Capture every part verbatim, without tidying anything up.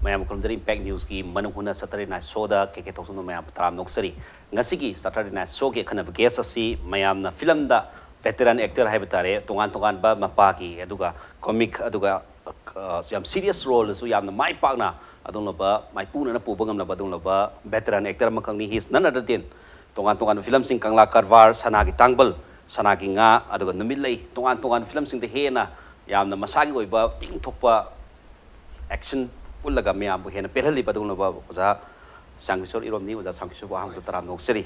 ꯃꯌꯥꯝ ꯈꯨꯔꯨꯝꯖꯔꯤ꯫ Impact Newsꯀꯤ ꯃꯅꯨꯡ ꯍꯨꯠꯅ Saturday Night Showꯗ ꯀꯦ ꯀꯦ ꯊꯣꯛꯆꯣꯝꯅ ꯃꯌꯥꯝ ꯇꯔꯥꯝꯅ ꯑꯣꯛꯆꯔꯤ꯫ ꯉꯁꯤꯒꯤ Saturday Night Showꯒꯤ ꯑꯈꯟꯅꯕ guest ꯑꯁꯤ ꯃꯌꯥꯝꯅ ꯐꯤꯂꯝꯗ veteran actor ꯍꯥꯏꯕ ꯇꯥꯔꯦ, ꯇꯣꯉꯥꯟ ꯇꯣꯉꯥꯟꯕ ꯃꯄꯥꯒꯤ, ꯑꯗꯨꯒ comic, ꯑꯗꯨꯒ ꯑ, ꯌꯥꯝ serious roleꯗꯁꯨ ꯌꯥꯝꯅ ꯃꯥꯏ ꯄꯥꯛꯅ ꯑꯗꯨꯒꯨꯝꯂꯕ ꯃꯥꯏꯄꯨꯅꯅ ꯄꯨꯕ ꯉꯝꯂꯕ ꯑꯗꯨꯒꯨꯝꯂꯕ veteran actor ꯑꯃꯈꯛꯅꯤ꯫ He is none other than ꯇꯣꯉꯥꯟ ꯇꯣꯉꯥꯟꯕ ꯐꯤꯂꯝꯁꯤꯡ, ꯀꯪꯂꯥ ꯀꯔꯕꯥꯔ, ꯁꯅꯥꯒꯤ ꯇꯥꯡꯕꯜ, ꯁꯅꯥꯒꯤ ꯉꯥ, ꯑꯗꯨꯒ ꯅꯨꯃꯤꯠꯂꯩ, ꯇꯣꯉꯥꯟ ꯇꯣꯉꯥꯟꯕ ꯐꯤꯂꯝꯁꯤꯡꯗ ꯍꯦꯟꯅ ꯌꯥꯝꯅ ꯃꯁꯥꯒꯤ ꯑꯣꯏꯕ ꯇꯤꯡꯊꯣꯛꯄ action ꯎꯠꯂꯒ ꯃꯌꯥꯝꯕꯨ ꯍꯦꯟꯅ ꯄꯦꯜꯍꯜꯂꯤꯕ ꯑꯗꯨꯒꯨꯝꯂꯕ ꯑꯣꯖꯥ ꯁ꯭ꯌꯥꯝꯀꯤꯁꯣꯔ ꯏꯔꯣꯝꯅꯤ꯫ ꯑꯣꯖꯥ ꯁ꯭ꯌꯥꯝꯀꯤꯁꯣꯔꯕꯨ ꯑꯍꯥꯟꯕꯗ ꯇꯔꯥꯝꯅ ꯑꯣꯛꯆꯔꯤ꯫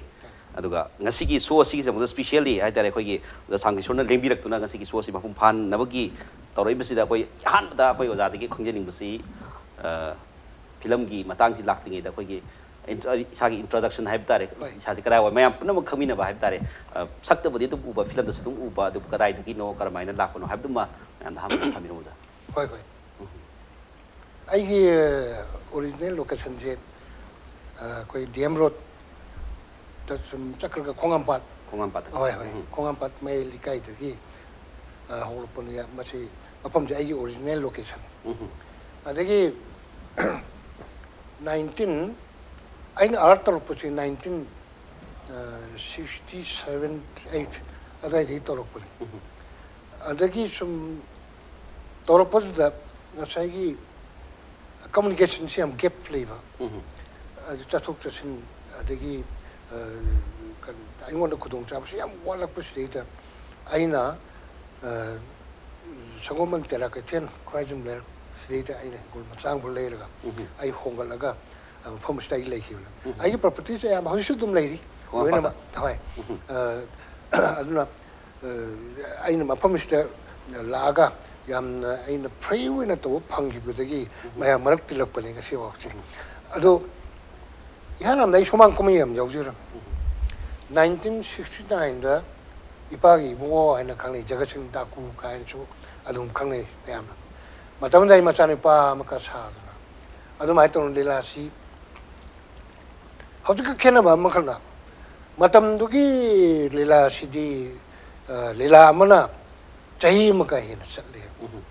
ꯑꯗꯨꯒ ꯉꯁꯤꯒꯤ show ꯑꯁꯤꯒꯤꯗꯃꯛꯇ specially ꯍꯥꯏꯇꯥꯔꯦ, ꯑꯩꯈꯣꯏꯒꯤ ꯑꯣꯖꯥ ꯁ꯭ꯌꯥꯝꯀꯤꯁꯣꯔꯅ ꯂꯦꯡꯕꯤꯔꯛꯇꯨꯅ ꯉꯁꯤꯒꯤ show ꯑꯁꯤ ꯃꯄꯨꯡ ꯐꯥꯍꯟꯅꯕꯒꯤ ꯇꯧꯔꯛꯏꯕꯁꯤꯗ ꯑꯩꯈꯣꯏ ꯑꯍꯥꯟꯕꯗ ꯑꯩꯈꯣꯏ ꯑꯣꯖꯥꯗꯒꯤ ꯈꯪꯖꯅꯤꯡꯕꯁꯤ, ꯑ, ꯐꯤꯂꯝꯒꯤ ꯃꯇꯥꯡꯁꯤ ꯂꯥꯛꯇ꯭ꯔꯤꯉꯩꯗ ꯑꯩꯈꯣꯏꯒꯤ intro-, ꯏꯁꯥꯒꯤ introduction ꯍꯥꯏꯕ ꯇꯥꯔꯦ, ꯍꯣꯏ꯫ ꯏꯁꯥꯁꯦ ꯀꯗꯥꯏꯋꯥꯏ ꯃꯌꯥꯝ ꯄꯨꯝꯅꯃꯛ ꯈꯪꯃꯤꯟꯅꯕ ꯍꯥꯏꯕ ꯇꯥꯔꯦ, ꯑ, ꯁꯛꯇꯕꯨꯗꯤ ꯑꯗꯨꯝ ꯎꯕ, ꯐꯤꯂꯝꯗꯁꯨ ꯑꯗꯨꯝ ꯎꯕ, ꯑꯗꯨꯕꯨ ꯀꯗꯥꯏꯗꯒꯤꯅꯣ, ꯀꯔꯝꯍꯥꯏꯅ ꯂꯥꯛꯄꯅꯣ ꯍꯥꯏꯕꯗꯨꯃ ꯃꯌꯥꯝꯗ ꯑꯍꯥꯟꯕꯗ ꯊꯝꯕꯤꯔꯝꯃꯨ ꯑꯣꯖꯥ꯫ ꯍꯣꯏ, ꯍꯣꯏ꯫ ꯑꯩꯒꯤ original locationꯁꯦ, ꯑ, ꯑꯩꯈꯣꯏ D M Roadꯇ ꯁꯨꯝ ꯆꯠꯈ꯭ꯔꯒ ꯈꯣꯡꯉꯥꯝꯄꯥꯠ, ꯈꯣꯡꯉꯥꯝꯄꯥꯠꯇ꯫ ꯍꯣꯏ, ꯍꯣꯏ, ꯎꯝ꯫ ꯈꯣꯡꯉꯥꯝꯄꯥꯠ ꯃꯌꯥꯏ ꯂꯩꯀꯥꯏꯗꯒꯤ, ꯑ, ꯍꯧꯔꯛꯄꯅꯤ꯫ ꯃꯁꯤ ꯃꯐꯝꯁꯦ ꯑꯩꯒꯤ original location꯫ ꯎꯝ꯫ ꯑꯗꯒꯤ nineteen, ꯑꯩꯅ art ꯇꯧꯔꯛꯄꯁꯤ nineteen sixty seven eight ꯑꯗꯨꯋꯥꯏꯗꯒꯤ ꯇꯧꯔꯛꯄꯅꯤ꯫ ꯎꯝ꯫ ꯑꯗꯒꯤ ꯁꯨꯝ ꯇꯧꯔꯛꯄꯗꯨꯗ ꯉꯁꯥꯏꯒꯤ communicationꯁꯤ ꯌꯥꯝ gap ꯂꯩꯕ꯫ ꯎꯝ꯫ ꯑꯗꯨ ꯆꯠꯊꯣꯛ ꯆꯠꯁꯤꯟ, ꯑꯗꯒꯤ, ꯑ, ꯀꯩꯅꯣ, ꯑꯩꯉꯣꯟꯗ ꯈꯨꯗꯣꯡꯆꯥꯕꯁꯤ ꯌꯥꯝ ꯋꯥꯠꯂꯛꯄꯁꯤꯗꯩꯗ ꯑꯩꯅ, ꯑ, ꯁꯪꯒꯣꯝꯕꯟ ꯇꯦꯔꯥ ꯀꯩꯊꯦꯜ ꯈꯨꯔꯥꯏꯖꯝ ꯂꯩꯔꯛ ꯁꯤꯗꯩꯗ ꯑꯩꯅ ꯍꯤꯡꯒꯣꯜ ꯃꯆꯥ ꯑꯃ ꯂꯩꯔꯒ ꯎꯝ꯫ ꯑꯩ ꯍꯣꯡꯒꯠꯂꯒ, ꯑ, ꯃꯐꯝ ꯑꯁꯤꯗ ꯑꯩ ꯂꯩꯈꯤꯕꯅꯤ꯫ ꯎꯝ꯫ ꯑꯩꯒꯤ propertyꯁꯦ ꯑꯌꯥꯝꯕ ꯍꯧꯖꯤꯛꯁꯨ ꯑꯗꯨꯝ ꯂꯩꯔꯤ꯫ ꯈꯣꯡꯉꯥꯝꯄꯥꯠꯇ? ꯂꯣꯏꯅꯃꯛ꯫ ꯍꯣꯏ꯫ ꯎꯝ꯫ ꯑ, ꯑꯗꯨꯅ, ꯑ, ꯑꯩꯅ ꯃꯐꯝꯁꯤꯗ ꯂꯥꯛꯑꯒ ꯌꯥꯝꯅ ꯑꯩꯅ free ꯑꯣꯏꯅ ꯇꯧꯕ ꯐꯪꯈꯤꯕꯗꯒꯤ ꯃꯌꯥꯝ ꯃꯔꯛ ꯇꯤꯜꯂꯛꯄꯅꯦ ꯉꯁꯤ ꯐꯥꯎꯁꯦ꯫ ꯑꯗꯣ ꯏꯍꯥꯟ ꯍꯥꯟꯕꯗ ꯑꯩ ꯁꯨꯃꯥꯡ ꯀꯨꯝꯍꯩ ꯌꯥꯝ ꯌꯥꯎꯖꯔꯝꯃꯤ꯫ nineteen sixty nineꯗ ꯏꯄꯥꯒꯤ ꯏꯕꯨꯡꯉꯣ ꯍꯥꯏꯅ ꯈꯪꯅꯩ, ꯖꯒꯠꯁꯤꯡ ꯗꯥꯀꯨ ꯀꯥꯏꯅꯁꯨ ꯑꯗꯨꯝ ꯈꯪꯅꯩ ꯃꯌꯥꯝꯅ꯫ ꯃꯇꯝꯗꯨꯗ ꯑꯩ ꯃꯆꯥꯅꯨꯄꯥ ꯑꯃꯈꯛ ꯁꯥꯗꯅ ꯑꯗꯨꯃꯥꯏꯅ ꯇꯧꯅ ꯂꯤꯂꯥꯁꯤ ꯍꯧꯖꯤꯛꯀ ꯈꯦꯠꯅꯕ ꯑꯃꯈꯛꯅ, ꯃꯇꯝꯗꯨꯒꯤ ꯂꯤꯂꯥꯁꯤꯗꯤ, ꯑ, ꯂꯤꯂꯥ ꯑꯃꯅ ꯆꯍꯤ ꯑꯃꯒ ꯍꯦꯟꯅ ꯆꯠꯂꯦ꯫ ꯎꯝ꯫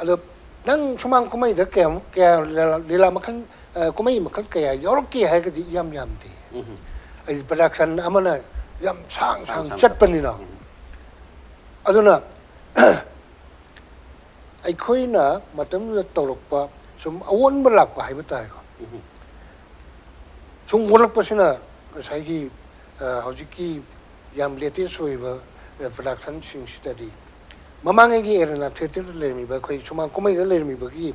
ꯑꯗꯣ ꯅꯪ ꯁꯨꯃꯥꯡ ꯀꯨꯝꯍꯩꯗ ꯀꯌꯥꯃꯨꯛ, ꯀꯌꯥ ꯂꯤꯂꯥ, ꯂꯤꯂꯥ ꯃꯈꯜ, ꯑ, ꯀꯨꯝꯍꯩ ꯃꯈꯜ ꯀꯌꯥ ꯌꯥꯎꯔꯛꯀꯦ ꯍꯥꯏꯔꯒꯗꯤ ꯏꯌꯥꯝ ꯌꯥꯝꯗꯦ꯫ ꯎꯝ꯫ ꯑꯩ production ꯑꯃꯅ ꯌꯥꯝ ꯁꯥꯡ ꯁꯥꯡ ꯁꯥꯡ ꯁꯥꯡ ꯆꯠꯄꯅꯤꯅ꯫ ꯎꯝ꯫ ꯑꯗꯨꯅ ꯑꯩꯈꯣꯏꯅ ꯃꯇꯝꯗꯨꯗ ꯇꯧꯔꯛꯄ ꯁꯨꯝ ꯑꯑꯣꯟꯕ ꯂꯥꯛꯄ ꯍꯥꯏꯕ ꯇꯥꯔꯦꯀꯣ꯫ ꯎꯝ꯫ ꯁꯨꯝ ꯑꯣꯜꯂꯛꯄꯁꯤꯅ ꯉꯁꯥꯏꯒꯤ, ꯑ, ꯍꯧꯖꯤꯛꯀꯤ ꯌꯥꯝ latest ꯑꯣꯏꯕ, ꯑ, productionꯁꯤꯡꯁꯤꯗꯗꯤ ꯃꯃꯥꯡꯉꯩꯒꯤ ꯑꯦꯔꯦꯅꯥ ꯊꯤꯌꯦꯇꯔꯗ ꯂꯩꯔꯝꯃꯤꯕ, ꯑꯩꯈꯣꯏ ꯁꯨꯃꯥꯡ ꯀꯨꯝꯍꯩꯗ ꯂꯩꯔꯝꯃꯤꯕꯒꯤ,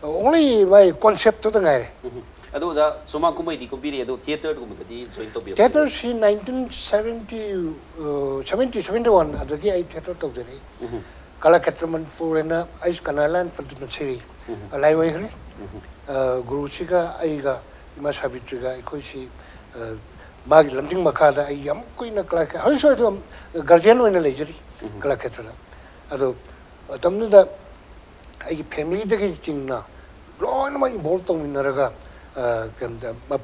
ꯑ, only ꯃꯥꯏ conceptꯇꯨꯗ ꯉꯥꯏꯔꯦ꯫ ꯎꯝ꯫ ꯑꯗꯣ ꯑꯣꯖꯥ, ꯁꯨꯃꯥꯡ ꯀꯨꯝꯍꯩꯗꯤ ꯀꯨꯝꯕꯤꯔꯛꯑꯦ, ꯑꯗꯣ ꯊꯤꯌꯦꯇꯔꯒꯨꯝꯕꯗꯗꯤ join ꯇꯧꯕꯤꯔꯛꯄ? ꯊꯤꯌꯦꯇꯔꯁꯤ nineteen seventy, ꯑ, seventy, seventy one ꯑꯗꯒꯤ ꯑꯩ ꯊꯤꯌꯦꯇꯔ ꯇꯧꯖꯔꯛꯏ꯫ ꯎꯝ꯫ ꯀꯂꯥꯈꯦꯇ꯭ꯔ ꯃꯅꯤꯄꯨꯔ ꯍꯥꯏꯅ ꯑꯩꯁꯨ ꯀꯅꯥꯂꯥꯟ ꯄꯗꯃꯁꯤꯔꯤ ꯎꯝ꯫ ꯂꯥꯏ ꯑꯣꯏꯈ꯭ꯔꯦ꯫ ꯎꯝ꯫ ꯑ, ꯒꯨꯔꯨꯁꯤꯒ ꯑꯩꯒ ꯏꯃꯥ ꯁꯥꯕꯤꯇ꯭ꯔꯤꯒ ꯑꯩꯈꯣꯏꯁꯤ, ꯑ, ꯃꯥꯒꯤ ꯂꯝꯖꯤꯡ ꯃꯈꯥꯗ ꯑꯩ ꯌꯥꯝ ꯀꯨꯏꯅ ꯀꯂꯥꯈꯦ-, ꯍꯧꯖꯤꯛꯁꯨ ꯑꯗꯨꯝ guardian ꯑꯣꯏꯅ ꯂꯩꯖꯔꯤ ꯎꯝ꯫ ꯀꯂꯥꯈꯦꯇ꯭ꯔꯗ꯫ ꯑꯗꯣ ꯃꯇꯝꯗꯨꯗ ꯑꯩꯒꯤ familyꯗꯒꯤ ꯆꯤꯡꯅ ꯂꯣꯏꯅꯃꯛ involve ꯇꯧꯃꯤꯟꯅꯔꯒ, ꯑ, ꯀꯩꯅꯣꯗ, ꯃ-,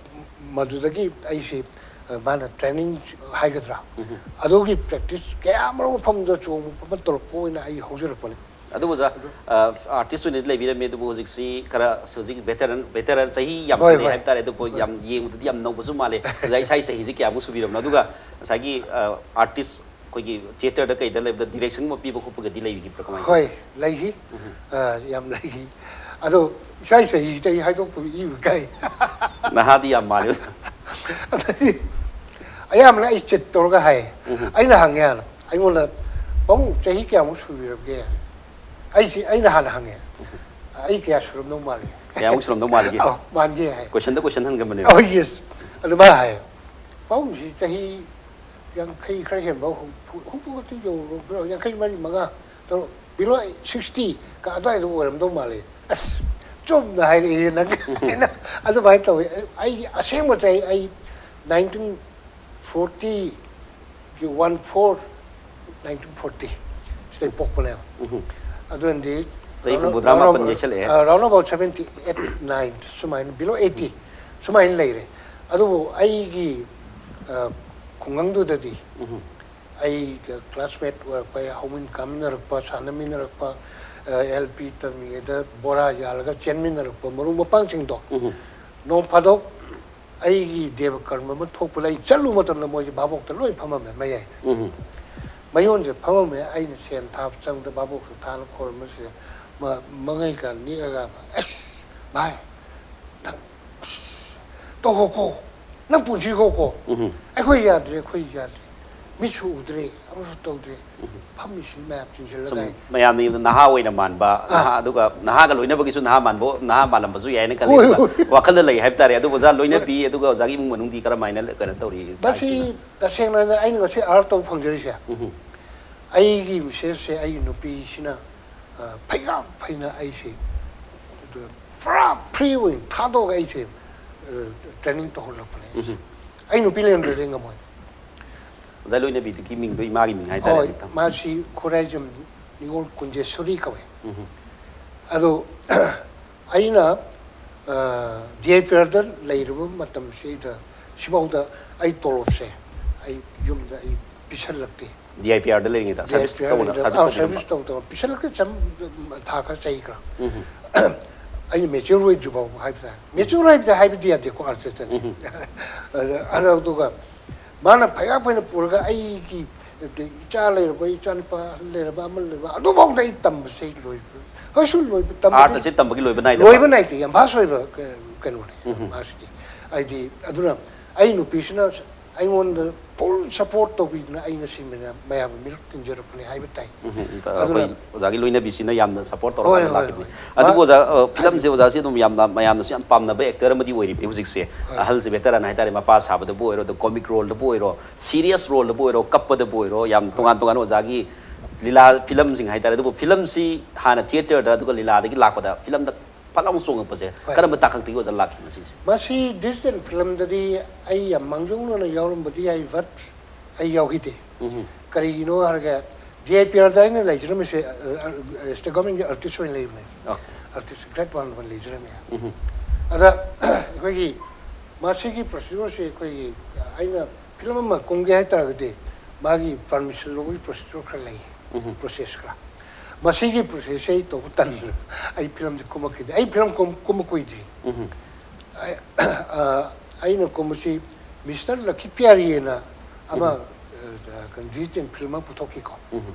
ꯃꯗꯨꯗꯒꯤ ꯑꯩꯁꯤ, ꯑ, ꯃꯥꯅ training ꯍꯥꯏꯒꯗ꯭ꯔꯥ, ꯎꯝ꯫ ꯑꯗꯨꯒꯤ practice ꯀꯌꯥ ꯃꯔꯨꯝ ꯃꯐꯝꯗ ꯆꯣꯡꯕ ꯈꯣꯠꯄ ꯇꯧꯔꯛꯄ ꯑꯣꯏꯅ ꯑꯩ ꯍꯧꯖꯔꯛꯄꯅꯤ꯫ ꯑꯗꯨꯕꯨ ꯑꯣꯖꯥ, ꯑ, artist ꯑꯣꯏꯅꯗꯤ ꯂꯩꯕꯤꯔꯝꯃꯦ, ꯑꯗꯨꯕꯨ ꯍꯧꯖꯤꯛꯁꯤ ꯈꯔ ꯍꯧꯖꯤꯛ veteran, veteran ꯆꯍꯤ ꯌꯥꯝ ꯍꯣꯏ, ꯆꯜꯂꯦ ꯍꯣꯏ꯫ ꯍꯥꯏꯕ ꯇꯥꯔꯦ, ꯑꯗꯨꯕꯨ ꯍꯣꯏ꯫ ꯌꯥꯝ ꯌꯦꯡꯕꯗꯗꯤ ꯌꯥꯝ ꯅꯧꯕꯁꯨ ꯃꯥꯜꯂꯦ꯫ ꯑꯣꯖꯥ, ꯏꯁꯥꯒꯤ ꯆꯍꯤꯁꯤ ꯀꯌꯥꯃꯨꯛ ꯁꯨꯕꯤꯔꯕꯅꯣ? ꯑꯗꯨꯒ ꯉꯁꯥꯏꯒꯤ, ꯑ, artist ꯑꯩꯈꯣꯏꯒꯤ theatreꯗ ꯀꯩꯗ ꯂꯩꯕꯗ directionꯒꯨꯝꯕ ꯄꯤꯕ ꯈꯣꯠꯄꯒꯗꯤ ꯂꯩꯕꯤꯈꯤꯕ꯭ꯔꯥ, ꯀꯃꯥꯏꯅ ꯍꯣꯏ, ꯇꯧꯒꯦ? ꯂꯩꯈꯤ꯫ ꯎꯝ꯫ ꯑ, ꯌꯥꯝ ꯂꯩꯈꯤ꯫ ꯑꯗꯣ ꯏꯁꯥꯒꯤ ꯆꯍꯤꯁꯤꯗꯤ ꯑꯩ ꯍꯥꯏꯗꯣꯛꯄ ꯏꯕ ꯀꯥꯏ꯫ ꯅꯍꯥꯗꯤ ꯌꯥꯝ ꯃꯥꯜꯂꯦ ꯑꯣꯖꯥ꯫ ꯑꯗꯩꯗꯤ ꯑꯌꯥꯝꯕꯅ ꯑꯩ cheat ꯇꯧꯔꯒ ꯍꯥꯏ꯫ ꯎꯝ꯫ ꯑꯩꯅ ꯍꯪꯉꯦ ꯍꯥꯟꯅ꯫ ꯑꯩꯉꯣꯟꯗ, "ꯄꯥꯕꯨꯡ, ꯆꯍꯤ ꯀꯌꯥꯃꯨꯛ ꯁꯨꯕꯤꯔꯒꯦ?" ꯑꯩꯁꯤ, ꯑꯩꯅ ꯍꯥꯟꯅ ꯍꯪꯉꯦ꯫ "ꯑꯩ ꯀꯌꯥ ꯁꯨꯔꯝꯗꯧ ꯃꯥꯜꯂꯤ?" ꯀꯌꯥꯃꯨꯛ ꯁꯨꯔꯝꯗꯧ ꯃꯥꯜꯂꯤꯒꯦ? ꯑꯧ, ꯃꯥꯟꯒꯦ ꯍꯥꯏ꯫ Questionꯗ question ꯍꯪꯖꯕꯅꯦ꯫ ꯑꯧ, yes꯫ ꯑꯗꯨ ꯃꯥ ꯍꯥꯏ, "ꯄꯥꯕꯨꯡꯁꯤ ꯆꯍꯤ ꯌꯥꯡꯈꯩ ꯈꯔ ꯍꯦꯟꯕ, ꯍꯨꯝꯐꯨ, ꯍꯨꯝꯐꯨ ꯈꯛꯇꯤ ꯌꯧꯔꯕ꯭ꯔꯣ? ꯌꯥꯡꯈꯩ ꯃꯔꯤ, ꯃꯉꯥ, ꯇꯔꯨꯛ, below sixty ꯀ ꯑꯗꯨꯋꯥꯏꯗ ꯑꯣꯏꯔꯝꯗꯧ ꯃꯥꯜꯂꯤ꯫" ꯑꯁ, ꯆꯨꯝꯅ ꯍꯥꯏꯔꯛꯑꯦ ꯅꯪ꯫ ꯑꯩꯅ ꯑꯗꯨꯃꯥꯏꯅ ꯇꯧꯋꯤ꯫ ꯑꯩꯒꯤ ꯑꯁꯦꯡꯕ ꯆꯍꯤ ꯑꯩ nineteen forty ꯒꯤ one four, nineteen forty ꯁꯤꯗꯩ ꯄꯣꯛꯄꯅꯦꯕ꯫ ꯎꯝ꯫ ꯑꯗꯨꯅꯗꯤ ꯆꯍꯤ ꯍꯨꯝꯐꯨꯇꯔꯥ ꯃꯥꯄꯟ ꯌꯩꯁꯜꯂꯛꯑꯦ꯫ ꯑ, round about seventy eight, nine ꯁꯨꯃꯥꯏꯅ, below eighty ꯁꯨꯃꯥꯏꯅ ꯂꯩꯔꯦ꯫ ꯑꯗꯨꯕꯨ ꯑꯩꯒꯤ, ꯑ, ꯈꯨꯡꯒꯪꯗꯨꯗꯗꯤ ꯎꯝ꯫ ꯑꯩꯒ ꯀ꯭ꯂꯥꯁꯃꯦꯠ ꯑꯣꯏꯔꯛꯄ, ꯑꯩ ꯍꯧꯃꯤꯟ ꯀꯥꯃꯤꯟꯅꯔꯛꯄ, ꯁꯥꯟꯅꯃꯤꯟꯅꯔꯛꯄ, ꯑꯦꯜ ꯄꯤ ꯇꯝꯃꯤꯉꯩꯗ ꯕꯣꯔꯥ ꯌꯥꯜꯂꯒ ꯆꯦꯟꯃꯤꯟꯅꯔꯛꯄ ꯃꯔꯨꯞ ꯃꯄꯥꯡꯁꯤꯡꯗꯣ ꯎꯝ꯫ ꯅꯣꯡ ꯐꯥꯗꯣꯛ ꯑꯩꯒꯤ ꯗꯦꯕ ꯀꯔꯃ ꯑꯃ ꯊꯣꯛꯄꯗ ꯑꯩ ꯆꯠꯂꯨꯕ ꯃꯇꯝꯗ ꯃꯣꯏꯁꯦ ꯚꯥꯕꯣꯛꯇ ꯂꯣꯏ ꯐꯝꯃꯝꯃꯦ ꯃꯌꯥꯏꯗ꯫ ꯎꯝ꯫ ꯃꯌꯣꯟꯁꯦ ꯐꯝꯃꯝꯃꯦ꯫ ꯑꯩꯅ ꯁꯦꯟ ꯊꯥꯕ ꯆꯪꯕꯗ ꯚꯥꯕꯣꯛꯁꯨ ꯊꯥꯅ ꯈꯣꯔꯝꯕꯁꯤꯗ ꯃ- ꯃꯉꯩꯒ ꯅꯤꯛꯑꯒ, "ꯑꯁ ꯚꯥꯏ, ꯅꯪ ꯑꯁ ꯇꯧꯈꯣꯀꯣ, ꯅꯪ ꯄꯨꯟꯁꯤꯈꯣꯀꯣ꯫ ꯎꯝ꯫ ꯑꯩꯈꯣꯏ ꯌꯥꯗ꯭ꯔꯦ, ꯑꯩꯈꯣꯏ ꯌꯥꯗ꯭ꯔꯦ, ꯃꯤꯠꯁꯨ ꯎꯗ꯭ꯔꯦ, ꯑꯃꯁꯨ ꯇꯧꯗ꯭ꯔꯦ, ꯐꯝꯃꯤꯁꯤ ꯃꯌꯥꯝ ꯆꯤꯟꯁꯤꯜꯂꯒ ꯁꯨꯝ ꯑꯩ ꯃꯌꯥꯝꯅ ꯌꯦꯡꯕꯗ ꯅꯍꯥ ꯑꯣꯏꯅ ꯃꯥꯟꯕ, ꯑꯥ꯫ ꯅꯍꯥ, ꯑꯗꯨꯒ ꯅꯍꯥꯒ ꯂꯣꯏꯅꯕꯒꯤꯁꯨ ꯅꯍꯥ ꯃꯥꯟꯕ, ꯅꯍꯥ ꯃꯥꯜꯂꯝꯕꯁꯨ ꯌꯥꯏꯅ ꯈꯜꯂꯤ꯫ ꯍꯣꯏ, ꯑꯗꯨꯒ ꯍꯣꯏ꯫ ꯋꯥꯈꯜꯗ ꯂꯩ ꯍꯥꯏꯕ ꯇꯥꯔꯦ꯫ ꯑꯗꯨꯕꯨ ꯑꯣꯖꯥ ꯂꯣꯏꯅꯕꯤ, ꯑꯗꯨꯒ ꯑꯣꯖꯥꯒꯤ ꯏꯃꯨꯡ ꯃꯅꯨꯡꯗꯤ ꯀꯔꯝꯍꯥꯏꯅ ꯀꯩꯅꯣ ꯇꯧꯔꯤ? ꯃꯁꯤ ꯇꯁꯦꯡꯅ ꯍꯥꯏꯔꯕꯗ ꯑꯩꯅ ꯉꯁꯤ ꯑꯥꯔꯠ ꯇꯧꯕ ꯐꯪꯖꯔꯤꯁꯦ, ꯎꯝ꯫ ꯑꯩꯒꯤ ꯃꯤꯁꯦꯁꯁꯦ ꯑꯩꯒꯤ ꯅꯨꯄꯤꯁꯤꯅ, ꯑ, ꯐꯩꯒꯥꯛ ꯐꯩꯅ ꯑꯩꯁꯦ ꯄꯨꯔꯥ ꯐ꯭ꯔꯤ ꯑꯣꯏꯅ ꯊꯥꯗꯣꯛꯑꯒ ꯑꯩꯁꯦ, ꯑ, ꯇ꯭ꯔꯦꯅꯤꯡ ꯇꯧꯍꯜꯂꯛꯄꯅꯦ꯫ ꯎꯝ꯫ ꯑꯩ ꯅꯨꯄꯤ ꯂꯩꯔꯝꯗ꯭ꯔꯗꯤ ꯉꯝꯃꯣꯏ꯫ ꯑꯣꯖꯥ ꯂꯣꯏꯅꯕꯤꯗꯨꯒꯤ ꯃꯤꯡꯗꯣ ꯏꯃꯥꯒꯤ ꯃꯤꯡ ꯍꯥꯏꯇꯥꯔꯦ꯫ ꯍꯣꯏ, ꯃꯥꯁꯤ ꯈꯨꯔꯥꯏꯖꯝ ꯅꯤꯉꯣꯜ ꯀꯨꯟꯖꯦꯁꯣꯔꯤ ꯀꯧꯋꯦ꯫ ꯎꯝ꯫ ꯑꯗꯣ ꯑꯩꯅ, ꯑ, ꯗꯤ ꯑꯥꯏ ꯄꯤ ꯑꯥꯔꯗ ꯂꯩꯔꯨꯕ ꯃꯇꯝꯁꯤꯗ ꯁꯤꯐꯥꯎꯗ ꯑꯩ ꯇꯣꯂꯣꯞꯁꯦ ꯑꯩ ꯌꯨꯝꯗ ꯑꯩ ꯄꯤꯁꯜꯂꯛꯇꯦ꯫ ꯗꯤ ꯑꯥꯏ ꯄꯤ ꯑꯥꯔꯗ ꯂꯩꯔꯤꯉꯩꯗ, D I service P R ꯇꯧꯕꯗ, ꯂꯩꯔꯤꯉꯩꯗ, ꯁꯔꯚꯤꯁ ꯑꯥ, ꯇꯧꯕꯤꯔꯝꯕ꯫ ꯁꯔꯚꯤꯁ ꯇꯧ ꯇꯧ ꯄꯤꯁꯜꯂꯛꯇꯦ꯫ ꯆꯝ-, ꯊꯥ ꯈꯔ ꯆꯍꯤ ꯈꯔ꯫ ꯎꯝ꯫ ꯑꯩꯅ ꯃꯦꯆ꯭ꯌꯨꯔ ꯑꯣꯏꯗ꯭ꯔꯤ ꯐꯥꯎꯕ ꯍꯥꯏꯕ ꯇꯥꯔꯦ꯫ ꯃꯦꯆ꯭ꯌꯨꯔ ꯍꯥꯏꯕꯗꯤ ꯍꯥꯏꯕꯗꯤ ꯌꯥꯗꯦꯀꯣ ꯑꯥꯔꯇꯤꯁꯇꯗꯤ꯫ ꯎꯝ꯫ ꯑꯗ, ꯑꯗꯨꯒ ꯃꯥꯅ ꯐꯩꯒꯥꯛ ꯐꯩꯅ ꯄꯨꯔꯒ ꯑꯩꯒꯤ ꯏꯆꯥ ꯂꯩꯔꯕ, ꯏꯆꯥ ꯅꯨꯄꯥ ꯂꯩꯔꯕ, ꯑꯃ ꯂꯩꯔꯕ, ꯑꯗꯨꯐꯥꯎꯗ ꯑꯩ ꯇꯝꯕꯁꯦ ꯑꯩ ꯂꯣꯏꯕ꯫ ꯍꯣꯏꯁꯨ ꯂꯣꯏꯕ, ꯇꯝꯕꯗꯤ ꯑꯥꯔꯠ ꯑꯁꯤ ꯇꯝꯕꯒꯤ ꯂꯣꯏꯕ ꯅꯥꯏꯗꯕ꯫ ꯂꯣꯏꯕ ꯅꯥꯏꯗꯦ꯫ ꯌꯥꯝ ꯚꯥꯁ ꯑꯣꯏꯕ ꯀ-, ꯀꯩꯅꯣꯅꯦ ꯎꯝ꯫ ꯃꯥꯁꯤꯗꯤ꯫ ꯍꯥꯏꯗꯤ, ꯑꯗꯨꯅ ꯑꯩ ꯅꯨꯄꯤꯁꯤꯅ ꯑꯩꯉꯣꯟꯗ ꯐꯨꯜ ꯁꯞꯄꯣꯔꯠ ꯇꯧꯕꯤꯗꯨꯅ ꯑꯩ ꯉꯁꯤ ꯃꯌꯥꯝ-, ꯃꯌꯥꯝꯒꯤ ꯃꯤꯔꯛ ꯇꯤꯟꯖꯔꯛꯄꯅꯦ ꯍꯥꯏꯕ ꯇꯥꯏ꯫ ꯎꯝ, ꯎꯝ, ꯑꯗꯨꯅ ꯑꯩꯈꯣꯏ ꯑꯣꯖꯥꯒꯤ ꯂꯣꯏꯅꯕꯤꯁꯤꯅ ꯌꯥꯝꯅ ꯁꯞꯄꯣꯔꯠ ꯍꯣꯏ, ꯇꯧꯔꯒ ꯍꯣꯏ, ꯂꯥꯛꯈꯤꯕꯅꯤ꯫ ꯍꯣꯏ꯫ ꯑꯗꯨꯕꯨ ꯃꯥ-, ꯑꯣꯖꯥ, ꯑ, ꯐꯤꯂꯝꯁꯦ ꯑꯣꯖꯥꯁꯤ ꯑꯗꯨꯝ ꯌꯥꯝꯅ ꯃꯌꯥꯝꯅꯁꯨ ꯌꯥꯝ ꯄꯥꯝꯅꯕ ꯑꯦꯛꯇꯔ ꯑꯃꯗꯤ ꯑꯣꯏꯔꯤꯕꯅꯤ ꯍꯧꯖꯤꯛꯁꯦ꯫ ꯍꯣꯏ꯫ ꯑꯍꯜꯁꯦ ꯚꯦꯇꯔꯟ ꯍꯥꯏꯇꯥꯔꯦ, ꯃꯄꯥ ꯁꯥꯕꯗꯕꯨ ꯑꯣꯏꯔꯣ, ꯑꯗ ꯀꯣꯃꯤꯛ ꯔꯣꯜꯗꯕꯨ ꯑꯣꯏꯔꯣ, ꯁꯤꯔꯤꯌꯁ ꯔꯣꯜꯗꯕꯨ ꯑꯣꯏꯔꯣ, ꯀꯞꯄꯗꯕꯨ ꯑꯣꯏꯔꯣ, ꯌꯥꯝ ꯇꯣꯉꯥꯟ ꯇꯣꯉꯥꯟꯕ ꯑꯣꯖꯥꯒꯤ ꯂꯤꯂꯥ ꯐꯤꯂꯝꯁꯤꯡ ꯍꯥꯏꯇꯥꯔꯦ꯫ ꯑꯗꯨꯕꯨ ꯐꯤꯂꯝꯁꯤ ꯍꯥꯟꯅ ꯊꯤꯌꯦꯇꯔꯗ, ꯑꯗꯨꯒ ꯂꯤꯂꯥꯗꯒꯤ ꯂꯥꯛꯄꯗ ꯐꯤꯂꯝꯗ ꯐꯠ ꯂꯥꯎꯅ ꯆꯣꯡꯉꯛꯄꯁꯦ ꯍꯣꯏ꯫ ꯀꯔꯝꯕ ꯇꯥꯡꯀꯛꯇꯒꯤ ꯑꯣꯖꯥ ꯂꯥꯛꯈꯤ ꯃꯁꯤꯁꯦ? ꯃꯁꯤ ꯗꯤꯖꯤꯇꯦꯜ ꯐꯤꯂꯝꯗꯗꯤ ꯑꯩ ꯌꯥꯝ ꯃꯥꯡꯖꯧꯅꯅ ꯌꯥꯎꯔꯝꯕꯗꯤ ꯌꯥꯏ, ꯕꯠ ꯑꯩ ꯌꯥꯎꯈꯤꯗꯦ꯫ ꯎꯝ꯫ ꯀꯔꯤꯒꯤꯅꯣ ꯍꯥꯏꯔꯒ, ꯗꯤ ꯑꯥꯏ ꯄꯤ ꯑꯥꯔꯗ ꯑꯩꯅ ꯂꯩꯖꯔꯝꯃꯤꯁꯦ, ꯑ, ꯑ, ꯁ꯭ꯇꯦꯠ ꯒꯚꯔꯟꯃꯦꯟꯒꯤ ꯑꯥꯔꯇꯤꯁ ꯑꯣꯏꯅ ꯂꯩꯕꯅꯦ꯫ ꯑꯣ꯫ ꯑꯥꯔꯇꯤꯁ, ꯒ꯭ꯔꯦꯠ ꯋꯥꯟ ꯑꯣꯏꯅ ꯂꯩꯖꯔꯝꯃꯦ꯫ ꯎꯝ꯫ ꯑꯗ ꯑꯩꯈꯣꯏꯒꯤ ꯃꯁꯤꯒꯤ ꯄ꯭ꯔꯣꯁꯤꯗ꯭ꯌꯨꯁꯔꯁꯦ ꯑꯩꯈꯣꯏꯒꯤ, ꯑꯩꯅ ꯐꯤꯂꯝ ꯑꯃ ꯀꯨꯝꯒꯦ ꯍꯥꯏ ꯇꯥꯔꯒꯗꯤ ꯃꯥꯒꯤ ꯄꯔꯃꯤꯁꯟ ꯂꯧꯕꯒꯤ ꯄ꯭ꯔꯣꯁꯤꯗꯨꯔ ꯈꯔ ꯂꯩ, ꯄ꯭ꯔꯣꯁꯦꯁ ꯈꯔ꯫ ꯃꯁꯤꯒꯤ ꯄ꯭ꯔꯣꯁꯦꯁꯁꯦ ꯑꯩ ꯇꯧꯕ ꯇꯟꯗꯅ ꯑꯩ ꯐꯤꯂꯝꯁꯦ ꯀꯨꯝꯃꯛꯈꯤꯗꯦ꯫ ꯑꯩ ꯐꯤꯂꯝ ꯀꯨꯝ- ꯀꯨꯝꯕ ꯀꯨꯏꯗ꯭ꯔꯤ꯫ ꯑꯩ- ꯑ, ꯑꯩꯅ ꯀꯨꯝꯕꯁꯤ ꯃꯤꯁꯇꯔ ꯂꯛꯀꯤ ꯄꯤꯌꯥꯔꯤꯅ ꯑꯃ, ꯑ, ꯀꯩꯅꯣ, ꯗꯤꯖꯤꯇꯦꯜ ꯐꯤꯂꯝ ꯑꯃ ꯄꯨꯊꯣꯛꯈꯤꯀꯣ꯫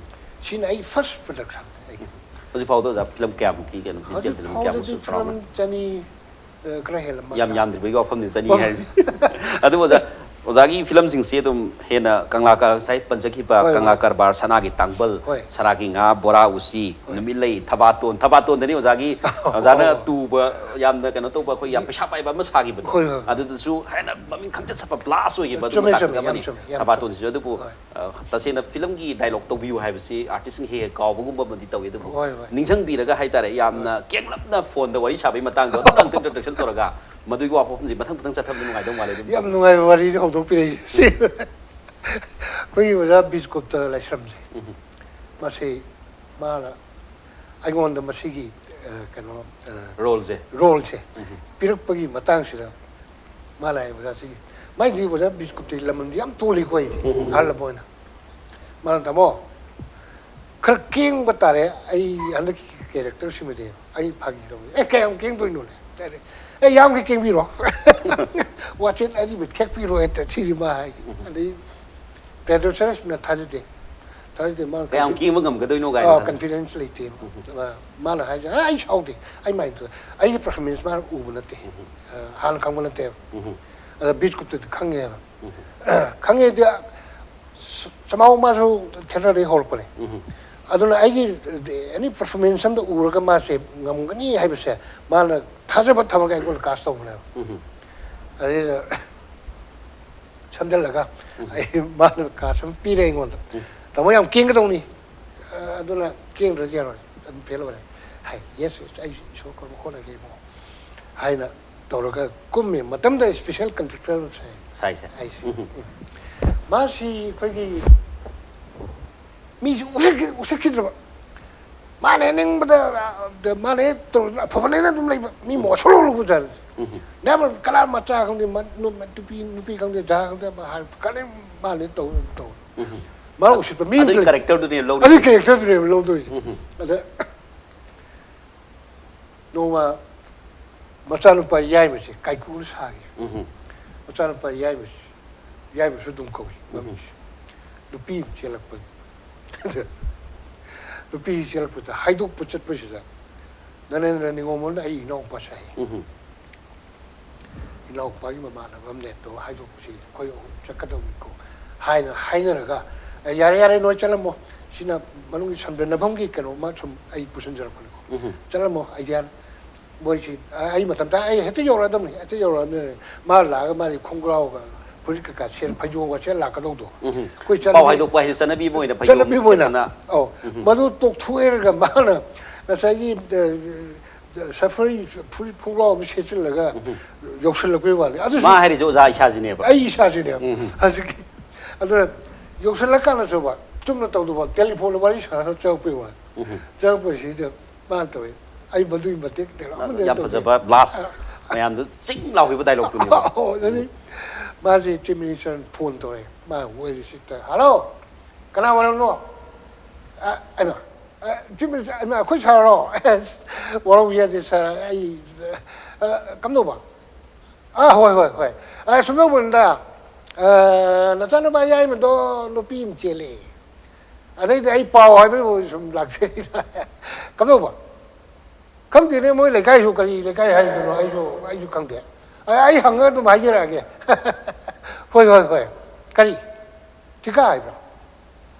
ꯁꯤꯅ ꯑꯩꯒꯤ ꯐꯥꯔꯁ ꯄ꯭ꯔꯗꯛꯁꯟ꯫ ꯑꯩꯒꯤ ꯍꯧꯖꯤꯛ ꯐꯥꯎꯗ ꯑꯣꯖꯥ ꯐꯤꯂꯝ ꯀꯌꯥꯃꯨꯛꯇꯤ ꯀꯩꯅꯣ, ꯗꯤꯖꯤꯇꯦꯜ ꯍꯧꯖꯤꯛ ꯐꯤꯂꯝ ꯐꯥꯎꯗꯗꯤ ꯀꯌꯥꯃꯨꯛꯁꯨ ꯐꯤꯂꯝ ꯆꯥꯎꯔꯦ? ꯆꯅꯤ, ꯑ, ꯈꯔ ꯍꯦꯜꯂꯝꯃꯗ꯭ꯔꯥ? ꯌꯥꯝ ꯌꯥꯝꯗ꯭ꯔꯤꯕꯒꯤ ꯋꯥꯐꯝꯅꯤ, ꯆꯅꯤ ꯍꯥꯏꯔꯤꯁꯦ꯫ ꯑꯗꯨꯕꯨ ꯑꯣꯖꯥ, ꯑꯣꯖꯥꯒꯤ ꯐꯤꯂꯝꯁꯤꯡꯁꯦ ꯑꯗꯨꯝ ꯍꯦꯟꯅ ꯀꯪꯂꯥ ꯀ-, ꯉꯁꯥꯏ ꯄꯟꯖꯈꯤꯕ ꯍꯣꯏ, ꯀꯪꯂꯥ ꯍꯣꯏ꯫ ꯀꯔꯕꯥꯔ, ꯁꯅꯥꯒꯤ ꯇꯥꯡꯕꯜ, ꯍꯣꯏ꯫ ꯁꯔꯥꯒꯤ ꯉꯥ, ꯕꯣꯔꯥ ꯎꯆꯤ, ꯅꯨꯃꯤꯠꯂꯩ, ꯊꯕꯥꯇꯣꯟ, ꯊꯕꯥꯇꯣꯟꯗꯅꯤ ꯑꯣꯖꯥꯒꯤ, ꯑꯣꯖꯥꯅ ꯇꯨꯕ ꯌꯥꯝꯅ ꯀꯩꯅꯣ ꯇꯧꯕ, ꯑꯩꯈꯣꯏ ꯌꯥꯝ ꯄꯩꯁꯥ ꯄꯥꯏꯕ ꯑꯃ ꯁꯥꯈꯤꯕꯗꯣ꯫ ꯍꯣꯏ, ꯍꯣꯏ꯫ ꯑꯗꯨꯗꯁꯨ ꯍꯦꯟꯅ ꯃꯃꯤꯡ ꯈꯪꯆꯠ ꯆꯠꯄ, ꯕ꯭ꯂꯥꯁ ꯑꯣꯏꯈꯤꯕ ꯑꯗꯨ ꯆꯨꯝꯃꯦ, ꯃꯇꯥꯡꯗꯨꯗ ꯆꯨꯝꯃꯦ, ꯌꯥꯝ ꯑꯃꯅꯤ ꯆꯨꯝꯃꯦ, ꯌꯥꯝ ꯊꯕꯥꯇꯣꯟꯁꯤꯁꯨ꯫ ꯑꯗꯨꯕꯨ ꯍꯣꯏ꯫ ꯑ, ꯇꯁꯦꯡꯅ ꯐꯤꯂꯝꯒꯤ ꯗꯥꯏꯂꯣꯛ ꯇꯧꯕꯤꯌꯨ ꯍꯥꯏꯕꯁꯤ ꯑꯥꯔꯇꯤꯁꯁꯤꯡ ꯍꯦꯛ ꯍꯦꯛ ꯀꯥꯎꯕꯒꯨꯝꯕ ꯑꯃꯗꯤ ꯇꯧꯏ꯫ ꯑꯗꯨꯕꯨ ꯍꯣꯏ, ꯍꯣꯏ꯫ ꯅꯤꯡꯁꯤꯡꯕꯤꯔꯒ ꯍꯥꯏꯇꯥꯔꯦ, ꯌꯥꯝꯅ ꯀꯦꯡꯂꯞꯅ ꯐꯣꯟꯗ ꯋꯥꯔꯤ ꯁꯥꯕꯒꯤ ꯃꯇꯥꯡꯗꯣ ꯑꯗꯨꯝ ꯏꯟꯇ꯭ꯔꯗꯛꯁꯟ ꯇꯧꯔꯒ ꯃꯗꯨꯒꯤ ꯋꯥꯐꯝꯁꯤ ꯃꯊꯪ ꯃꯊꯪ ꯆꯠꯊꯕꯗ ꯅꯨꯡꯉꯥꯏꯗꯧ ꯃꯥꯜꯂꯦ ꯑꯗꯨꯝ꯫ ꯌꯥꯝ ꯅꯨꯡꯉꯥꯏꯕ ꯋꯥꯔꯤꯅꯤ ꯍꯧꯗꯣꯛꯄꯤꯔꯛꯏꯁꯦ꯫ ꯑꯩꯈꯣꯏꯒꯤ ꯑꯣꯖꯥ ꯕꯤꯖꯒꯨꯞꯇ ꯂꯥꯏꯁ꯭ꯔꯝꯁꯦ, ꯃꯁꯤ ꯃꯥꯅ ꯑꯩꯉꯣꯟꯗ ꯃꯁꯤꯒꯤ, ꯑ, ꯀꯩꯅꯣ, ꯑ, ꯔꯣꯜꯁꯦ꯫ ꯔꯣꯜꯁꯦ ꯄꯤꯔꯛꯄꯒꯤ ꯃꯇꯥꯡꯁꯤꯗ ꯃꯥꯅ ꯍꯥꯏ, "ꯑꯣꯖꯥ, ꯁꯤꯒꯤ ꯃꯥꯏꯗꯤ ꯑꯣꯖꯥ ꯕꯤꯖꯒꯨꯞꯇꯒꯤ ꯂꯃꯟꯗꯤ ꯌꯥꯝ ꯇꯣꯜꯂꯤꯀꯣ ꯑꯩꯗꯤ ꯑꯍꯜ ꯂꯃꯟ ꯑꯣꯏꯅ." ꯃꯥꯅ, "ꯇꯥꯃꯣ, ꯈꯔ ꯀꯦꯡꯕ ꯇꯥꯔꯦ, ꯑꯩ ꯍꯟꯗꯛꯀꯤ ꯀꯦꯔꯦꯛꯇꯔꯁꯤꯃꯗꯤ ꯑꯩ ꯐꯥꯒꯤ ꯇꯧꯕꯅꯤ꯫ ꯑꯦ, ꯀꯌꯥꯝ ꯀꯦꯡꯗꯣꯏꯅꯣꯅꯦ? ꯑꯦ, ꯌꯥꯝꯒꯤ ꯀꯦꯡꯕꯤꯔꯣ꯫ ꯋꯥꯆꯦꯠ ꯑꯅꯤꯃꯨꯛ ꯊꯦꯛꯄꯤꯔꯣ ꯍꯦꯛꯇ", ꯁꯤꯅꯤ ꯃꯥ ꯍꯥꯏꯁꯦ꯫ ꯑꯗꯩ ꯄ꯭ꯔꯗ꯭ꯌꯨꯁꯔꯁꯤꯅ ꯊꯥꯖꯗꯦ꯫ ꯊꯥꯖꯗꯦ, ꯃꯥꯅ ꯀꯌꯥꯝ ꯀꯟꯐꯤ- ꯀꯦꯡꯕ ꯉꯝꯒꯗꯣꯏꯅꯣ ꯑꯥ, ꯀꯥꯏꯅ꯫ ꯀꯟꯐꯤꯗꯦꯟꯁ ꯂꯩꯇꯦ꯫ ꯑꯥ, ꯃꯥꯅ ꯍꯥꯏꯁꯦ, "ꯑ, ꯑꯩ ꯁꯥꯎꯗꯦ, ꯑꯩ ꯃꯥꯏꯟꯗ ꯑꯩꯒꯤ ꯄꯔꯐꯣꯔꯃꯦꯟꯁ ꯃꯥꯅ ꯎꯕ ꯅꯠꯇꯦ, ꯑ, ꯍꯥꯟꯅ ꯈꯪꯕ ꯅꯠꯇꯦꯕ꯫ ꯑꯗ ꯕꯤꯖꯒꯨꯞꯇꯗꯤ ꯈꯪꯉꯦꯕ꯫ ꯈꯪꯉꯦꯗꯤ, ꯁ- ꯁꯃꯥꯎ ꯃꯥꯁꯨ ꯊꯤꯌꯦꯇꯔꯗꯒꯤ ꯍꯧꯔꯛꯄꯅꯦ꯫ ꯑꯗꯨꯅ ꯑꯩꯒꯤ ꯑꯦꯅꯤ ꯄꯔꯐꯣꯔꯃꯦꯟꯁ ꯑꯃꯗ ꯎꯔꯒ ꯃꯥꯁꯦ ꯉꯝꯒꯅꯤ ꯍꯥꯏꯕꯁꯦ ꯃꯥꯅ ꯊꯥꯖꯕ ꯊꯝꯃꯒ ꯑꯩꯉꯣꯟꯗ ꯀꯥꯁ ꯇꯧꯕꯅꯦꯕ꯫ ꯑꯗꯩꯗ ꯁꯝꯖꯜꯂꯒ ꯑꯩ ꯃꯥꯅ ꯀꯥꯁ ꯑꯃ ꯄꯤꯔꯦ ꯑꯩꯉꯣꯟꯗ꯫ "ꯇꯥꯃꯣ, ꯌꯥꯝ ꯀꯦꯡꯒꯗꯧꯅꯤ, ꯑ, ꯑꯗꯨꯅ ꯀꯦꯡꯗ꯭ꯔꯗꯤ ꯌꯥꯔꯣꯏ, ꯑꯗꯨꯝ ꯐꯦꯜ ꯑꯣꯏꯔꯦ" ꯍꯥꯏ꯫ "ꯌꯦꯁ, ꯌꯦꯁ, ꯑꯩ ꯏꯁꯣꯔ ꯀꯧꯔꯨꯝ ꯍꯣꯠꯅꯒꯦ ꯏꯕꯨꯡꯉꯣ" ꯍꯥꯏꯅ ꯇꯧꯔꯒ ꯀꯨꯝꯃꯤ꯫ ꯃꯇꯝꯗ ꯁ꯭ꯄꯦꯁꯦꯜ ꯀꯟꯇ꯭ꯔꯦꯛꯇꯔ ꯑꯃ ꯁꯥꯏ꯫ ꯁꯥꯏꯁꯦ꯫ ꯑꯩꯁꯦ꯫ ꯃꯥꯁꯤ ꯑꯩꯈꯣꯏꯒꯤ ꯃꯤꯁꯤ ꯎꯁꯤꯠꯈꯤ-, ꯎꯁꯤꯠꯈꯤꯗ꯭ꯔꯕ꯫ ꯃꯥꯅ ꯍꯦꯟꯅꯤꯡꯕꯗ, ꯑ, ꯃꯥꯅ ꯍꯦꯛ ꯇꯧꯔ ꯑꯐꯕꯅꯦꯅ ꯑꯗꯨꯝ ꯂꯩꯕ꯫ ꯃꯤ ꯃꯣꯠ ꯁꯨꯛꯂꯧ ꯂꯧꯕꯖꯥꯠ ꯅꯠꯇꯦ꯫ ꯅꯦꯕꯔ ꯀꯅꯥ ꯃꯆꯥ ꯈꯪꯗꯦ, ꯃ-, ꯅꯨ-, ꯅꯨꯄꯤ, ꯅꯨꯄꯤ ꯈꯪꯗꯦ, ꯖꯥ ꯈꯪꯗꯦ, ꯑꯃ ꯍꯥꯏ-, ꯀꯔꯤꯝ ꯃꯥꯅ ꯍꯦꯛ ꯇꯧ-, ꯇꯧ-, ꯃꯥꯅ ꯎꯁꯤꯠꯄ ꯃꯤ ꯑꯃ ꯑꯗꯨꯒꯤ ꯂꯩ- ꯀꯦꯔꯦꯛꯇꯔꯗꯨꯅꯦ ꯂꯧꯗꯣꯏꯁꯦ꯫ ꯑꯗꯨꯒꯤ ꯀꯦꯔꯦꯛꯇꯔꯗꯨꯅꯦꯕ ꯂꯧꯗꯣꯏꯁꯦ꯫ ꯎꯝ. ꯑꯗ ꯅꯣꯡꯃ ꯃꯆꯥꯅꯨꯄꯥ ꯌꯥꯏꯃꯁꯦ ꯀꯥꯏꯀꯨꯅ ꯁꯥꯒꯦ꯫ ꯎꯝ. ꯃꯆꯥꯅꯨꯄꯥ ꯌꯥꯏꯃꯁꯦ, ꯌꯥꯏꯃꯁꯨ ꯑꯗꯨꯝ ꯀꯧꯏ ꯃꯃꯤꯡꯁꯦ꯫ ꯅꯨꯄꯤ ꯑꯃ ꯆꯦꯜꯂꯛꯄꯅꯤ꯫ ꯑꯗ ꯅꯨꯄꯤ ꯆꯦꯜꯂꯛꯄꯗ ꯍꯥꯏꯗꯣꯛꯄ ꯆꯠꯄꯁꯤꯗ ꯅꯔꯦꯟꯗ꯭ꯔ ꯅꯤꯉꯣꯝꯕꯝꯅ ꯑꯩ ꯏꯅꯥꯎꯄꯥ ꯁꯥꯏ꯫ ꯎꯝ. ꯏꯅꯥꯎꯄꯥꯒꯤ ꯃꯃꯥꯟꯅꯕ ꯑꯃꯅꯦ ꯇꯧꯔ ꯍꯥꯏꯗꯣꯛꯄꯁꯤ ꯑꯩꯈꯣꯏ ꯑꯍꯨꯝ ꯆꯠꯀꯗꯧꯅꯤꯀꯣ ꯍꯥꯏꯅ ꯍꯥꯏꯅꯔꯒ, "ꯑꯦ, ꯌꯥꯔꯦ, ꯌꯥꯔꯦ, ꯅꯣꯏ ꯆꯠꯂꯝꯃꯣ꯫ ꯁꯤꯅ ꯃꯅꯨꯡꯒꯤ ꯁꯝꯖꯟꯅꯐꯝꯒꯤ ꯀꯩꯅꯣꯃ ꯁꯨꯝ ꯑꯩ ꯄꯨꯁꯤꯟꯖꯔꯛꯄꯅꯤꯀꯣ꯫ ꯎꯝ. ꯆꯠꯂꯝꯃꯣ, ꯑꯥꯏꯗꯤꯌꯥ ꯃꯣꯏꯁꯤ, ꯑ, ꯑꯩ ꯃꯇꯝꯗ ꯑꯩ ꯍꯦꯛꯇ ꯌꯧꯔꯛꯑꯗꯕꯅꯤ, ꯍꯦꯛꯇ ꯌꯧꯔꯛꯑꯗꯕꯅꯤ꯫ ꯃꯥ ꯂꯥꯛꯑꯒ ꯃꯥꯗꯤ ꯈꯣꯡꯒ꯭ꯔꯥꯎꯒ ꯐꯨꯔꯤꯠ ꯀꯩꯀꯥ ꯁꯦꯠ, ꯐꯩꯖꯣꯝꯒ ꯁꯦꯠ ꯂꯥꯛꯀꯗꯧꯗꯣ꯫ ꯎꯝ. ꯑꯩꯈꯣꯏ ꯄꯥꯎ ꯆꯠꯅꯕꯤ-" ꯍꯥꯏꯗꯣꯛꯄ ꯍꯥꯏꯁꯦ ꯆꯠꯅꯕꯤ ꯑꯃ ꯑꯣꯏꯅ ꯐꯩꯖꯣꯝ ꯆꯠꯅꯕꯤ ꯑꯃ ꯑꯣꯏꯅ꯫ ꯁꯦꯠꯇꯅ꯫ ꯑꯧ, ꯃꯗꯨ ꯇꯣꯛꯊꯣꯛꯑꯦꯔꯒ ꯃꯥꯅ ꯉꯁꯥꯏꯒꯤ, ꯑ, ꯁꯐꯔꯤ ꯐꯨꯔꯤꯠ ꯈꯣꯡꯒ꯭ꯔꯥꯎ ꯑꯃ ꯁꯦꯠꯆꯤꯜꯂꯒ ꯌꯧꯁꯤꯜꯂꯛꯄꯩ ꯋꯥꯅꯤ꯫ ꯑꯗꯨꯁꯨ ꯃꯥ ꯍꯥꯏꯔꯤꯁꯦ ꯑꯣꯖꯥ ꯏꯁꯥꯁꯤꯅꯦꯕ꯫ ꯑꯩ ꯏꯁꯥꯁꯤꯅꯦꯕ꯫ ꯎꯝ. ꯍꯧꯖꯤꯛꯀꯤ ꯑꯗꯨꯅ ꯌꯧꯁꯤꯜꯂꯀꯥꯟꯗꯁꯨꯕ ꯆꯨꯝꯅ ꯇꯧꯗꯕ ꯇꯦꯂꯤꯐꯣꯟꯗ ꯋꯥꯔꯤ ꯁꯥꯟꯅ ꯆꯪꯉꯛꯄꯩ ꯋꯥꯅꯤ꯫ ꯎꯝ. ꯆꯪꯉꯛꯄꯁꯤꯗ ꯃꯥꯅ ꯇꯧꯋꯦ꯫ ꯑꯩ ꯃꯗꯨꯒꯤ ꯃꯇꯤꯛ ꯀꯩꯅꯣ ꯑꯃ ꯌꯥꯝ ꯇꯧꯗꯦ꯫ ꯐꯖꯕ ꯕ꯭ꯂꯥꯁ ꯑ, ꯃꯌꯥꯝꯗꯨ ꯆꯤꯡ ꯂꯥꯎꯈꯤꯕ ꯗꯥꯏꯂꯣꯛꯇꯨꯅꯦꯕ꯫ ꯑꯣ, ꯑꯗꯨꯗꯤ ꯃꯥꯁꯦ ꯆꯤꯐ ꯃꯤꯅꯤꯁꯇꯔꯅ ꯐꯣꯟ ꯇꯧꯔꯦ꯫ ꯃꯥ ꯑꯣꯏꯔꯤꯁꯤꯗ, "ꯍꯜꯂꯣ, ꯀꯅꯥ ꯑꯣꯏꯔꯕꯅꯣ?" "ꯑ, ꯑꯩꯅ, ꯑ, ꯆꯤꯐ ꯃꯤꯅꯤꯁꯇꯔ, ꯑꯩꯅ, ꯑꯩꯈꯣꯏ ꯁꯥꯔꯔꯣ?" "ꯑꯁ, ꯋꯥꯔꯧꯕ ꯌꯥꯗꯦ ꯁꯥꯔ, ꯑꯩ, ꯑ, ꯀꯝꯗꯧꯕ?" "ꯑ, ꯍꯣꯏ, ꯍꯣꯏ, ꯍꯣꯏ꯫ ꯑ, ꯁꯨꯝꯗꯧꯕꯅꯤꯗ, ꯑ, ꯅꯆꯥꯅꯨꯄꯥ ꯌꯥꯏꯃꯗꯣ ꯅꯨꯄꯤ ꯑꯃ ꯆꯦꯜꯂꯦ꯫ ꯑꯗꯩꯗꯤ ꯑꯩ ꯄꯥꯎ ꯍꯥꯏꯕꯒꯤ ꯁꯨꯝ ꯂꯥꯛꯆꯔꯤꯅ꯫" "ꯀꯝꯗꯧꯕ?" "ꯈꯪꯗꯦꯅꯦ, ꯃꯣꯏ ꯂꯩꯀꯥꯏꯁꯨ ꯀꯔꯤ ꯂꯩꯀꯥꯏ ꯍꯥꯏꯗꯣꯏꯅꯣ, ꯑꯩꯁꯨ, ꯑꯩꯁꯨ ꯈꯪꯗꯦ꯫ ꯑ, ꯑꯩ ꯍꯪꯉꯒ ꯑꯗꯨꯝ ꯍꯥꯏꯖꯔꯛꯑꯒꯦ꯫" "ꯍꯣꯏ, ꯍꯣꯏ, ꯍꯣꯏ꯫ ꯀꯔꯤ? ꯊꯤꯀꯥ ꯍꯥꯏꯕ꯭ꯔꯣ?"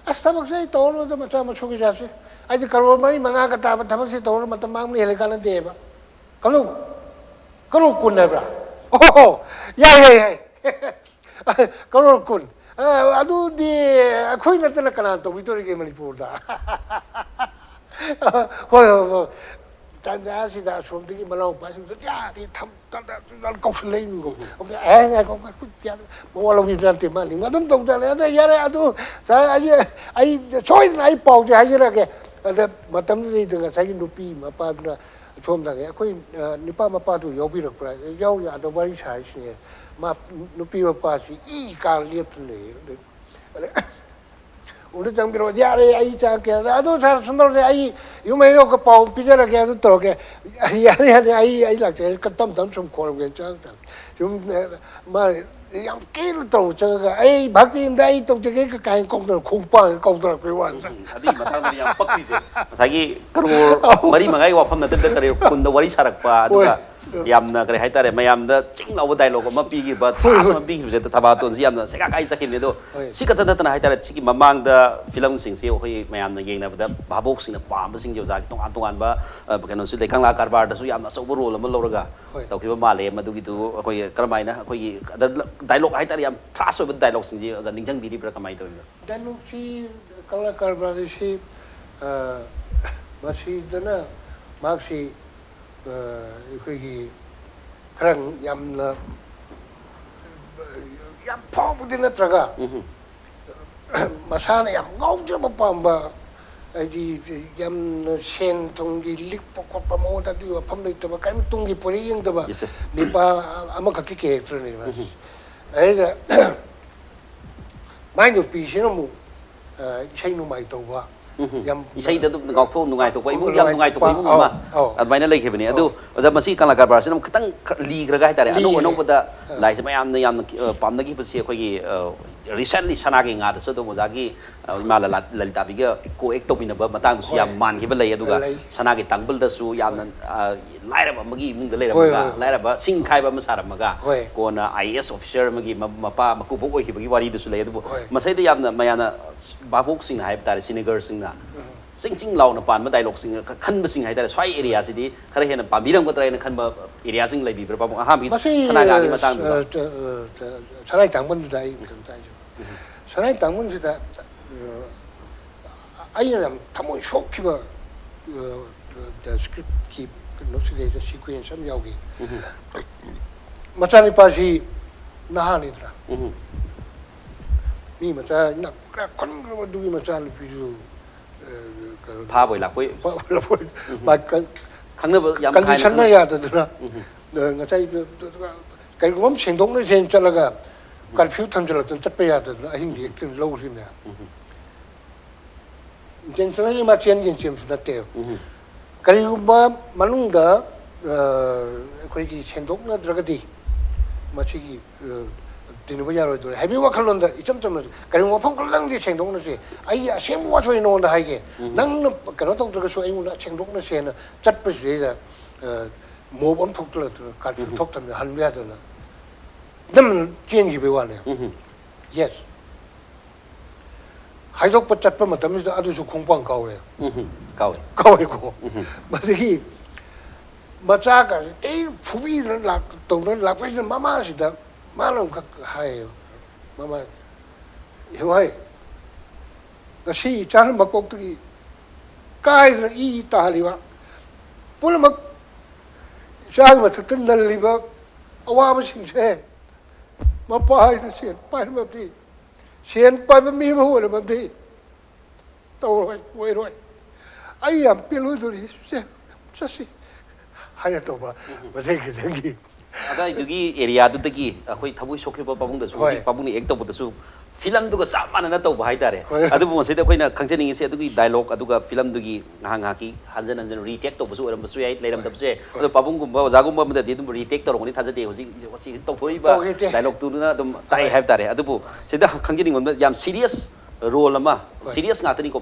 "ꯑꯁ, ꯊꯕꯛꯁꯦ ꯑꯩ ꯇꯧꯔꯔꯣꯏꯗ, ꯃꯆꯥ ꯃꯁꯨꯒꯤ ꯖꯥꯠꯁꯦ꯫ ꯑꯩꯗꯤ ꯀꯔꯣꯔ ꯃꯔꯤ ꯃꯉꯥꯒ ꯇꯥꯕ ꯊꯕꯛꯁꯦ ꯇꯧꯔ ꯃꯇꯝ ꯃꯥꯡꯕꯅ ꯍꯦꯜꯂꯦ, ꯀꯥꯟꯅꯗꯦꯕ꯫" "ꯀꯔꯣꯔ, ꯀꯔꯣꯔ ꯀꯨꯟ ꯍꯥꯏꯕ꯭ꯔꯥ?" "ꯑꯣ, ꯌꯥꯏ, ꯌꯥꯏ, ꯌꯥꯏ꯫" "ꯀꯔꯣꯔ ꯀꯨꯟ꯫ ꯑ, ꯑꯗꯨꯗꯤ ꯑꯩꯈꯣꯏ ꯅꯠꯇꯅ ꯀꯅꯥꯅ ꯇꯧꯕꯤꯗꯣꯔꯤꯒꯦ ꯃꯅꯤꯄꯨꯔꯗ?" "ꯍꯣꯏ, ꯍꯣꯏ, ꯍꯣꯏ꯫" ꯇꯥꯟꯖꯥꯁꯤꯗ ꯑꯁꯣꯝꯗꯒꯤ ꯃꯅꯥꯎꯄꯥꯁꯤꯡꯁꯨ ꯌꯥꯔꯦ, ꯊꯝ-, ꯇꯥꯟꯖꯥ ꯀꯧꯁꯜꯂꯛꯏꯅꯤꯀꯣ꯫ ꯑꯦ, ꯉꯥꯏꯈꯣ, ꯉꯥꯏꯈꯣ, ꯌꯥꯔꯦ, ꯃꯋꯥ ꯂꯧꯕꯤꯕ ꯅꯠꯇꯦ, ꯃꯥ ꯅꯤꯡꯕ ꯑꯗꯨꯝ ꯇꯧꯖꯔꯦ꯫ ꯑꯗ ꯌꯥꯔꯦ, ꯑꯗꯨ, ꯁꯥꯔ, ꯑꯩ, ꯑꯩ ꯁꯣꯏꯗꯅ ꯑꯩ ꯄꯥꯎꯁꯦ ꯍꯥꯏꯖꯔꯛꯑꯒꯦ꯫ ꯑꯗ ꯃꯇꯝꯗꯨꯗꯩꯗ ꯉꯁꯥꯏꯒꯤ ꯅꯨꯄꯤ ꯃꯄꯥꯗꯨꯅ ꯁꯣꯝꯗꯒꯤ ꯑꯩꯈꯣꯏ, ꯑ, ꯅꯨꯄꯥ ꯃꯄꯥꯗꯨ ꯌꯥꯎꯕꯤꯔꯛꯄ꯭ꯔꯥ? "ꯌꯥꯎ ꯌꯥꯗ ꯋꯥꯔꯤ ꯁꯥꯔꯤꯁꯤꯅꯦ꯫" ꯃꯥ ꯅꯨꯄꯤ ꯃꯄꯥꯁꯤ ꯏ ꯀꯥ ꯂꯦꯞꯇꯅ ꯂꯩꯌꯦ꯫ ꯑꯗ ꯎꯗ ꯆꯪꯕꯤꯔꯛꯑꯣ, "ꯌꯥꯔꯦ, ꯑꯩ ꯆꯪꯉꯛꯀꯦ"꯫ "ꯑꯗꯨ ꯁꯥꯔ ꯁꯨꯝ ꯇꯧꯔꯁꯦ, ꯑꯩ ꯌꯨꯝ ꯍꯦꯛ ꯌꯧꯔꯒ ꯄꯥꯎ ꯄꯤꯖꯔꯒꯦ, ꯑꯗꯨ ꯇꯧꯔꯒꯦ"꯫ "ꯌꯥꯔꯦ, ꯌꯥꯔꯦ, ꯑꯩ ꯑꯩ ꯂꯥꯛꯆꯒꯦ, ꯇꯞ ꯇꯞ ꯁꯨꯝ ꯈꯣꯡꯂꯝꯒꯦ, ꯆꯪꯉꯛꯇꯕꯅꯤ"꯫ ꯁꯨꯝ ꯃꯥ ꯌꯥꯝ ꯀꯦꯅ ꯇꯧꯔ ꯆꯪꯉꯒ, "ꯑꯩ ꯚꯛꯇꯤ ꯑꯝꯗ ꯑꯩ ꯇꯧꯖꯒꯦ" ꯀꯥꯏꯅ ꯀꯧꯗꯅ, ꯈꯣꯡꯄꯥꯡ ꯀꯧꯊꯔꯛꯄꯒꯤ ꯋꯥꯅꯤꯗ꯫ ꯎꯝ, ꯑꯗꯨꯒꯤ ꯃꯇꯥꯡꯗꯗꯤ ꯌꯥꯝ ꯄꯛꯇ꯭ꯔꯤꯁꯦ, ꯉꯁꯥꯏꯒꯤ ꯀꯔꯣꯔ ꯃꯔꯤ ꯃꯉꯥꯒꯤ ꯋꯥꯐꯝ ꯅꯠꯇꯕꯤꯗ ꯀꯔꯤ ꯀꯨꯟꯗ ꯋꯥꯔꯤ ꯁꯥꯔꯛꯄ, ꯑꯗꯨꯒ ꯍꯣꯏ꯫ ꯌꯥꯝꯅ ꯀꯔꯤ ꯍꯥꯏꯇꯥꯔꯦ, ꯃꯌꯥꯝꯗ ꯆꯤꯡ ꯂꯥꯎꯕ ꯗꯥꯏꯂꯣꯛ ꯑꯃ ꯄꯤꯈꯤꯕ, ꯍꯣꯏ, ꯊꯥꯁ ꯍꯣꯏ꯫ ꯑꯃ ꯄꯤꯈꯤꯕꯁꯦ ꯊꯕꯥꯇꯣꯟꯁꯤ ꯌꯥꯝꯅ ꯁꯦꯒꯥ ꯀꯥꯏ ꯆꯠꯈꯤꯕꯅꯦ꯫ ꯑꯗꯣ ꯍꯣꯏ꯫ ꯁꯤ ꯈꯛꯇ ꯅꯠꯇꯅ ꯍꯥꯏꯇꯥꯔꯦ, ꯁꯤꯒꯤ ꯃꯃꯥꯡꯗ ꯐꯤꯂꯝꯁꯤꯡꯁꯤ ꯑꯩꯈꯣꯏ ꯃꯌꯥꯝꯅ ꯌꯦꯡꯅꯕꯗ ꯚꯥꯕꯣꯛꯁꯤꯡꯅ ꯄꯥꯝꯕꯁꯤꯡꯁꯦ ꯑꯣꯖꯥꯒꯤ ꯇꯣꯉꯥꯟ ꯇꯣꯉꯥꯟꯕ, ꯑ, ꯀꯩꯅꯣꯁꯨ ꯂꯩ, ꯀꯪꯂꯥ ꯀꯔꯕꯥꯔꯗꯁꯨ ꯌꯥꯝꯅ ꯑꯆꯧꯕ ꯔꯣꯜ ꯑꯃ ꯂꯧꯔꯒ ꯍꯣꯏ꯫ ꯇꯧꯈꯤꯕ ꯃꯥꯜꯂꯦ꯫ ꯃꯗꯨꯒꯤꯗꯨ ꯑꯩꯈꯣꯏ ꯀꯔꯝꯍꯥꯏꯅ, ꯑꯩꯈꯣꯏꯒꯤ ꯗꯥꯏꯂꯣꯛ ꯍꯥꯏꯇꯥꯔꯦ, ꯌꯥꯝ ꯊ꯭ꯔꯥꯁ ꯑꯣꯏꯕ ꯗꯥꯏꯂꯣꯛꯁꯤꯡꯁꯦ ꯑꯣꯖꯥ ꯅꯤꯡꯁꯤꯡꯕꯤꯔꯤꯕ꯭ꯔꯥ, ꯀꯃꯥꯏꯅ ꯇꯧꯔꯤꯅꯣ? ꯗꯥꯏꯂꯣꯛꯁꯤ, ꯀꯪꯂꯥ ꯀꯔꯕꯥꯔꯁꯤ, ꯑ, ꯃꯁꯤꯗꯅ ꯃꯍꯥꯛꯁꯤ, ꯑ, ꯑꯩꯈꯣꯏꯒꯤ ꯈꯔ ꯌꯥꯝꯅ, ꯌꯥꯝ ꯐꯥꯎꯕꯗꯤ ꯅꯠꯇ꯭ꯔꯒ, ꯎꯝ꯫ ꯃꯁꯥꯅ ꯌꯥꯝ ꯉꯥꯎꯖꯕ ꯄꯥꯝꯕ, ꯍꯥꯏꯗꯤ ꯌꯥꯝꯅ ꯁꯦꯟ ꯊꯨꯝꯒꯤ ꯂꯤꯛꯄ ꯈꯣꯠꯄ, ꯃꯉꯣꯟꯗ ꯑꯗꯨꯒꯤ ꯋꯥꯐꯝ ꯂꯩꯇꯕ, ꯀꯔꯤꯝ ꯇꯨꯡꯒꯤ ꯄꯣꯔꯦ ꯌꯦꯡꯗꯕ Yes, yes. ꯅꯨꯄꯥ ꯑꯃꯈꯛꯀꯤ ꯀꯦꯔꯦꯛꯇꯔꯅꯦꯕ꯫ ꯎꯝ꯫ ꯑꯗꯩꯗ ꯃꯥꯏ ꯅꯨꯄꯤꯁꯤꯅ ꯑꯃꯨꯛ, ꯑ, ꯏꯁꯩ ꯅꯣꯡꯃꯥꯏ ꯇꯧꯕ, ꯎꯝ꯫ ꯌꯥꯝ ꯏꯁꯩꯗ ꯑꯗꯨꯝ ꯉꯥꯎꯊꯣꯛ ꯅꯨꯡꯉꯥꯏꯊꯣꯛꯄ, ꯏꯃꯨꯡ ꯌꯥꯝ ꯅꯨꯡꯉꯥꯏꯊꯣꯛꯄ ꯏꯃꯨꯡ ꯑꯃ, ꯑꯧ, ꯑꯧ꯫ ꯑꯗꯨꯃꯥꯏꯅ ꯂꯩꯈꯤꯕꯅꯤ꯫ ꯑꯗꯨ ꯑꯧ꯫ ꯑꯣꯖꯥ, ꯃꯁꯤ ꯀꯪꯂꯥ ꯀꯔꯕꯥꯔꯁꯤꯅ ꯑꯃꯨꯛ ꯈꯤꯇꯪ ꯈꯔ ꯂꯤꯈ꯭ꯔꯒ ꯍꯥꯏꯇꯥꯔꯦ, ꯑꯅꯧ ꯂꯤꯈ꯭ꯔꯦ꯫ ꯑꯅꯧꯕꯗ ꯑꯥ꯫ ꯂꯥꯏꯁꯦ ꯃꯌꯥꯝꯅ ꯌꯥꯝꯅ, ꯑ, ꯄꯥꯝꯅꯈꯤꯕꯁꯤ ꯑꯩꯈꯣꯏꯒꯤ, ꯑ, ꯔꯤꯁꯦꯟꯂꯤ ꯁꯅꯥꯒꯤ ꯉꯥꯗꯁꯨ ꯑꯗꯨꯝ ꯑꯣꯖꯥꯒꯤ, ꯑ, ꯏꯃꯥ ꯂꯂꯥ-, ꯂꯂꯤꯇꯥꯕꯤꯒ ꯀꯣ ꯑꯦꯛ ꯇꯧꯃꯤꯟꯅꯕ ꯃꯇꯥꯡꯗꯁꯨ ꯍꯣꯏ꯫ ꯌꯥꯝ ꯃꯥꯟꯈꯤꯕ ꯂꯩ꯫ ꯑꯗꯨꯒ ꯂꯩ꯫ ꯁꯅꯥꯒꯤ ꯇꯥꯡꯕꯜꯗꯁꯨ ꯌꯥꯝꯅ, ꯑ, ꯂꯥꯏꯔꯕ ꯑꯃꯒꯤ ꯏꯃꯨꯡꯗ ꯍꯣꯏ, ꯂꯩꯔꯝꯃꯒ, ꯍꯣꯏ, ꯍꯣꯏ꯫ ꯂꯥꯏꯔꯕ ꯁꯤꯡ ꯈꯥꯏꯕ ꯑꯃ ꯁꯥꯔꯝꯃꯒ, ꯍꯣꯏ꯫ ꯀꯣꯟꯅ ꯑꯥꯏ ꯑꯦ ꯑꯦꯁ ꯑꯣꯐꯤꯁꯔ ꯑꯃꯒꯤ ꯃ-, ꯃꯄꯥ ꯃꯀꯨꯕꯣꯛ ꯑꯣꯏꯈꯤꯕꯒꯤ ꯋꯥꯔꯤꯗꯨꯁꯨ ꯂꯩ꯫ ꯑꯗꯨꯕꯨ ꯍꯣꯏ꯫ ꯃꯁꯤꯗ ꯌꯥꯝꯅ ꯃꯌꯥꯝꯅ ꯚꯥꯕꯣꯛꯁꯤꯡꯅ ꯍꯥꯏꯕ ꯇꯥꯔꯦ, ꯁꯤꯅꯤꯒꯔꯁꯤꯡꯅ ꯆꯤꯡ ꯆꯤꯡ ꯂꯥꯎꯅ ꯄꯥꯟꯕ ꯗꯥꯏꯂꯣꯛꯁꯤꯡ ꯈ-, ꯈꯟꯕꯁꯤꯡ ꯍꯥꯏꯇꯥꯔꯦ, ꯁ꯭ꯋꯥꯏ ꯑꯦꯔꯤꯌꯥꯁꯤꯗꯤ ꯈꯔ ꯍꯦꯟꯅ ꯄꯥꯝꯕꯤꯔꯝꯒꯗ꯭ꯔꯥ ꯍꯥꯏꯅ ꯈꯟꯕ ꯑꯦꯔꯤꯌꯥꯁꯤꯡ ꯂꯩꯕꯤꯕ꯭ꯔꯥ, ꯄꯥꯕꯨꯡ? ꯑꯍꯥꯟꯕꯒꯤ ꯃꯁꯤ, ꯁꯅꯥꯒꯤ ꯉꯥꯒꯤ ꯃꯇꯥꯡꯗꯨꯗ꯫ ꯑ, ꯇ-, ꯑ, ꯇ-, ꯁꯅꯥꯏ ꯇꯥꯡꯕꯟꯗꯨꯗ ꯑꯩ ꯀꯩꯅꯣ ꯇꯥꯏꯁꯦ꯫ ꯁꯅꯥꯏ ꯇꯥꯡꯕꯟꯁꯤꯗ, ꯑ, ꯑꯩꯅ ꯌꯥꯝ ꯊꯃꯣꯏ ꯁꯣꯛꯈꯤꯕ, ꯑ, ꯗ ꯁ꯭ꯀ꯭ꯔꯤꯞꯀꯤ ꯀꯩꯅꯣꯁꯤꯗꯩꯗ ꯁꯤꯀ꯭ꯋꯦꯟꯁ ꯑꯃ ꯌꯥꯎꯈꯤ꯫ ꯃꯆꯥꯅꯤꯄꯥꯁꯤ ꯅꯍꯥꯅꯤꯗꯅ꯫ ꯎꯝ꯫ ꯃꯤ ꯃꯆꯥ ꯏꯅꯥꯛ ꯈꯔ ꯈꯨꯟꯈ꯭ꯔꯕ ꯑꯗꯨꯒꯤ ꯃꯆꯥꯅꯨꯄꯤꯁꯨ, ꯑ, ꯀꯩꯅꯣ, ꯐꯥꯕꯣꯏ ꯂꯥꯛꯄꯣꯏ꯫ ꯐꯥꯕꯣꯏ ꯂꯥꯛꯄꯣꯏ꯫ ꯃꯥ ꯀꯟ-, ꯈꯪꯅꯕ ꯌꯥꯝ ꯀꯟꯗꯤꯁꯟꯅ ꯈꯥꯏꯅ ꯌꯥꯗꯗꯅ, ꯑ, ꯉꯁꯥꯏ ꯀꯔꯤꯒꯨꯝꯕ ꯑꯃ ꯁꯦꯡꯗꯣꯛꯅꯁꯦꯅ ꯆꯠꯂꯒ ꯀꯔꯐ꯭ꯌꯨ ꯊꯝꯖꯤꯜꯂꯛꯇꯅ ꯆꯠꯄ ꯌꯥꯗꯗꯅ ꯑꯍꯤꯡꯗꯤ ꯑꯦꯛꯇꯤꯡ ꯂꯧꯈ꯭ꯔꯤꯅꯦ꯫ ꯏꯟꯇꯦꯟꯁꯅꯦꯜꯂꯤ ꯃꯥ ꯆꯦꯟꯒꯦꯅ ꯆꯦꯟꯕꯁꯨ ꯅꯠꯇꯦ꯫ ꯎꯝ꯫ ꯀꯔꯤꯒꯨꯝꯕ ꯃꯅꯨꯡꯗ ꯑ, ꯑꯩꯈꯣꯏꯒꯤ ꯁꯦꯡꯗꯣꯛꯅꯗ꯭ꯔꯒꯗꯤ ꯃꯁꯤꯒꯤ ꯑ, ꯇꯤꯟꯅꯕ ꯌꯥꯔꯣꯏꯗꯣꯔꯦ ꯍꯥꯏꯕꯒꯤ ꯋꯥꯈꯜꯂꯣꯟꯗ ꯏꯆꯝ ꯆꯝꯅ ꯀꯔꯤꯒꯨꯝꯕ ꯃꯐꯝ ꯈꯔꯗꯪꯗꯤ ꯁꯦꯡꯗꯣꯛꯅꯁꯤ꯫ ꯑꯩꯒꯤ ꯑꯁꯦꯡꯕ ꯋꯥꯁꯨ ꯑꯩ ꯅꯉꯣꯟꯗ ꯍꯥꯏꯒꯦ꯫ ꯎꯝ꯫ ꯅꯪꯅ ꯀꯩꯅꯣ ꯇꯧꯗ꯭ꯔꯒꯁꯨ ꯑꯩꯉꯣꯟꯗ ꯁꯦꯡꯗꯣꯛꯅꯁꯦꯅ ꯆꯠꯄꯁꯤꯗꯩꯗ ꯑ, ꯃꯣꯞ ꯑꯃ ꯊꯣꯛꯇꯅ ꯀꯥꯔꯐ꯭ꯌꯨ ꯎꯝ꯫ ꯊꯣꯛꯇꯕꯅꯤꯅ ꯍꯟꯕ ꯌꯥꯗꯅ ꯑꯗꯨꯝ ꯆꯦꯟꯈꯤꯕꯒꯤ ꯋꯥꯅꯦ꯫ ꯎꯝ꯫ ꯌꯦꯁ꯫ ꯍꯥꯏꯗꯣꯛꯄ ꯆꯠꯄ ꯃꯇꯝꯁꯤꯗ ꯑꯗꯨꯁꯨ ꯈꯣꯡꯄꯥꯡ ꯀꯥꯎꯔꯦ꯫ ꯎꯝ꯫ ꯀꯥꯎꯋꯦ꯫ ꯀꯥꯎꯔꯦꯀꯣ꯫ ꯎꯝ꯫ ꯃꯗꯒꯤ ꯃꯆꯥꯒꯁꯦ ꯇꯤ ꯐꯨꯕꯤꯗꯅ ꯂꯥꯛ-, ꯇꯧꯗꯅ ꯂꯥꯛꯄꯁꯤꯗ ꯃꯃꯥꯁꯤꯗ ꯃꯥꯅ ꯑꯃꯈꯛ ꯍꯥꯏꯌꯦꯕ꯫ ꯃꯃꯥ, "ꯏꯍꯧ ꯍꯥꯏ, ꯉꯁꯤ ꯏꯆꯥꯅ ꯃꯀꯣꯛꯇꯒꯤ ꯀꯥꯏꯗꯅ ꯏ ꯇꯥꯍꯜꯂꯤꯕ ꯄꯨꯝꯅꯃꯛ ꯏꯆꯥꯒꯤ ꯃꯊꯛꯇ ꯅꯜꯂꯤꯕ ꯑꯋꯥꯕꯁꯤꯡꯁꯦ ꯃꯄꯥ ꯍꯥꯏꯗꯨ ꯁꯦꯟ ꯄꯥꯏꯔꯝꯃꯕꯗꯤ, ꯁꯦꯟ ꯄꯥꯏꯕ ꯃꯤ ꯑꯃ ꯑꯣꯏꯔꯝꯃꯕꯗꯤ ꯇꯧꯔꯣꯏ, ꯑꯣꯏꯔꯣꯏ꯫ ꯑꯩ ꯌꯥꯝ ꯄꯦꯜꯂꯣꯏꯗꯣꯔꯤ꯫ ꯁꯦ, ꯆꯠꯁꯤ" ꯍꯥꯏꯅ ꯇꯧꯕ꯫ ꯎꯝ꯫ ꯃꯇꯦꯡ ꯈꯤꯇꯪꯒꯤ ꯑꯗꯥꯏꯗꯨꯒꯤ ꯑꯦꯔꯤꯌꯥꯗꯨꯗꯒꯤ ꯑꯩꯈꯣꯏ ꯊꯃꯣꯏ ꯁꯣꯛꯈꯤꯕ ꯄꯥꯕꯨꯡꯗꯁꯨ, ꯍꯣꯏ꯫ ꯍꯧꯖꯤꯛ ꯄꯥꯕꯨꯡꯅ ꯑꯦꯛ ꯇꯧꯕꯗꯁꯨ ꯐꯤꯂꯝꯗꯨꯒ ꯆꯞ ꯃꯥꯟꯅꯅ ꯇꯧꯕ ꯍꯥꯏꯇꯥꯔꯦ꯫ ꯍꯣꯏ꯫ ꯑꯗꯨꯕꯨ ꯃꯁꯤꯗ ꯑꯩꯈꯣꯏꯅ ꯈꯪꯖꯅꯤꯡꯉꯤꯁꯦ ꯑꯗꯨꯒꯤ ꯗꯥꯏꯂꯣꯛ ꯑꯗꯨꯒ ꯐꯤꯂꯝꯗꯨꯒꯤ ꯉꯥꯏꯍꯥꯛ ꯉꯥꯏꯍꯥꯛꯀꯤ ꯍꯟꯖꯟ ꯍꯟꯖꯟ ꯔꯤꯇꯦꯛ ꯇꯧꯕꯁꯨ ꯑꯣꯏꯔꯝꯕꯁꯨ ꯌꯥꯏ, ꯂꯩꯔꯝꯗꯕꯁꯨ ꯌꯥꯏ꯫ ꯍꯣꯏ꯫ ꯑꯗꯣ ꯄꯥꯕꯨꯡꯒꯨꯝꯕ ꯑꯣꯖꯥꯒꯨꯝꯕ ꯑꯃꯗꯗꯤ ꯑꯗꯨꯝ ꯔꯤꯇꯦꯛ ꯇꯧꯔꯝꯒꯅꯤ ꯊꯥꯖꯗꯦ꯫ ꯍꯧꯖꯤꯛ ꯍꯧꯖꯤꯛ ꯇꯧꯊꯣꯛꯏꯕ ꯇꯧꯈꯤꯗꯦ꯫ ꯗꯥꯏꯂꯣꯛꯇꯨꯅ ꯑꯗꯨꯝ ꯇꯥꯛꯑꯦ ꯍꯣꯏ꯫ ꯍꯥꯏꯕ ꯇꯥꯔꯦ꯫ ꯑꯗꯨꯕꯨ ꯍꯣꯏ꯫ ꯁꯤꯗ ꯈꯪꯖꯅꯤꯡꯕ ꯑꯃꯅ ꯌꯥꯝ ꯁꯤꯔꯤꯌꯁ ꯔꯣꯜ ꯑꯃ, ꯍꯣꯏ꯫ ꯁꯤꯔꯤꯌꯁ ꯉꯥꯛꯇꯅꯤꯀꯣ꯫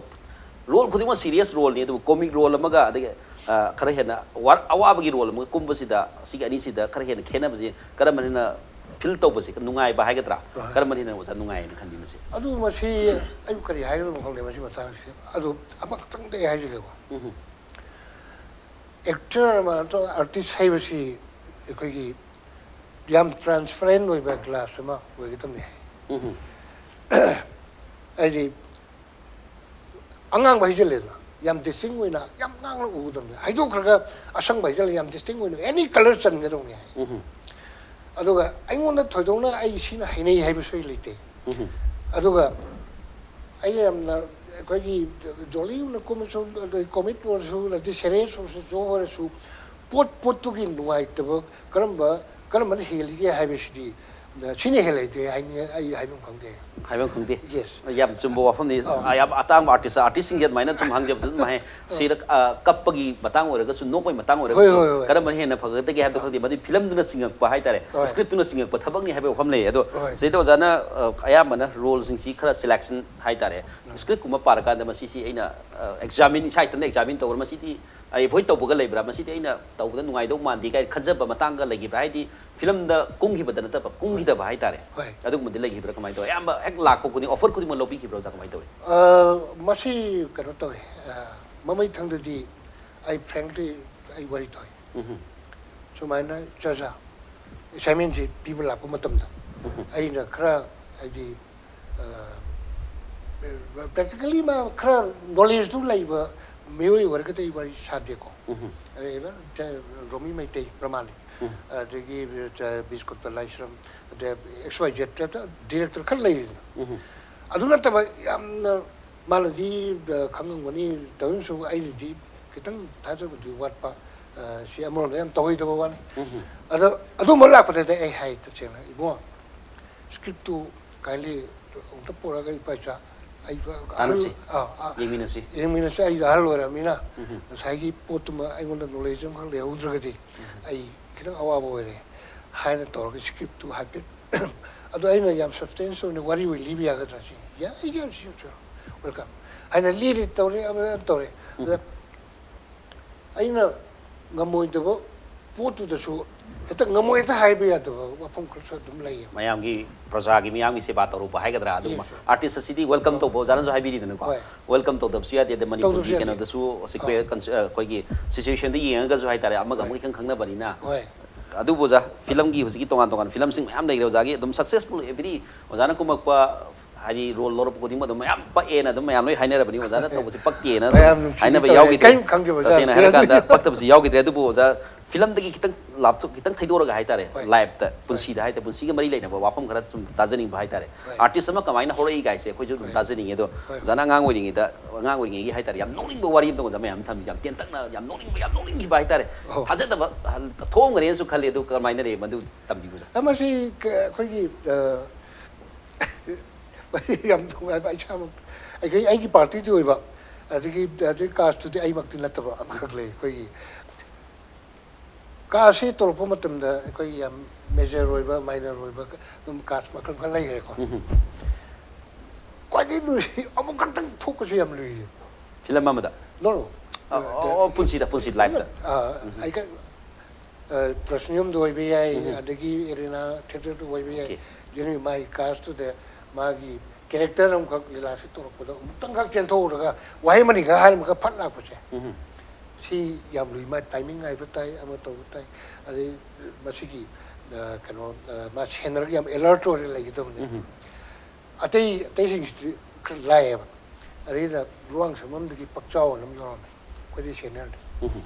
ꯔꯣꯜ ꯈꯨꯗꯤꯡꯃꯛ ꯁꯤꯔꯤꯌꯁ ꯔꯣꯜꯅꯤ, ꯑꯗꯨꯕꯨ ꯀꯣꯃꯤꯛ ꯔꯣꯜ ꯑꯃꯒ ꯑꯗꯒꯤ, ꯑ, ꯈꯔ ꯍꯦꯟꯅ ꯋꯥ-, ꯑꯋꯥꯕꯒꯤ ꯔꯣꯜ ꯑꯃꯒ ꯀꯨꯝꯕꯁꯤꯗ, ꯑꯁꯤꯒꯤ ꯑꯅꯤꯁꯤꯗ ꯈꯔ ꯍꯦꯟꯅ ꯈꯦꯠꯅꯕꯁꯤ ꯀꯔꯝꯕꯅ ꯍꯦꯟꯅ ꯐꯤꯜ ꯇꯧꯕꯁꯦ ꯅꯨꯡꯉꯥꯏꯕ ꯍꯥꯏꯒꯗ꯭ꯔꯥ? ꯍꯣꯏ꯫ ꯀꯔꯝꯕꯅ ꯍꯦꯟꯅ ꯑꯣꯖꯥ ꯅꯨꯡꯉꯥꯏꯅ ꯈꯟꯕꯤ ꯃꯁꯤ? ꯑꯗꯨ ꯃꯁꯤ ꯑꯩ ꯀꯔꯤ ꯍꯥꯏꯒꯗꯕꯅꯣ ꯈꯪꯗꯦ ꯃꯁꯤ ꯃꯇꯥꯡꯁꯦ꯫ ꯑꯗꯨ ꯑꯃꯈꯛꯇꯪꯗꯤ ꯑꯩ ꯍꯥꯏꯖꯒꯦꯀꯣ꯫ ꯎꯝ꯫ ꯑꯦꯛꯇꯔ ꯑꯃ ꯅꯠꯇ꯭ꯔꯒ ꯑꯥꯔꯇꯤꯁ ꯍꯥꯏꯕꯁꯤ ꯑꯩꯈꯣꯏꯒꯤ ꯌꯥꯝ ꯇ꯭ꯔꯥꯟꯁꯄꯔꯦꯟ ꯑꯣꯏꯕ ꯒ꯭ꯂꯥꯁ ꯑꯃ ꯑꯣꯏꯒꯗꯕꯅꯤ ꯍꯥꯏ꯫ ꯎꯝ꯫ ꯍꯥꯏꯗꯤ ꯑꯉꯥꯡꯕ ꯍꯩꯖꯤꯜꯂꯦꯗꯅ, ꯌꯥꯝ ꯗꯤꯁꯇꯤꯡ ꯑꯣꯏꯅ ꯌꯥꯝ ꯉꯥꯡꯅ ꯎꯒꯗꯕꯅꯤ꯫ ꯍꯩꯗꯣꯛꯈ꯭ꯔꯒ ꯑꯁꯪꯕ ꯍꯩꯖꯤꯜꯂꯒ ꯌꯥꯝ ꯗꯤꯁꯇꯤꯡ ꯑꯣꯏꯅ ꯑꯦꯅꯤ ꯀꯂꯔ ꯆꯟꯒꯗꯧꯅꯤ ꯍꯥꯏ꯫ ꯎꯝ꯫ ꯑꯗꯨꯒ ꯑꯩꯉꯣꯟꯗ ꯊꯣꯏꯗꯣꯛꯅ ꯑꯩ ꯁꯤꯅ ꯍꯩꯅꯩ ꯍꯥꯏꯕꯁꯨ ꯑꯩ ꯂꯩꯇꯦ꯫ ꯎꯝ꯫ ꯑꯗꯨꯒ ꯑꯩꯅ ꯌꯥꯝꯅ ꯑꯩꯈꯣꯏꯒꯤ ꯖꯣꯂꯤ ꯑꯣꯏꯅ ꯀꯨꯝꯃꯁꯨ, ꯑꯗꯩ ꯀꯣꯃꯤꯛ ꯑꯣꯏꯔꯁꯨ, ꯑꯗꯩ ꯁꯦꯔꯤꯌꯁ ꯑꯣꯏꯔꯁꯨ, ꯖꯣꯛ ꯑꯣꯏꯔꯁꯨ, ꯄꯣꯠ ꯄꯣꯠꯇꯨꯒꯤ ꯅꯨꯡꯉꯥꯏꯇꯕ ꯀꯔꯝꯕ, ꯀꯔꯝꯕꯅ ꯍꯦꯜꯂꯤꯒꯦ ꯍꯥꯏꯕꯁꯤꯗꯤ ꯁꯤꯅ ꯍꯦꯜꯂꯦꯗꯤ ꯍꯥꯏꯅꯤꯡꯉꯦ, ꯑꯩ ꯍꯥꯏꯐꯝ ꯈꯪꯗꯦ꯫ ꯍꯥꯏꯐꯝ ꯈꯪꯗꯦ꯫ Yes. ꯌꯥꯝ ꯆꯨꯝꯕ ꯋꯥꯐꯝꯅꯤ꯫ ꯑ, ꯌꯥꯝ ꯑꯇꯥꯡꯕ ꯑꯥꯔꯇꯤꯁ, ꯑꯥꯔꯇꯤꯁꯁꯤꯡꯁꯦ ꯑꯗꯨꯃꯥꯏꯅ ꯁꯨꯝ ꯍꯪꯖꯕꯗꯨ ꯑꯗꯨꯝ ꯍꯥꯏ꯫ ꯁꯤꯗ, ꯑ, ꯀꯞꯄꯒꯤ ꯃꯇꯥꯡ ꯑꯣꯏꯔꯒꯁꯨ, ꯅꯣꯛꯄꯒꯤ ꯃꯇꯥꯡ ꯑꯣꯏꯔꯒꯁꯨ, ꯍꯣꯏ, ꯍꯣꯏ, ꯍꯣꯏ꯫ ꯀꯔꯝꯕꯅ ꯍꯦꯟꯅ ꯐꯒꯗꯒꯦ ꯍꯥꯏꯕꯗꯣ ꯈꯪꯗꯦ, ꯃꯗꯨꯗꯤ ꯐꯤꯂꯝꯗꯨꯅ ꯆꯤꯡꯉꯛꯄ ꯍꯥꯏꯇꯥꯔꯦ, ꯍꯣꯏ꯫ ꯁ꯭ꯀ꯭ꯔꯤꯞꯇꯨꯅ ꯆꯤꯡꯉꯛꯄ ꯊꯕꯛꯅꯤ ꯍꯥꯏꯕ ꯋꯥꯐꯝ ꯂꯩ꯫ ꯑꯗꯣ ꯍꯣꯏ꯫ ꯁꯤꯗ ꯑꯣꯖꯥꯅ, ꯑ, ꯑꯌꯥꯝꯕꯅ ꯔꯣꯜꯁꯤꯡꯁꯤ ꯈꯔ ꯁꯦꯂꯦꯛꯁꯟ ꯍꯥꯏꯇꯥꯔꯦ, ꯁ꯭ꯀ꯭ꯔꯤꯞꯀꯨꯝꯕ ꯄꯥꯔꯀꯥꯟꯗ ꯃꯁꯤꯁꯤ ꯑꯩꯅ, ꯑ, ꯑꯦꯛꯖꯥꯃꯤꯟ, ꯏꯁꯥ ꯏꯊꯟꯇ ꯑꯦꯛꯖꯥꯃꯤꯟ ꯇꯧꯕ꯭ꯔꯥ, ꯃꯁꯤꯗꯤ ꯑꯩ ꯑꯦꯚꯣꯏꯗ ꯇꯧꯕꯒ ꯂꯩꯕ꯭ꯔꯥ, ꯃꯁꯤꯗꯤ ꯑꯩꯅ ꯇꯧꯕꯗ ꯅꯨꯡꯉꯥꯏꯗꯧ ꯃꯥꯟꯗꯦ ꯀꯥꯏꯅ ꯈꯟꯖꯕ ꯃꯇꯥꯡꯒ ꯂꯩꯈꯤꯕ꯭ꯔꯥ? ꯍꯥꯏꯗꯤ ꯐꯤꯂꯝꯗ ꯀꯨꯝꯈꯤꯕꯗ ꯅꯠꯇꯕ, ꯀꯨꯝꯈꯤꯗꯕ ꯍꯥꯏꯇꯥꯔꯦ, ꯍꯣꯏ꯫ ꯑꯗꯨꯒꯨꯝꯕꯗꯤ ꯂꯩꯈꯤꯕ꯭ꯔꯥ? ꯀꯃꯥꯏꯅ ꯇꯧꯋꯤ? ꯑꯌꯥꯝꯕ ꯍꯦꯛ ꯂꯥꯛꯄ ꯈꯨꯗꯤꯡ ꯑꯣꯐꯔ ꯈꯨꯗꯤꯡꯃꯛ ꯂꯧꯕꯤꯈꯤꯕ꯭ꯔꯥ, ꯑꯣꯖꯥ? ꯀꯃꯥꯏꯅ ꯇꯧꯋꯤ? ꯑ, ꯃꯁꯤ ꯀꯩꯅꯣ ꯇꯧꯋꯦ꯫ ꯑ, ꯃꯃꯩ ꯊꯪꯗꯗꯤ ꯑꯩ, frankly, ꯑꯩ ꯋꯥꯔꯤ ꯇꯧꯋꯦ꯫ ꯎꯝ꯫ ꯁꯨꯃꯥꯏꯅ ꯆꯖꯥ ꯑꯦꯁꯥꯏꯟꯃꯦꯟꯁꯤ ꯄꯤꯕ ꯂꯥꯛꯄ ꯃꯇꯝꯗ ꯑꯩꯅ ꯈꯔ, ꯍꯥꯏꯗꯤ, ꯑ, practically ꯃꯥ ꯈꯔ ꯅꯣꯂꯦꯖꯇꯨ ꯂꯩꯕ ꯃꯤꯑꯣꯏ ꯑꯣꯏꯔꯒꯗꯤ ꯑꯩ ꯋꯥꯔꯤ ꯁꯥꯗꯦꯀꯣ꯫ ꯎꯝ꯫ ꯑꯗꯩ even ꯔꯣꯃꯤ ꯃꯩꯇꯩ ꯄ꯭ꯔꯃꯥꯟꯅꯤ, ꯎꯝ꯫ ꯑꯗꯒꯤ ꯕꯤꯁꯀꯨꯠꯇ ꯂꯥꯏꯁ꯭ꯔꯝ, ꯑꯗꯩ X Y Z director ꯈꯔ ꯂꯩꯔꯤꯗꯅ꯫ ꯎꯝ꯫ ꯑꯗꯨ ꯅꯠꯇꯕ ꯌꯥꯝꯅ ꯃꯥꯅꯗꯤ, ꯑ, ꯈꯪꯉꯝꯒꯅꯤ, ꯇꯧꯔꯤꯁꯨ ꯑꯩꯅꯗꯤ ꯈꯤꯇꯪ ꯊꯥꯖꯕꯗꯤ ꯋꯥꯠꯄ, ꯑ, ꯁꯤ ꯑꯃꯔꯣꯝꯗ ꯌꯥꯝ ꯇꯧꯍꯩꯗꯕ ꯋꯥꯅꯤ꯫ ꯎꯝ꯫ ꯑꯗꯣ ꯑꯗꯨꯝꯕ ꯂꯥꯛꯄꯗꯗꯤ ꯑꯩ ꯍꯥꯏ, ꯇꯁꯦꯡꯅ, "ꯏꯕꯨꯡꯉꯣ, ꯁ꯭ꯀ꯭ꯔꯤꯞꯇꯨ kindly ꯑꯃꯨꯛꯇ ꯄꯨꯔꯛꯑꯒ ꯏꯄꯥ ꯏꯆꯥ ꯑꯩ ꯑꯍꯜ, ꯇꯥꯟꯅꯁꯤ꯫ ꯑꯥ, ꯑꯥ, ꯌꯦꯡꯃꯤꯟꯅꯁꯤ꯫ ꯌꯦꯡꯃꯤꯟꯅꯁꯤ, ꯑꯩ ꯑꯍꯜ ꯑꯣꯏꯔꯕꯅꯤꯅ ꯎꯝ꯫ ꯉꯁꯥꯏꯒꯤ ꯄꯣꯠꯇꯨꯃ ꯑꯩꯉꯣꯟꯗ ꯅꯣꯂꯦꯖ ꯑꯃꯈꯛ ꯂꯩꯍꯧꯗ꯭ꯔꯒꯗꯤ ꯑꯩ ꯈꯤꯇꯪ ꯑꯋꯥꯕ ꯑꯣꯏꯔꯦ" ꯍꯥꯏꯅ ꯇꯧꯔꯒ ꯁ꯭ꯀ꯭ꯔꯤꯞꯇꯨ ꯍꯥꯏꯐꯦꯠ, ꯑꯗꯣ ꯑꯩꯅ ꯌꯥꯝ substance ꯑꯣꯏꯅ ꯋꯥꯔꯤ ꯑꯣꯏꯅ ꯂꯤꯕ ꯌꯥꯒꯗ꯭ꯔꯥ ꯁꯤ? "ꯌꯥꯏ, ꯌꯥꯏ, sure, sure, welcome" ꯍꯥꯏꯅ ꯂꯤꯔꯤ ꯇꯧꯔꯦ, ꯑꯃ ꯇꯧꯔꯦ꯫ ꯑꯗ ꯑꯩꯅ ꯉꯝꯃꯣꯏꯗꯕ ꯄꯣꯠꯇꯨꯗꯁꯨ ꯍꯦꯛꯇ ꯉꯝꯃꯣꯏ ꯍꯦꯛꯇ ꯍꯥꯏꯕ ꯌꯥꯗꯕ ꯋꯥꯐꯝ ꯈꯔꯁꯨ ꯑꯗꯨꯝ ꯂꯩꯌꯦꯕ꯫ ꯃꯌꯥꯝꯒꯤ, ꯄ꯭ꯔꯖꯥꯒꯤ, ꯃꯤꯌꯥꯝꯒꯤ ꯁꯦꯕꯥ ꯇꯧꯔꯨꯕ ꯍꯥꯏꯒꯗ꯭ꯔꯥ, ꯑꯗꯨꯒꯨꯝꯕ Yes, sir. ꯑꯥꯔꯇꯤꯁ ꯑꯁꯤꯗꯤ ꯋꯦꯜꯀꯝ ꯇꯧꯕ, ꯑꯣꯖꯥꯅꯁꯨ ꯍꯥꯏꯕꯤꯔꯤꯗꯅꯀꯣ꯫ ꯍꯣꯏ꯫ ꯋꯦꯜꯀꯝ ꯇꯧꯗꯕꯁꯨ ꯌꯥꯗꯦ, ꯑꯗ ꯃꯅꯤꯄꯨꯔꯒꯤ ꯇꯧꯗꯕꯁꯨ ꯌꯥꯗꯦ꯫ ꯀꯩꯅꯣꯗꯁꯨ ꯑꯥ꯫ ꯁꯤꯀ꯭ꯋꯦ-, ꯀꯟꯁ-, ꯑ, ꯑꯩꯈꯣꯏꯒꯤ ꯁꯤꯆꯨꯋꯦꯁꯟꯗ ꯌꯦꯡꯉꯒꯁꯨ ꯍꯥꯏꯇꯥꯔꯦ, ꯑꯃꯒ ꯍꯣꯏ꯫ ꯑꯃꯒ ꯈꯤꯇꯪ ꯈꯪꯅꯕꯅꯤꯅ꯫ ꯍꯣꯏ꯫ ꯑꯗꯨꯕꯨ ꯑꯣꯖꯥ, ꯐꯤꯂꯝꯒꯤ ꯍꯧꯖꯤꯛꯀꯤ ꯇꯣꯉꯥꯟ ꯇꯣꯉꯥꯟꯕ ꯐꯤꯂꯝꯁꯤꯡ ꯃꯌꯥꯝ ꯂꯩꯈ꯭ꯔꯦ ꯑꯣꯖꯥꯒꯤ, ꯑꯗꯨꯝ successful every, ꯑꯣꯖꯥꯅ ꯀꯨꯝꯃꯛꯄ, ꯍꯥꯏꯗꯤ, ꯔꯣꯜ ꯂꯧꯔꯛꯄ ꯈꯨꯗꯤꯡꯃꯛ ꯑꯗꯨꯝ ꯃꯌꯥꯝ ꯄꯛꯑꯦꯅ ꯑꯗꯨꯝ ꯃꯌꯥꯝ ꯂꯣꯏ ꯍꯥꯏꯅꯔꯕꯅꯤ, ꯑꯣꯖꯥꯅ ꯇꯧꯕꯁꯤ ꯄꯛꯇꯦꯅ ꯑꯗꯨꯝ ꯃꯌꯥꯝ ꯅꯨꯡꯁꯤꯕꯤ ꯍꯥꯏꯅꯕ ꯇꯧꯔꯦ꯫ ꯌꯥꯎꯈꯤꯗ꯭ꯔꯦ꯫ ꯀꯔꯤꯝ ꯈꯪꯗꯦ ꯑꯣꯖꯥ꯫ ꯇꯁꯦꯡꯅ ꯍꯥꯏꯔꯀꯥꯟꯗ ꯄꯛꯇꯕꯁꯤ ꯌꯥꯎꯈꯤꯗ꯭ꯔꯦ꯫ ꯑꯗꯨꯕꯨ ꯑꯣꯖꯥ, ꯐꯤꯂꯝꯗꯒꯤ ꯈꯤꯇꯪ ꯂꯥꯞꯊꯣꯛ ꯈꯤꯇꯪ ꯊꯩꯗꯣꯔꯒ ꯍꯥꯏꯇꯥꯔꯦ, ꯍꯣꯏ. ꯂꯥꯏꯐꯇ, ꯄꯨꯟꯁꯤꯗ ꯍꯥꯏꯇꯥꯔꯦ, ꯄꯨꯟꯁꯤꯒ ꯃꯔꯤ ꯂꯩꯅꯕ ꯋꯥꯐꯝ ꯈꯔ ꯁꯨꯝ ꯇꯥꯖꯅꯤꯡꯕ ꯍꯥꯏꯇꯥꯔꯦ. ꯍꯣꯏ. ꯑꯥꯔꯇꯤꯁ ꯑꯃ ꯀꯃꯥꯏꯅ ꯍꯧꯔꯛꯏ ꯀꯥꯏꯁꯦ ꯑꯩꯈꯣꯏꯁꯨ ꯑꯗꯨꯝ ꯍꯣꯏ. ꯇꯥꯖꯅꯤꯡꯉꯦ ꯑꯗꯣ, ꯍꯣꯏ. ꯑꯣꯖꯥꯅ ꯑꯉꯥꯡ ꯑꯣꯏꯔꯤꯉꯩꯗ, ꯑꯉꯥꯡ ꯑꯣꯏꯔꯤꯉꯩꯒꯤ ꯍꯥꯏꯇꯥꯔꯦ, ꯌꯥꯝ ꯅꯣꯛꯅꯤꯡꯕ ꯋꯥꯔꯤ ꯑꯝꯇ ꯑꯣꯖꯥ ꯃꯌꯥꯝ ꯊꯝꯕꯤ, ꯌꯥꯝ ꯇꯦꯟꯇꯛꯅ ꯌꯥꯝ ꯅꯣꯛꯅꯤꯡꯕ, ꯌꯥꯝ ꯅꯣꯛꯅꯤꯡꯈꯤꯕ ꯍꯥꯏꯇꯥꯔꯦ. ꯑꯧ. ꯊꯥꯖꯗꯕ ꯍꯜ- ꯊꯣꯛꯑꯝꯒꯅꯦꯅꯁꯨ ꯈꯜꯂꯤ, ꯑꯗꯨ ꯀꯃꯥꯏꯅ ꯂꯩ ꯃꯗꯨ ꯇꯝꯕꯤꯕꯗ? ꯑ, ꯃꯁꯤ ꯀ- ꯑꯩꯈꯣꯏꯒꯤ ꯑ, ꯃꯁꯤ ꯌꯥꯝ ꯅꯨꯡꯉꯥꯏꯕ, ꯑꯩ ꯏꯁꯥꯃꯛ ꯑꯩꯈꯣꯏ ꯑꯩꯒꯤ ꯄꯥꯔꯇꯤꯗꯤ ꯑꯣꯏꯕ, ꯑꯗꯒꯤ ꯑꯗꯒꯤ ꯀꯥꯁꯇꯨꯗꯤ ꯑꯩꯃꯛꯇꯤ ꯅꯠꯇꯕ ꯑꯃꯈꯛ ꯂꯩ ꯑꯩꯈꯣꯏꯒꯤ ꯀꯥꯁꯁꯤ ꯇꯧꯔꯛꯄ ꯃꯇꯝꯗ ꯑꯩꯈꯣꯏ ꯌꯥꯝ ꯃꯦꯖꯔ ꯑꯣꯏꯕ, ꯃꯥꯏꯅꯔ ꯑꯣꯏꯕ ꯑꯗꯨꯝ ꯀꯥꯁ ꯃꯈꯜ ꯃꯈꯜ ꯂꯩꯈ꯭ꯔꯦꯀꯣ. ꯎꯝ. ꯈ꯭ꯋꯥꯏꯗꯒꯤ ꯂꯨꯔꯤ ꯑꯃꯨꯛ ꯈꯛꯇꯪ ꯊꯣꯛꯄꯁꯨ ꯌꯥꯝ ꯂꯨꯏ. ꯐꯤꯂꯝ ꯑꯃꯗ? No, no. ꯑ, ꯑꯣ, ꯄꯨꯟꯁꯤꯗ, ꯄꯨꯟꯁꯤ, ꯂꯥꯏꯐꯇ. ꯑ, ꯑꯩ ꯈ- ꯑ, ꯄ꯭ꯔꯁꯅꯤꯌꯝꯗ ꯑꯣꯏꯕ ꯌꯥꯏ, ꯎꯝ. ꯑꯗꯒꯤ ꯑꯦꯔꯦꯅꯥ ꯊꯤꯌꯦꯇꯔꯗ ꯑꯣꯏꯕ ꯌꯥꯏ. Okay. ꯑꯗꯨꯅ ꯃꯥꯒꯤ ꯀꯥꯁꯇꯨꯗ ꯃꯥꯒꯤ ꯀꯦꯔꯦꯛꯇꯔ ꯑꯃꯈꯛ ꯂꯤꯂꯥꯁꯤ ꯇꯧꯔꯛꯄꯗ ꯑꯃꯨꯛꯇꯪꯈꯛ ꯆꯦꯟꯊꯣꯛꯎꯔꯒ ꯋꯥꯍꯩ ꯑꯃꯅꯤꯈꯛ ꯍꯥꯏꯔꯝꯃꯒ ꯐꯠ ꯂꯥꯛꯄꯁꯦ, ꯎꯝ. ꯁꯤ ꯌꯥꯝ ꯂꯨꯏ. ꯃꯥ ꯇꯥꯏꯃꯤꯡ ꯍꯥꯏꯕ ꯇꯥꯏ, ꯑꯃ ꯇꯧꯕ ꯇꯥꯏ, ꯑꯗꯩ ꯃꯁꯤꯒꯤ ꯑ, ꯀꯩꯅꯣ, ꯑ, ꯃꯥ ꯁꯦꯟꯅꯔꯒ ꯌꯥꯝ ꯑꯦꯂꯔꯠ ꯑꯣꯏꯔꯒ ꯂꯩꯒꯗꯕꯅꯦ. ꯎꯝ. ꯑꯇꯩ ꯑꯇꯩꯁꯤꯡꯁꯤꯗꯤ ꯈꯔ ꯂꯥꯏꯌꯦꯕ. ꯑꯗꯩꯗ ꯂꯨꯋꯥꯡ ꯁꯝꯕꯝꯗꯒꯤ ꯄꯛꯆꯥꯎ ꯑꯅ ꯑꯃ ꯂꯧꯔꯝꯃꯦ, ꯑꯩꯈꯣꯏꯗꯤ ꯁꯦꯅꯤꯌꯔꯅꯤ. ꯎꯝ.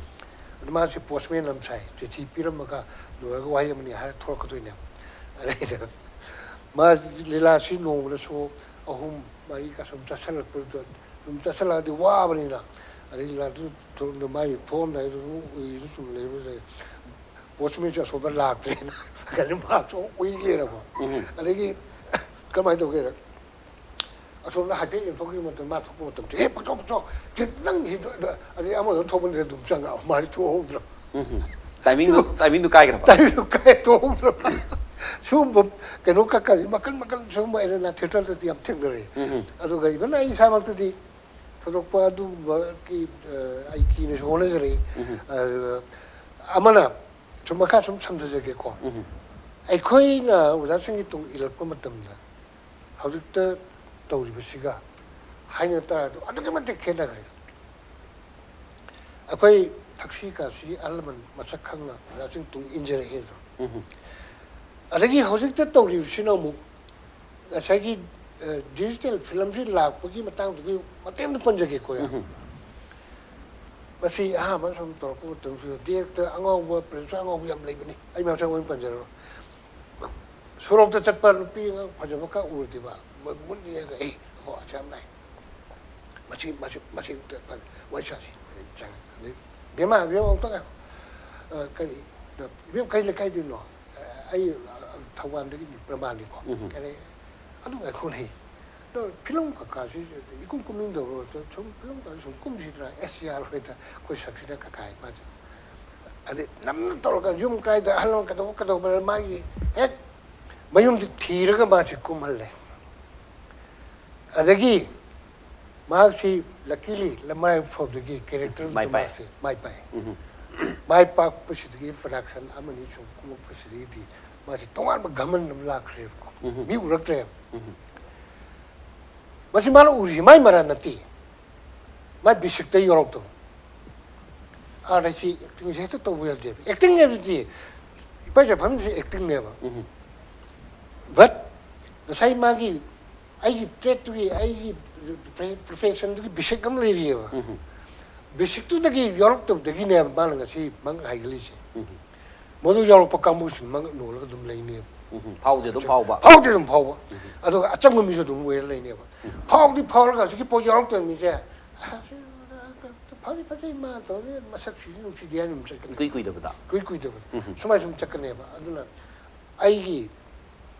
ꯑꯗꯨ ꯃꯥꯁꯦ ꯄꯣꯁꯃꯦꯟ ꯑꯃ ꯁꯥꯏ, ꯆꯤꯊꯤ ꯄꯤꯔꯝꯃꯒ ꯂꯣꯏꯔꯒ ꯋꯥꯍꯩ ꯑꯃꯅꯤ ꯍꯥꯏꯔ ꯊꯣꯛꯂꯛꯀꯗꯣꯏꯅꯦꯕ. ꯑꯗꯩꯗ ꯃꯥ ꯂꯤꯂꯥꯁꯤ ꯅꯣꯡꯃꯗ ꯁꯣ ꯑꯍꯨꯝ ꯃꯔꯤꯒ ꯁꯨꯝ ꯆꯠꯁꯜꯂꯛꯄꯗꯨꯗ, ꯑꯗꯨꯝ ꯆꯠꯁꯜꯂꯛꯑꯗꯤ ꯋꯥꯕꯅꯤꯅ, ꯑꯗꯩ ꯂꯤꯂꯥꯗꯨ ꯊꯣꯛꯂꯝꯗ ꯃꯥꯒꯤ ꯊꯣꯛꯑꯝꯗꯥꯏꯗ ꯑꯗꯨꯝ ꯎꯏꯔ ꯁꯨꯝ ꯂꯩꯕꯁꯦ ꯄꯣꯁꯃꯦꯟꯁꯦ ꯑꯁꯣꯝꯗ ꯂꯥꯛꯇ꯭ꯔꯦꯅ ꯀꯩꯅꯣ ꯃꯥꯁꯨ ꯎꯏ ꯂꯩꯔꯕ. ꯎꯝ. ꯑꯗꯒꯤ ꯀꯃꯥꯏꯅ ꯇꯧꯒꯦꯗ, ꯑꯁꯣꯝꯗ ꯍꯥꯏꯐꯦꯠ ꯌꯦꯡꯊꯣꯛꯈꯤꯕ ꯃꯇꯝꯗ ꯃꯥ ꯊꯣꯛꯄ ꯃꯇꯝꯗ, "ꯑꯦ, ꯄꯛꯆꯧ, ꯄꯛꯆꯧ, ꯁꯤ ꯅꯪ ꯁꯤ," ꯑꯗꯩ ꯑꯃꯗ ꯊꯣꯛꯄꯗ ꯑꯗꯨꯝ ꯆꯪꯉꯛꯑꯕ, ꯃꯥꯗꯤ ꯊꯣꯛꯍꯧꯗ꯭ꯔꯕ. ꯎꯝ. ꯇꯥꯏꯃꯤꯡꯗꯨ, ꯇꯥꯏꯃꯤꯡꯗꯨ ꯀꯥꯏꯈ꯭ꯔꯕ? ꯇꯥꯏꯃꯤꯡꯗꯨ ꯀꯥꯏ ꯊꯣꯛꯍꯧꯗ꯭ꯔꯕ. ꯁꯤꯒꯨꯝꯕ ꯀꯩꯅꯣ ꯀꯛꯀꯥꯁꯦ ꯃꯈꯜ ꯃꯈꯜ ꯁꯤꯒꯨꯝꯕ ꯑꯦꯔꯦꯅꯥ ꯊꯤꯌꯦꯇꯔꯗꯗꯤ ꯌꯥꯝ ꯊꯦꯡꯅꯔꯛꯏ. ꯎꯝ. ꯑꯗꯨꯒ ꯏꯚꯟ ꯑꯩ ꯏꯁꯥꯃꯛꯇꯗꯤ ꯊꯣꯏꯗꯣꯛꯄ ꯑꯗꯨꯒꯨꯝꯕꯒꯤ, ꯑ, ꯑꯩ ꯀꯤꯅꯁꯨ ꯍꯣꯠꯅꯖꯔꯛꯏ. ꯎꯝ. ꯑꯗꯨꯒ ꯑꯃꯅ ꯁꯨꯝ ꯃꯈꯥ ꯁꯨꯝ ꯁꯝꯊꯖꯒꯦꯀꯣ. ꯎꯝ. ꯑꯩꯈꯣꯏꯅ ꯑꯣꯖꯥꯁꯤꯡꯒꯤ ꯇꯨꯡ ꯏꯜꯂꯛꯄ ꯃꯇꯝꯗ ꯍꯧꯖꯤꯛꯇ ꯇꯧꯔꯤꯕꯁꯤꯒ ꯍꯥꯏꯅ ꯇꯥꯔꯗꯤ ꯑꯗꯨꯛꯀꯤ ꯃꯇꯤꯛ ꯈꯦꯠꯅꯈ꯭ꯔꯦ꯫ ꯑꯩꯈꯣꯏ ꯊꯛꯁꯤ ꯈꯥꯁꯤ ꯑꯍꯜ ꯂꯃꯟ ꯃꯁꯛ ꯈꯪꯅ ꯑꯣꯖꯥꯁꯤꯡ ꯇꯨꯡ ꯏꯟꯖꯔꯛꯑꯦ ꯑꯗꯣ꯫ ꯎꯝ. ꯑꯗꯒꯤ ꯍꯧꯖꯤꯛꯇ ꯇꯧꯔꯤꯕꯁꯤꯅ ꯑꯃꯨꯛ ꯉꯁꯥꯏꯒꯤ, ꯑ, ꯗꯤꯖꯤꯇꯦꯜ ꯐꯤꯂꯝꯁꯤ ꯂꯥꯛꯄꯒꯤ ꯃꯇꯥꯡꯗꯨꯒꯤ ꯃꯇꯦꯛ ꯑꯃꯇ ꯄꯟꯖꯒꯦꯀꯣ, ꯌꯥꯝ꯫ ꯎꯝ. ꯃꯁꯤ ꯑꯍꯥꯟꯕ ꯁꯨꯝ ꯇꯧꯔꯛꯄ ꯃꯇꯝꯁꯤꯗ ꯗꯤꯔꯦꯛꯇ ꯑꯉꯥꯎꯕ, ꯄ꯭ꯔꯦꯁ ꯑꯉꯥꯎꯕ ꯌꯥꯝ ꯂꯩꯕꯅꯤ꯫ ꯑꯩ ꯃꯁꯛ ꯑꯣꯏꯅ ꯄꯟꯖꯔꯔꯣꯏ꯫ ꯁꯣꯔꯣꯛꯇ ꯆꯠꯄ ꯅꯨꯄꯤ ꯑꯉꯥꯡ ꯐꯖꯕ ꯈꯔ ꯎꯔꯗꯤꯕ ꯃ- ꯃꯨꯠ ꯌꯦꯡꯉꯒ, "ꯑꯦ, ꯍꯣ, ꯑꯁ ꯌꯥꯝ ꯂꯥꯏ꯫ ꯃꯁꯤ, ꯃꯁꯤ, ꯃꯁꯤ ꯑꯝꯇ ꯐ- ꯋꯥꯔꯤ ꯁꯥꯁꯤ꯫ ꯑꯩ ꯆꯪꯉꯦ꯫ ꯑꯗꯩ, ꯕꯦꯝꯃ, ꯕꯦꯝꯃ, ꯑꯃꯨꯛꯇ ꯉꯥꯏꯈꯣ꯫ ꯑ, ꯀꯔꯤ, ꯏꯕꯦꯝ, ꯀꯩ ꯂꯩꯀꯥꯏꯗꯩꯅꯣ?" "ꯑꯩ, ꯑ, ꯊꯧꯕꯥꯜꯗꯒꯤꯅꯤ, ꯄ꯭ꯔꯃꯥꯟꯅꯤꯀꯣ꯫" ꯎꯝ꯫ ꯑꯗꯩ, "ꯑꯗꯨ ꯉꯥꯏꯈꯣ, ꯂꯩ꯫ ꯑꯗꯣ ꯐꯤꯂꯝ ꯀꯀꯥꯁꯤ ꯏꯀꯨꯝ ꯀꯨꯝꯅꯤꯡꯗꯕ꯭ꯔꯣ? ꯁꯨꯝ ꯐꯤꯂꯝ ꯀꯀꯥꯁꯤ ꯁꯨꯝ ꯀꯨꯝꯁꯤꯗ꯭ꯔꯥ?" "ꯑꯦꯁ, ꯌꯥꯔꯣꯏꯗ, ꯑꯩꯈꯣꯏ ꯁꯛꯁꯤꯅ ꯀꯀꯥ ꯏꯄꯥꯁꯦ꯫" ꯑꯗꯩ ꯅꯝꯅ ꯇꯧꯔꯒ ꯌꯨꯝ ꯀꯥꯏꯗ ꯑꯍꯜ ꯑꯃ ꯀꯩꯗꯧꯕ ꯀꯩꯗꯧꯕ ꯃꯥꯒꯤ ꯍꯦꯛ ꯃꯌꯨꯝꯗꯤ ꯊꯤꯔꯒ ꯃꯥꯁꯤ ꯀꯨꯝꯍꯜꯂꯦ꯫ ꯑꯗꯒꯤ ꯃꯍꯥꯛꯁꯤ luckily ꯂꯃꯥꯏ ꯐꯣꯟꯗꯒꯤ character ꯃꯥꯏ ꯄꯥꯛꯑꯦ꯫ ꯃꯥꯁꯤ ꯃꯥꯏ ꯄꯥꯛꯑꯦ꯫ ꯎꯝ꯫ ꯃꯥꯏ ꯄꯥꯛꯄꯁꯤꯗꯒꯤ production ꯑꯃꯅꯤ ꯁꯨꯝ ꯀꯨꯝꯃꯛꯄꯁꯤꯗꯒꯤꯗꯤ ꯃꯥꯁꯤ ꯇꯣꯉꯥꯟꯕ ꯒꯃꯟ ꯑꯃ ꯂꯥꯛꯈ꯭ꯔꯦꯕꯀꯣ꯫ ꯎꯝ꯫ ꯃꯤ ꯎꯔꯛꯇ꯭ꯔꯦꯕ꯫ ꯎꯝ꯫ ꯃꯁꯤ ꯃꯥꯅ ꯎꯔꯤꯁꯤ ꯃꯥꯏ ꯃꯔꯥꯜ ꯅꯠꯇꯦ꯫ ꯃꯥꯏ basic ꯇ ꯌꯧꯔꯛꯇꯕ꯫ Art ꯍꯥꯏꯁꯤ acting ꯁꯦ ꯍꯦꯛꯇ ꯇꯧꯕ ꯌꯥꯗꯦꯕ꯫ Acting ꯍꯥꯏꯕꯁꯤꯗꯤ ꯏꯄꯥ ꯏꯆꯥ ꯐꯝꯃꯤꯟꯅꯁꯦ acting ꯅꯦꯕ꯫ ꯎꯝ꯫ But ꯉꯁꯥꯏ ꯃꯥꯒꯤ ꯑꯩꯒꯤ trade ꯇꯨꯒꯤ, ꯑꯩꯒꯤ profession ꯗꯨꯒꯤ basic ꯑꯃ ꯂꯩꯔꯤꯑꯕ꯫ ꯎꯝ꯫ Basic ꯇꯨꯗꯒꯤ ꯌꯥꯎꯔꯛꯇꯕꯗꯒꯤꯅꯦꯕ ꯃꯥꯅ ꯉꯁꯤ ꯃꯪ ꯍꯥꯏꯒꯠꯂꯤꯁꯦ꯫ ꯎꯝ꯫ ꯃꯗꯨ ꯌꯥꯎꯔꯛꯄ ꯀꯥꯡꯕꯨꯁꯤꯡ ꯃꯪ ꯅꯣꯜꯂꯒ ꯑꯗꯨꯝ ꯂꯩꯅꯦꯕ꯫ ꯎꯝ꯫ ꯐꯥꯎꯗꯤ ꯑꯗꯨꯝ ꯐꯥꯎꯕ꯫ ꯐꯥꯎꯗꯤ ꯑꯗꯨꯝ ꯐꯥꯎꯕ꯫ ꯎꯝ꯫ ꯑꯗꯨꯒ ꯑꯆꯝꯕ ꯃꯤꯁꯨ ꯑꯗꯨꯝ ꯑꯣꯏꯔ ꯂꯩꯅꯦꯕ꯫ ꯎꯝ꯫ ꯐꯥꯎꯗꯤ ꯐꯥꯎꯔꯒ ꯍꯧꯖꯤꯛꯀꯤ ꯄꯣꯠ ꯌꯥꯎꯔꯛꯇꯕ ꯃꯤꯁꯦ, "ꯑꯁ, ꯐꯖꯩ ꯐꯖꯩ ꯃꯥ ꯇꯧꯔꯤ, ꯃꯁꯛꯁꯤꯗꯤ ꯅꯨꯡꯁꯤꯗꯦ" ꯍꯥꯏꯅ ꯑꯗꯨꯝ ꯆꯠꯀꯅꯤ꯫ ꯏꯀꯨꯏ ꯀꯨꯏꯗꯕꯗ꯫ ꯏꯀꯨꯏ ꯀꯨꯏꯗꯕꯗ꯫ ꯎꯝ꯫ ꯁꯨꯃꯥꯏꯅ ꯁꯨꯝ ꯆꯠꯀꯅꯦꯕ꯫ ꯑꯗꯨꯅ ꯑꯩꯒꯤ,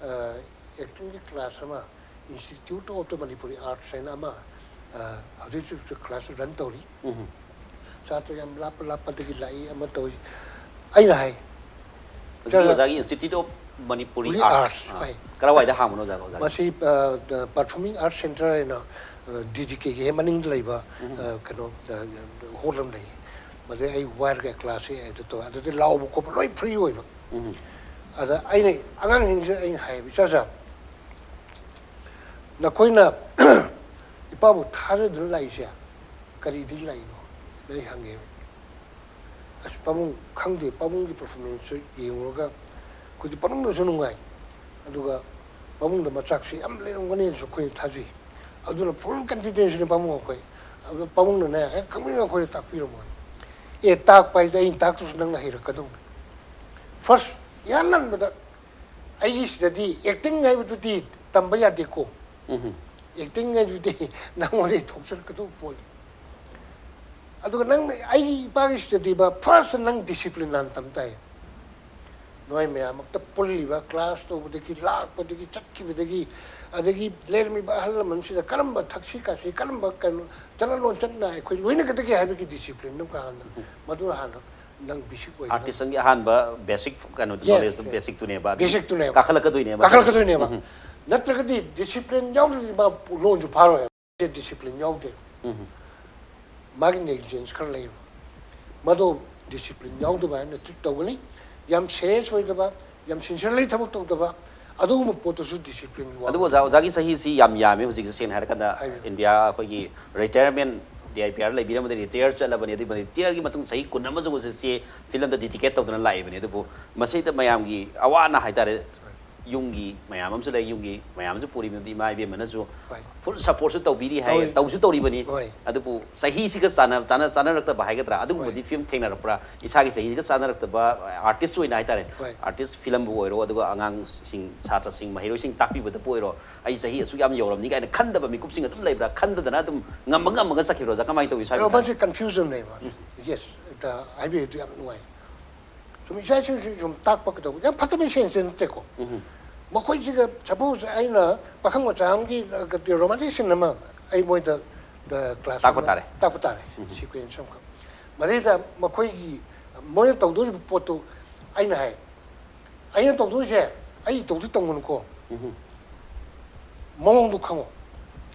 ꯑ, acting ꯒꯤ class ꯑꯃ Institute of the Manipuri Arts ꯍꯥꯏꯅ ꯑꯃ, ꯑ, ꯍꯧꯖꯤꯛ ꯍꯧꯖꯤꯛꯁꯨ class run ꯇꯧꯔꯤ꯫ ꯎꯝ꯫ ꯁꯥꯇ꯭ꯔ ꯌꯥꯝ ꯂꯥꯞꯄ ꯂꯥꯞꯄꯗꯒꯤ ꯂꯥꯛꯏ, ꯑꯃ ꯇꯧꯏ꯫ ꯑꯩꯅ ꯍꯥꯏ, ꯍꯧꯖꯤꯛꯀꯤ ꯆꯠꯂ- ꯑꯣꯖꯥꯒꯤ Institute of Manipuri Manipuri Arts꯫ Arts, ꯑꯥ꯫ ꯍꯣꯏ꯫ ꯀꯔꯥꯏꯋꯥꯏꯗ ꯍꯥꯡꯕꯅꯣ ꯑꯣꯖꯥ, ꯑꯣꯖꯥꯒꯤ? ꯃꯁꯤ, ꯑ, ꯑ, Performing Arts Centre ꯍꯥꯏꯅ, ꯑ, D D K ꯒꯤ ꯍꯦꯛ ꯃꯅꯤꯡꯗ ꯂꯩꯕ, ꯎꯝ꯫ ꯑ, ꯀꯩꯅꯣ, ꯑ, hall ꯑꯃ ꯂꯩ꯫ ꯃꯗꯩ ꯑꯩ wire ꯒ class ꯁꯦ ꯑꯗꯨ ꯇꯧꯋꯦ꯫ ꯑꯗꯨꯗꯤ ꯂꯥꯎꯕ ꯈꯣꯠꯄ ꯂꯣꯏ free ꯑꯣꯏꯕ꯫ ꯎꯝ꯫ ꯑꯗ ꯑꯩꯅ ꯑꯉꯥꯡꯁꯤꯡꯁꯦ ꯑꯩꯅ ꯍꯥꯏꯌꯦꯕ, "ꯏꯆꯥꯁꯥ, ꯅꯈꯣꯏꯅ ꯏꯄꯥꯕꯨ ꯊꯥꯖꯗꯨꯅ ꯂꯥꯛꯏꯁꯦ ꯀꯔꯤꯗꯒꯤ ꯂꯥꯛꯏꯅꯣ?" ꯑꯩ ꯍꯪꯉꯦꯕ꯫ "ꯑꯁ ꯄꯥꯕꯨꯡ ꯈꯪꯗꯦ, ꯄꯥꯕꯨꯡꯒꯤ performance ꯁꯨ ꯌꯦꯡꯉꯨꯔꯒ ꯑꯩꯈꯣꯏꯗꯤ ꯄꯥꯕꯨꯡꯗꯁꯨ ꯅꯨꯡꯉꯥꯏ, ꯑꯗꯨꯒ ꯄꯥꯕꯨꯡꯗ ꯃꯆꯥꯛꯁꯦ ꯌꯥꯝ ꯂꯩꯔꯝꯒꯅꯤꯅꯁꯨ ꯑꯩꯈꯣꯏꯅ ꯊꯥꯖꯩ꯫ ꯑꯗꯨꯅ full confidence ꯅꯤ ꯄꯥꯕꯨꯡ ꯑꯩꯈꯣꯏ꯫ ꯑꯗꯨ ꯄꯥꯕꯨꯡꯅꯅꯦ ꯍꯦꯛ ꯈꯪꯅꯤꯡ ꯑꯩꯈꯣꯏꯗ ꯇꯥꯛꯄꯤꯔꯝꯃꯣ" ꯍꯥꯏ꯫ ꯑꯦ, ꯇꯥꯛꯄ ꯍꯥꯏꯁꯦ ꯑꯩꯅ ꯇꯥꯛꯇ꯭ꯔꯁꯨ ꯅꯪꯅ ꯍꯩꯔꯛꯀꯗꯧꯅꯤ꯫ ꯐꯥꯔꯁ ꯏꯍꯥꯟ ꯍꯥꯟꯕꯗ ꯑꯩꯒꯤ ꯁꯤꯗꯗꯤ ꯑꯦꯛꯇꯤꯡ ꯍꯥꯏꯕꯗꯨꯗꯤ ꯇꯝꯕ ꯌꯥꯗꯦꯀꯣ꯫ ꯎꯝ꯫ ꯑꯦꯛꯇꯤꯡ ꯍꯥꯏꯗꯨꯗꯤ ꯅꯪꯉꯣꯟꯗꯒꯤ ꯊꯣꯛꯆꯔꯛꯀꯗꯧꯕ ꯄꯣꯠꯅꯤ꯫ ꯑꯗꯨꯒ ꯅꯪ, ꯑꯩꯒꯤ ꯏꯄꯥꯒꯤ ꯁꯤꯗꯗꯤꯕ ꯐꯥꯔꯁ ꯅꯪ ꯗꯤꯁꯤꯄ꯭ꯂꯤꯟ ꯍꯥꯟꯅ ꯇꯝ ꯇꯥꯏ꯫ ꯅꯣꯏ ꯃꯌꯥꯝꯃꯛꯇ ꯄꯨꯜꯂꯤꯕ, ꯀ꯭ꯂꯥꯁ ꯇꯧꯕꯗꯒꯤ, ꯂꯥꯛꯄꯗꯒꯤ, ꯆꯠꯈꯤꯕꯗꯒꯤ, ꯑꯗꯒꯤ ꯂꯩꯔꯝꯃꯤꯕ ꯑꯍꯜ ꯂꯃꯟꯁꯤꯗ ꯀꯔꯝꯕ ꯊꯛꯁꯤ ꯈꯥꯁꯤ, ꯀꯔꯝꯕ ꯀꯩꯅꯣ, ꯆꯠꯅ ꯂꯣꯟꯆꯠꯅ ꯑꯩꯈꯣꯏ ꯂꯣꯏꯅꯒꯗꯒꯦ ꯍꯥꯏꯕꯒꯤ ꯗꯤꯁꯤꯄ꯭ꯂꯤꯟꯗꯨ ꯍꯥꯟꯅ, ꯃꯗꯨ ꯍꯥꯟꯅ ꯅꯪ ꯕꯦꯁꯤꯛ ꯑꯣꯏꯒꯗꯕ꯫ ꯑꯥꯔꯇꯤꯁꯀꯤ ꯑꯍꯥꯟꯕ ꯕꯦꯁꯤꯛ ꯀꯩꯅꯣ Yes, ꯅꯣꯂꯦꯖꯇꯨ yes. ꯕꯦꯁꯤꯛꯇꯨꯅꯦꯕ ꯑꯗꯨ ꯕꯦꯁꯤꯛꯇꯨꯅꯦꯕ꯫ ꯀꯥꯈꯠꯂꯛꯀꯗꯣꯏꯅꯦꯕ꯫ ꯀꯥꯈꯠꯂꯛꯀꯗꯣꯏꯅꯦꯕ꯫ ꯎꯝ. ꯅꯠꯇ꯭ꯔꯒꯗꯤ ꯗꯤꯁꯤꯄ꯭ꯂꯤꯟ ꯌꯥꯎꯗ꯭ꯔꯗꯤ ꯃꯥ ꯂꯣꯟꯁꯨ ꯐꯥꯔꯣꯏ꯫ ꯗꯤꯁꯤꯄ꯭ꯂꯤꯟ ꯌꯥꯎꯗꯦ꯫ ꯎꯝ. ꯃꯥꯒꯤ ꯅꯦꯒꯂꯤꯖꯦꯟꯁ ꯈꯔ ꯂꯩꯌꯦꯕ꯫ ꯃꯗꯨ ꯗꯤꯁꯤꯄ꯭ꯂꯤꯟ ꯌꯥꯎꯗꯕ ꯍꯥꯏꯅ ꯇ꯭ꯔꯤꯠ ꯇꯧꯒꯅꯤ꯫ ꯌꯥꯝ ꯁꯦꯔꯤꯌꯁ ꯑꯣꯏꯗꯕ, ꯌꯥꯝ ꯁꯤꯟꯁꯤꯌꯔꯂꯤ ꯊꯕꯛ ꯇꯧꯗꯕ, ꯑꯗꯨꯒꯨꯝꯕ ꯄꯣꯠꯇꯨꯁꯨ ꯗꯤꯁꯤꯄ꯭ꯂꯤꯟ ꯑꯗꯨꯕꯨ ꯑꯣꯖꯥ, ꯑꯣꯖꯥꯒꯤ ꯆꯍꯤꯁꯤ ꯌꯥꯝ ꯌꯥꯝꯃꯤ ꯍꯧꯖꯤꯛꯁꯦ, ꯁꯦꯡꯅ ꯍꯥꯏꯔꯀꯥꯟꯗ ꯍꯥꯏꯕꯤꯌꯨ꯫ ꯏꯟꯗꯤꯌꯥ ꯑꯩꯈꯣꯏꯒꯤ retirement, D I P R ꯂꯩꯕꯤꯔꯝꯕꯗꯒꯤ ꯔꯤꯇꯥꯌꯔꯒꯤ ꯃꯇꯨꯡ ꯆꯍꯤ ꯀꯨꯟ ꯑꯃꯁꯨ ꯍꯧꯖꯤꯛꯁꯦ ꯐꯤꯂꯝꯗ ꯗꯤꯗꯤꯀꯦꯠ ꯇꯧꯗꯅ ꯂꯥꯛꯏꯕꯅꯤ꯫ ꯑꯗꯨꯕꯨ ꯃꯁꯤꯗ ꯃꯌꯥꯝꯒꯤ ꯑꯋꯥ ꯑꯅꯥ ꯍꯥꯏꯇꯥꯔꯦ, ꯌꯨꯝꯒꯤ ꯃꯌꯥꯝ ꯑꯃꯁꯨ ꯂꯩ, ꯌꯨꯝꯒꯤ ꯃꯌꯥꯝꯁꯨ ꯄꯨꯔꯤꯕꯗꯤ ꯏꯃꯥ ꯏꯕꯦꯝꯃꯅꯁꯨ ꯍꯣꯏ꯫ ꯐꯨꯜ ꯁꯄꯣꯔꯠꯁꯨ ꯇꯧꯕꯤꯔꯤ ꯍꯥꯏ, ꯇꯧꯔꯤ꯫ ꯇꯧꯁꯨ ꯇꯧꯔꯤꯕꯅꯤ꯫ ꯍꯣꯏ꯫ ꯑꯗꯨꯕꯨ ꯆꯍꯤꯁꯤꯒ ꯆꯥꯟꯅ-, ꯆꯥꯟꯅ-, ꯆꯥꯟꯅꯔꯛꯇꯕ ꯍꯥꯏꯒꯗ꯭ꯔꯥ, ꯑꯗꯨꯒꯨꯝꯕꯗꯤ ꯍꯣꯏ꯫ ꯐꯤꯂꯝ ꯊꯦꯡꯅꯔꯛꯄ꯭ꯔꯥ? ꯏꯁꯥꯒꯤ ꯆꯍꯤꯁꯤꯒ ꯆꯥꯟꯅꯔꯛꯇꯕ ꯑꯥꯔꯇꯤꯁ ꯑꯣꯏꯅ ꯍꯥꯏꯇꯥꯔꯦ, ꯍꯣꯏ꯫ ꯑꯥꯔꯇꯤꯁ ꯐꯤꯂꯝꯕꯨ ꯑꯣꯏꯔꯣ, ꯑꯗꯨꯒ ꯑꯉꯥꯡꯁꯤꯡ, ꯁꯥꯇ꯭ꯔꯁꯤꯡ, ꯃꯍꯩꯔꯣꯏꯁꯤꯡ ꯇꯥꯛꯄꯤꯕꯗ ꯑꯣꯏꯔꯣ, ꯑꯩ ꯆꯍꯤ ꯑꯁꯨꯛ ꯌꯥꯝ ꯌꯧꯔꯝꯅꯤ ꯀꯥꯏꯅ ꯈꯟꯗꯕ ꯃꯤꯀꯨꯞꯁꯤꯡ ꯑꯗꯨꯝ ꯂꯩꯕ꯭ꯔꯥ? ꯈꯟꯗꯗꯅ ꯑꯗꯨꯝ ꯉꯝꯕ ꯉꯝꯃꯒ ꯆꯠꯈꯤꯕ꯭ꯔꯣ? ꯑꯣꯖꯥ, ꯀꯃꯥꯏꯅ ꯇꯧꯏ ꯁ꯭ꯋꯥꯏ ꯑꯗꯣ ꯃꯇꯥꯡꯁꯦ? ꯃꯁꯤ ꯀꯟꯐ꯭ꯌꯨꯖꯟꯅꯦꯕ꯫ ꯌꯦꯁ, ꯍꯥꯏꯕꯤꯔꯤꯗꯨ ꯌꯥꯝ ꯅꯨꯡꯉꯥꯏ꯫ ꯁꯨꯝ ꯏꯆꯥ ꯏꯁꯨꯁꯨ ꯁꯨꯝ ꯇꯥꯛꯄ ꯀꯩꯗꯧꯕ ꯌꯥꯝ ꯐꯠꯇꯕ ꯁꯦꯟꯁꯇ ꯅꯠꯇꯦꯀꯣ꯫ ꯎꯝ. ꯃꯈꯣꯏꯁꯤꯒ ꯁꯄꯣꯖ ꯑꯩꯅ ꯄꯥꯈꯪ ꯃꯆꯥ ꯑꯃꯒꯤ ꯔꯣꯃꯥꯟꯇꯤꯛ ꯁꯤꯟ ꯑꯃ ꯑꯩ ꯃꯣꯏꯗ ꯀ꯭ꯂꯥꯁ ꯇꯥꯛꯄ ꯇꯥꯔꯦ꯫ ꯇꯥꯛꯄ ꯇꯥꯔꯦ꯫ ꯎꯝ. ꯁꯤꯀ꯭ꯋꯦꯟꯁ ꯑꯃꯈꯛ꯫ ꯃꯗꯩꯗ ꯃꯈꯣꯏꯒꯤ ꯃꯣꯏꯅ ꯇꯧꯗꯣꯔꯤꯕ ꯄꯣꯠꯇꯨ ꯑꯩꯅ ꯍꯥꯏ, ꯑꯩꯅ ꯇꯧꯗꯣꯏꯁꯦ ꯑꯩ ꯏꯇꯧꯗꯤ ꯇꯧꯒꯅꯨꯀꯣ꯫ ꯎꯝ. ꯃꯑꯣꯡꯗꯨ ꯈꯪꯉꯣ꯫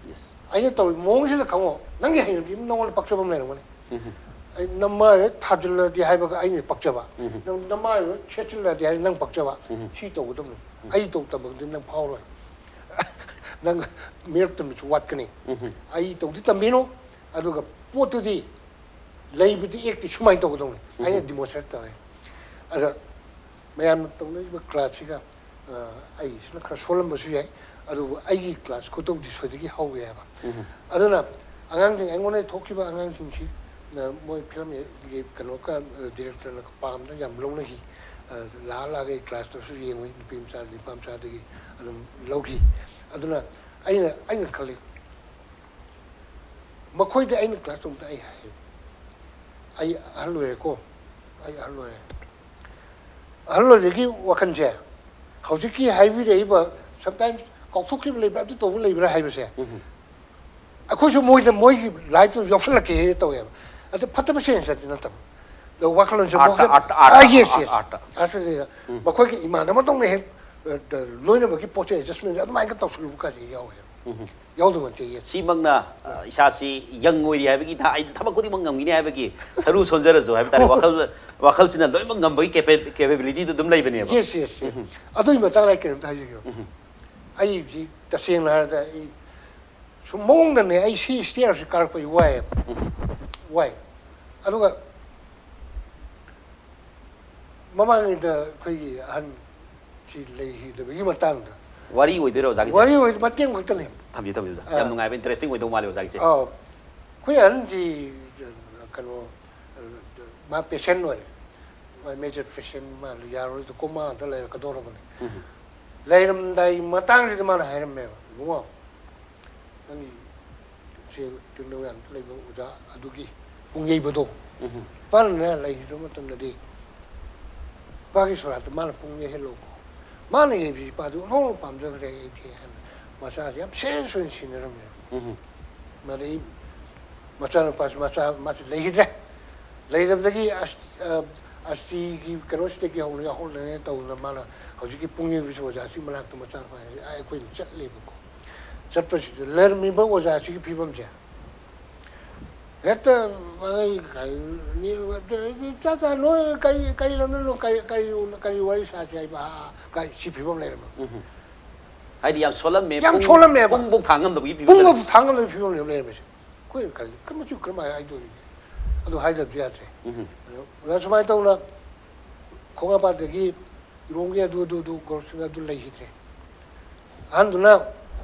ꯌꯦꯁ. ꯑꯩꯅ ꯇꯧꯔꯤ ꯃꯑꯣꯡꯁꯤꯗ ꯈꯪꯉꯣ꯫ ꯅꯪꯒꯤ ꯍꯩꯅꯕꯤ ꯑꯃ ꯅꯉꯣꯟꯗ ꯄꯛꯆꯕ ꯑꯃ ꯂꯩꯔꯝꯒꯅꯤ꯫ ꯎꯝ. ꯑꯩ ꯅꯃꯥꯏ ꯊꯥꯖꯤꯜꯂꯗꯤ ꯍꯥꯏꯕꯒ ꯑꯩꯅ ꯄꯛꯆꯕ꯫ ꯎꯝ. ꯅꯪ ꯅꯃꯥꯏ ꯁꯦꯠꯆꯤꯜꯂꯗꯤ ꯍꯥꯏ ꯅꯪ ꯄꯛꯆꯕ꯫ ꯎꯝ. ꯁꯤ ꯇꯧꯒꯗꯕꯅꯤ꯫ ꯑꯩ ꯇꯧ ꯇꯝꯕꯗꯤ ꯅꯪ ꯐꯥꯎꯔꯣꯏ꯫ ꯅꯪ ꯃꯤꯔꯛ ꯇꯝꯕꯁꯨ ꯋꯥꯠꯀꯅꯤ꯫ ꯎꯝ. ꯑꯩ ꯇꯧꯗꯤ ꯇꯝꯕꯤꯅꯨ꯫ ꯑꯗꯨꯒ ꯄꯣꯠꯇꯨꯗꯤ ꯂꯩꯕꯗꯤ ꯑꯦꯛꯇꯤ ꯁꯨꯃꯥꯏꯅ ꯇꯧꯒꯗꯧꯅꯤ꯫ ꯑꯩꯅ ꯗꯤꯃꯣꯟꯁꯇ꯭ꯔꯦꯠ ꯇꯧꯔꯦ꯫ ꯑꯗ ꯃꯌꯥꯝꯅ ꯇꯧꯅꯔꯤꯕ ꯀ꯭ꯂꯥꯁꯁꯤꯒ, ꯑ, ꯑꯩꯁꯤꯅ ꯈꯔ ꯁꯣꯜꯂꯝꯕꯁꯨ ꯌꯥꯏ꯫ ꯑꯗꯨꯕꯨ ꯑꯩꯒꯤ ꯀ꯭ꯂꯥꯁ ꯈꯨꯇꯧꯗꯤ ꯁꯣꯏꯗꯒꯤ ꯍꯧꯋꯦ ꯍꯥꯏꯕ꯫ ꯎꯝ. ꯑꯗꯨꯅ ꯑꯉꯥꯡꯁꯤꯡ, ꯑꯩꯉꯣꯟꯗ ꯊꯣꯛꯈꯤꯕ ꯑꯉꯥꯡꯁꯤꯡꯁꯤ ꯃꯣꯏ ꯐꯤꯂꯝꯒꯤ ꯀꯩꯅꯣ ꯗꯤꯔꯦꯛꯇꯔꯅ ꯄꯥꯝꯗꯅ ꯌꯥꯝ ꯂꯧꯅꯈꯤ꯫ ꯂꯥꯛꯑ ꯂꯥꯛꯑꯒ ꯑꯩ ꯀ꯭ꯂꯥꯁꯇꯁꯨ ꯌꯦꯡꯉꯨꯏ, ꯅꯨꯄꯤ ꯃꯆꯥ ꯅꯨꯄꯥ ꯃꯆꯥꯗꯒꯤ ꯑꯗꯨꯝ ꯂꯧꯈꯤ꯫ ꯑꯗꯨꯅ ꯑꯩꯅ ꯑꯩꯅ ꯈꯜꯂꯤ, ꯃꯈꯣꯏꯗ ꯑꯩꯅ ꯀ꯭ꯂꯥꯁ ꯇꯧꯕꯗ ꯑꯩ ꯍꯥꯏ, ꯑꯩ ꯑꯍꯜ ꯑꯣꯏꯔꯦꯀꯣ, ꯑꯩ ꯑꯍꯜ ꯑꯣꯏꯔꯦ꯫ ꯑꯍꯜ ꯑꯣꯏꯕꯒꯤ ꯋꯥꯈꯜꯁꯦ ꯍꯧꯖꯤꯛꯀꯤ ꯍꯥꯏꯕꯤꯔꯛꯏꯕ, ꯁꯝꯇꯥꯏꯝꯁ ꯀꯥꯎꯊꯣꯛꯈꯤꯕ ꯂꯩꯕ꯭ꯔꯥ, ꯑꯗꯨ ꯇꯧꯕ ꯂꯩꯕ꯭ꯔꯥ ꯍꯥꯏꯕꯁꯦ, ꯑꯩꯈꯣꯏꯁꯨ ꯃꯣꯏꯗ, ꯃꯣꯏꯒꯤ ꯂꯥꯏꯐꯇꯨ ꯌꯥꯎꯁꯜꯂꯛꯀꯦ ꯇꯧꯋꯦꯕ꯫ ꯑꯗ ꯐꯠꯇꯕ ꯁꯦꯟꯁꯇꯗꯤ ꯅꯠꯇꯕ, ꯑꯗ ꯋꯥꯈꯜꯂꯣꯟꯁꯦ ꯑꯥꯔꯠꯇ, ꯃꯣꯏꯒꯤ, ꯑꯥꯔꯠꯇ, ꯑꯥ, ꯑꯥꯔꯠꯇ, ꯌꯦꯁ, ꯑꯥꯔꯠ, ꯌꯦꯁ, ꯑꯥꯔꯠꯇ꯫ ꯑꯥꯔꯠꯇꯗꯤ ꯎꯝ꯫ ꯃꯈꯣꯏꯒꯤ ꯏꯃꯥꯟꯅꯕꯗꯧꯅ ꯍꯦꯛ, ꯑ, ꯗ-, ꯂꯣꯏꯅꯕꯒꯤ ꯄꯣꯠꯁꯦ ꯑꯦꯗꯖꯁꯃꯦꯟ ꯑꯗꯨꯃꯥꯏꯅ ꯇꯧꯁꯜꯂꯨꯕ ꯀꯥꯁꯦ ꯌꯥꯎꯋꯦꯕ꯫ ꯎꯝ꯫ ꯌꯥꯎꯗꯕ ꯅꯠꯇꯦ, ꯌꯦꯁ꯫ ꯁꯤꯃꯛꯅ, ꯑ, ꯏꯁꯥꯁꯤ ꯌꯪ ꯑꯣꯏꯔꯤ ꯍꯥꯏꯕꯒꯤ ꯏꯊꯥ-, ꯑꯩ ꯊꯕꯛ ꯈꯨꯗꯤꯡꯃꯛ ꯉꯝꯒꯅꯤ ꯍꯥꯏꯕꯒꯤ ꯁꯔꯨ ꯁꯣꯟꯖꯔꯁꯨ ꯍꯥꯏꯕ ꯇꯥꯔꯦ, ꯍꯣꯏ, ꯍꯣꯏ꯫ ꯋꯥꯈꯜ, ꯋꯥꯈꯜꯁꯤꯅ ꯂꯣꯏꯅꯃꯛ ꯉꯝꯕꯒꯤ ꯀꯦꯄꯦ-, ꯀꯦꯄꯦꯕꯤꯂꯤꯇꯤꯗꯨ ꯑꯗꯨꯝ ꯂꯩꯕꯅꯦꯕ꯫ Yes, yes, yes. ꯎꯝ꯫ ꯑꯗꯨꯒꯤ ꯃꯇꯥꯡꯗ ꯑꯩ ꯀꯩꯅꯣꯝꯇ ꯍꯥꯏꯖꯒꯦꯕ꯫ ꯎꯝ꯫ ꯑꯩ ꯍꯧꯖꯤꯛ ꯇꯁꯦꯡꯅ ꯍꯥꯏꯔꯕꯗ ꯑꯩ ꯁꯨꯝ ꯃꯑꯣꯡꯗꯅꯦ, ꯑꯩ ꯁꯤ ꯁ꯭ꯇꯦꯌꯔꯁꯤ ꯀꯥꯔꯛꯄ ꯑꯩ ꯋꯥꯏꯌꯦꯕ꯫ ꯎꯝ꯫ ꯋꯥꯏ꯫ ꯑꯗꯨꯒ ꯃꯃꯥꯡꯉꯩꯗ ꯑꯩꯈꯣꯏꯒꯤ ꯑꯍꯟ ꯁꯤ ꯂꯩꯈꯤꯗꯕꯒꯤ ꯃꯇꯥꯡꯗ ꯋꯥꯔꯤ ꯑꯣꯏꯗꯣꯏꯔꯣ ꯑꯣꯖꯥꯒꯤꯁꯦ? ꯋꯥꯔꯤ ꯑꯣꯏ-, ꯃꯇꯦꯛ ꯑꯃꯈꯛꯇꯅꯦ꯫ ꯊꯝꯕꯤꯌꯨ, ꯊꯝꯕꯤꯌꯨ, ꯑꯣꯖꯥ꯫ ꯌꯥꯝ ꯑꯥ꯫ ꯅꯨꯡꯉꯥꯏꯕ, ꯏꯟꯇꯔꯦꯁꯇꯤꯡ ꯑꯣꯏꯗꯧ ꯃꯥꯜꯂꯦ ꯑꯣꯖꯥꯒꯤꯁꯦ꯫ ꯑꯥꯎ꯫ ꯑꯩꯈꯣꯏ ꯑꯍꯟꯁꯤ, ꯀꯩꯅꯣ, ꯃꯥ ꯄꯦꯁꯦꯟ ꯑꯣꯏꯔꯦ꯫ ꯃꯥ ꯃꯦꯖꯔ ꯄꯦꯁꯦꯟ, ꯃꯥ ꯌꯥꯔꯣꯏꯗ, ꯀꯣꯃꯥꯗ ꯂꯩꯔꯛꯀꯗꯧꯔꯕꯅꯤ꯫ ꯎꯝ꯫ ꯂꯩꯔꯝꯗꯥꯏ ꯃꯇꯥꯡꯁꯤꯗ ꯃꯥꯅ ꯍꯥꯏꯔꯝꯃꯦꯕ, "ꯏꯕꯨꯡꯉꯣ, ꯅꯪꯒꯤ ꯁꯦ ꯇꯦꯛꯅꯧ ꯌꯥꯝ ꯂꯩꯕ ꯑꯣꯖꯥ ꯑꯗꯨꯒꯤ ꯄꯨꯡ ꯌꯩꯕꯗꯣ, ꯎꯝ꯫ ꯏꯄꯥꯅꯅꯦ ꯂꯩꯈꯤꯗꯕ ꯃꯇꯝꯗꯗꯤ ꯏꯄꯥꯒꯤ ꯁꯣꯔꯥꯠꯇ ꯃꯥꯅ ꯄꯨꯡ ꯌꯩꯍꯜꯂꯣꯀꯣ꯫ ꯃꯥꯅ ꯌꯩꯕꯁꯤ ꯏꯄꯥꯗꯨ ꯑꯣꯟꯊꯣꯛꯅ ꯄꯥꯝꯖꯈ꯭ꯔꯦ, ꯌꯩꯊꯦꯛ ꯍꯥꯏꯅ ꯃꯆꯥꯁꯤ ꯌꯥꯝ ꯁꯦꯔꯤꯌꯁ ꯑꯣꯏꯅ ꯁꯤꯟꯅꯔꯝꯃꯦꯕ"꯫ ꯎꯝ꯫ ꯃꯗꯩ ꯃꯆꯥꯅꯨꯄꯥꯁꯤ, ꯃꯆꯥ, ꯃꯥꯁꯤ ꯂꯩꯈꯤꯗ꯭ꯔꯦ꯫ ꯂꯩꯇꯕꯗꯒꯤ ꯑꯁ-, ꯑ, ꯑꯁꯇꯤꯒꯤ ꯀꯩꯅꯣꯁꯤꯗꯒꯤ ꯍꯧꯅ ꯌꯥꯎꯍꯧꯗꯅ ꯇꯧꯗꯅ ꯃꯥꯅ ꯍꯧꯖꯤꯛꯀꯤ ꯄꯨꯡ ꯌꯩꯕꯤꯁꯤ ꯑꯣꯖꯥꯁꯤ ꯃꯅꯥꯛꯇ ꯃꯆꯥꯅꯨꯄꯥꯁꯤ, ꯑ, ꯑꯩꯈꯣꯏꯅ ꯆꯠꯂꯦꯕꯀꯣ꯫ ꯆꯠꯄꯁꯤꯗ ꯂꯩꯔꯝꯃꯤꯕ ꯑꯣꯖꯥꯁꯤꯒꯤ ꯐꯤꯕꯝꯁꯦ ꯍꯦꯛꯇ ꯃꯥꯒꯤ ꯀꯔꯤ, ꯆꯥ ꯆꯥ ꯅꯣꯏ ꯀꯔꯤ, ꯀꯔꯤ ꯂꯝꯗꯅꯣ, ꯀꯔꯤ, ꯀꯔꯤ, ꯀꯔꯤ ꯋꯥꯔꯤ ꯁꯥꯁꯤ ꯍꯥꯏꯕ, ꯀꯥꯏ ꯁꯤ ꯐꯤꯕꯝ ꯂꯩꯔꯝꯃꯦ꯫ ꯎꯝ꯫ ꯍꯥꯏꯗꯤ ꯌꯥꯝ ꯁꯣꯜꯂꯝꯃꯦ, ꯌꯥꯝ ꯄꯨꯡ, ꯁꯣꯜꯂꯝꯃꯦꯕ꯫ ꯄꯨꯡꯐꯧ ꯊꯥꯡ ꯉꯝꯗꯕꯒꯤ ꯐꯤꯕꯝꯗ ꯄꯨꯡꯐꯧ ꯂꯩ-, ꯊꯥꯡ ꯉꯝꯗꯕꯒꯤ ꯐꯤꯕꯝꯅꯦꯕ ꯂꯩꯔꯝꯃꯤꯁꯦ꯫ ꯑꯩꯈꯣꯏꯅ ꯈꯜꯂꯤ, "ꯀꯔꯝꯕ ꯆꯨ-, ꯀꯔꯝꯍꯥꯏꯅ ꯍꯥꯏꯗꯣꯔꯤꯒꯦ?" ꯑꯗꯨ ꯍꯥꯏꯗꯕꯗꯤ ꯌꯥꯗ꯭ꯔꯦ꯫ ꯎꯝ꯫ ꯑꯗꯣ ꯑꯣꯖꯥ ꯁꯨꯃꯥꯏꯅ ꯇꯧꯅ ꯈꯣꯡꯉꯥꯝꯄꯥꯠꯇꯒꯤ ꯏꯔꯣꯝꯒꯤ ꯑꯗꯨ, ꯑꯗꯨ, ꯑꯗꯨ ꯒꯣꯔꯣꯁꯤꯡ ꯑꯗꯨ ꯂꯩꯈꯤꯗ꯭ꯔꯦ꯫ ꯑꯍꯟꯗꯨꯅ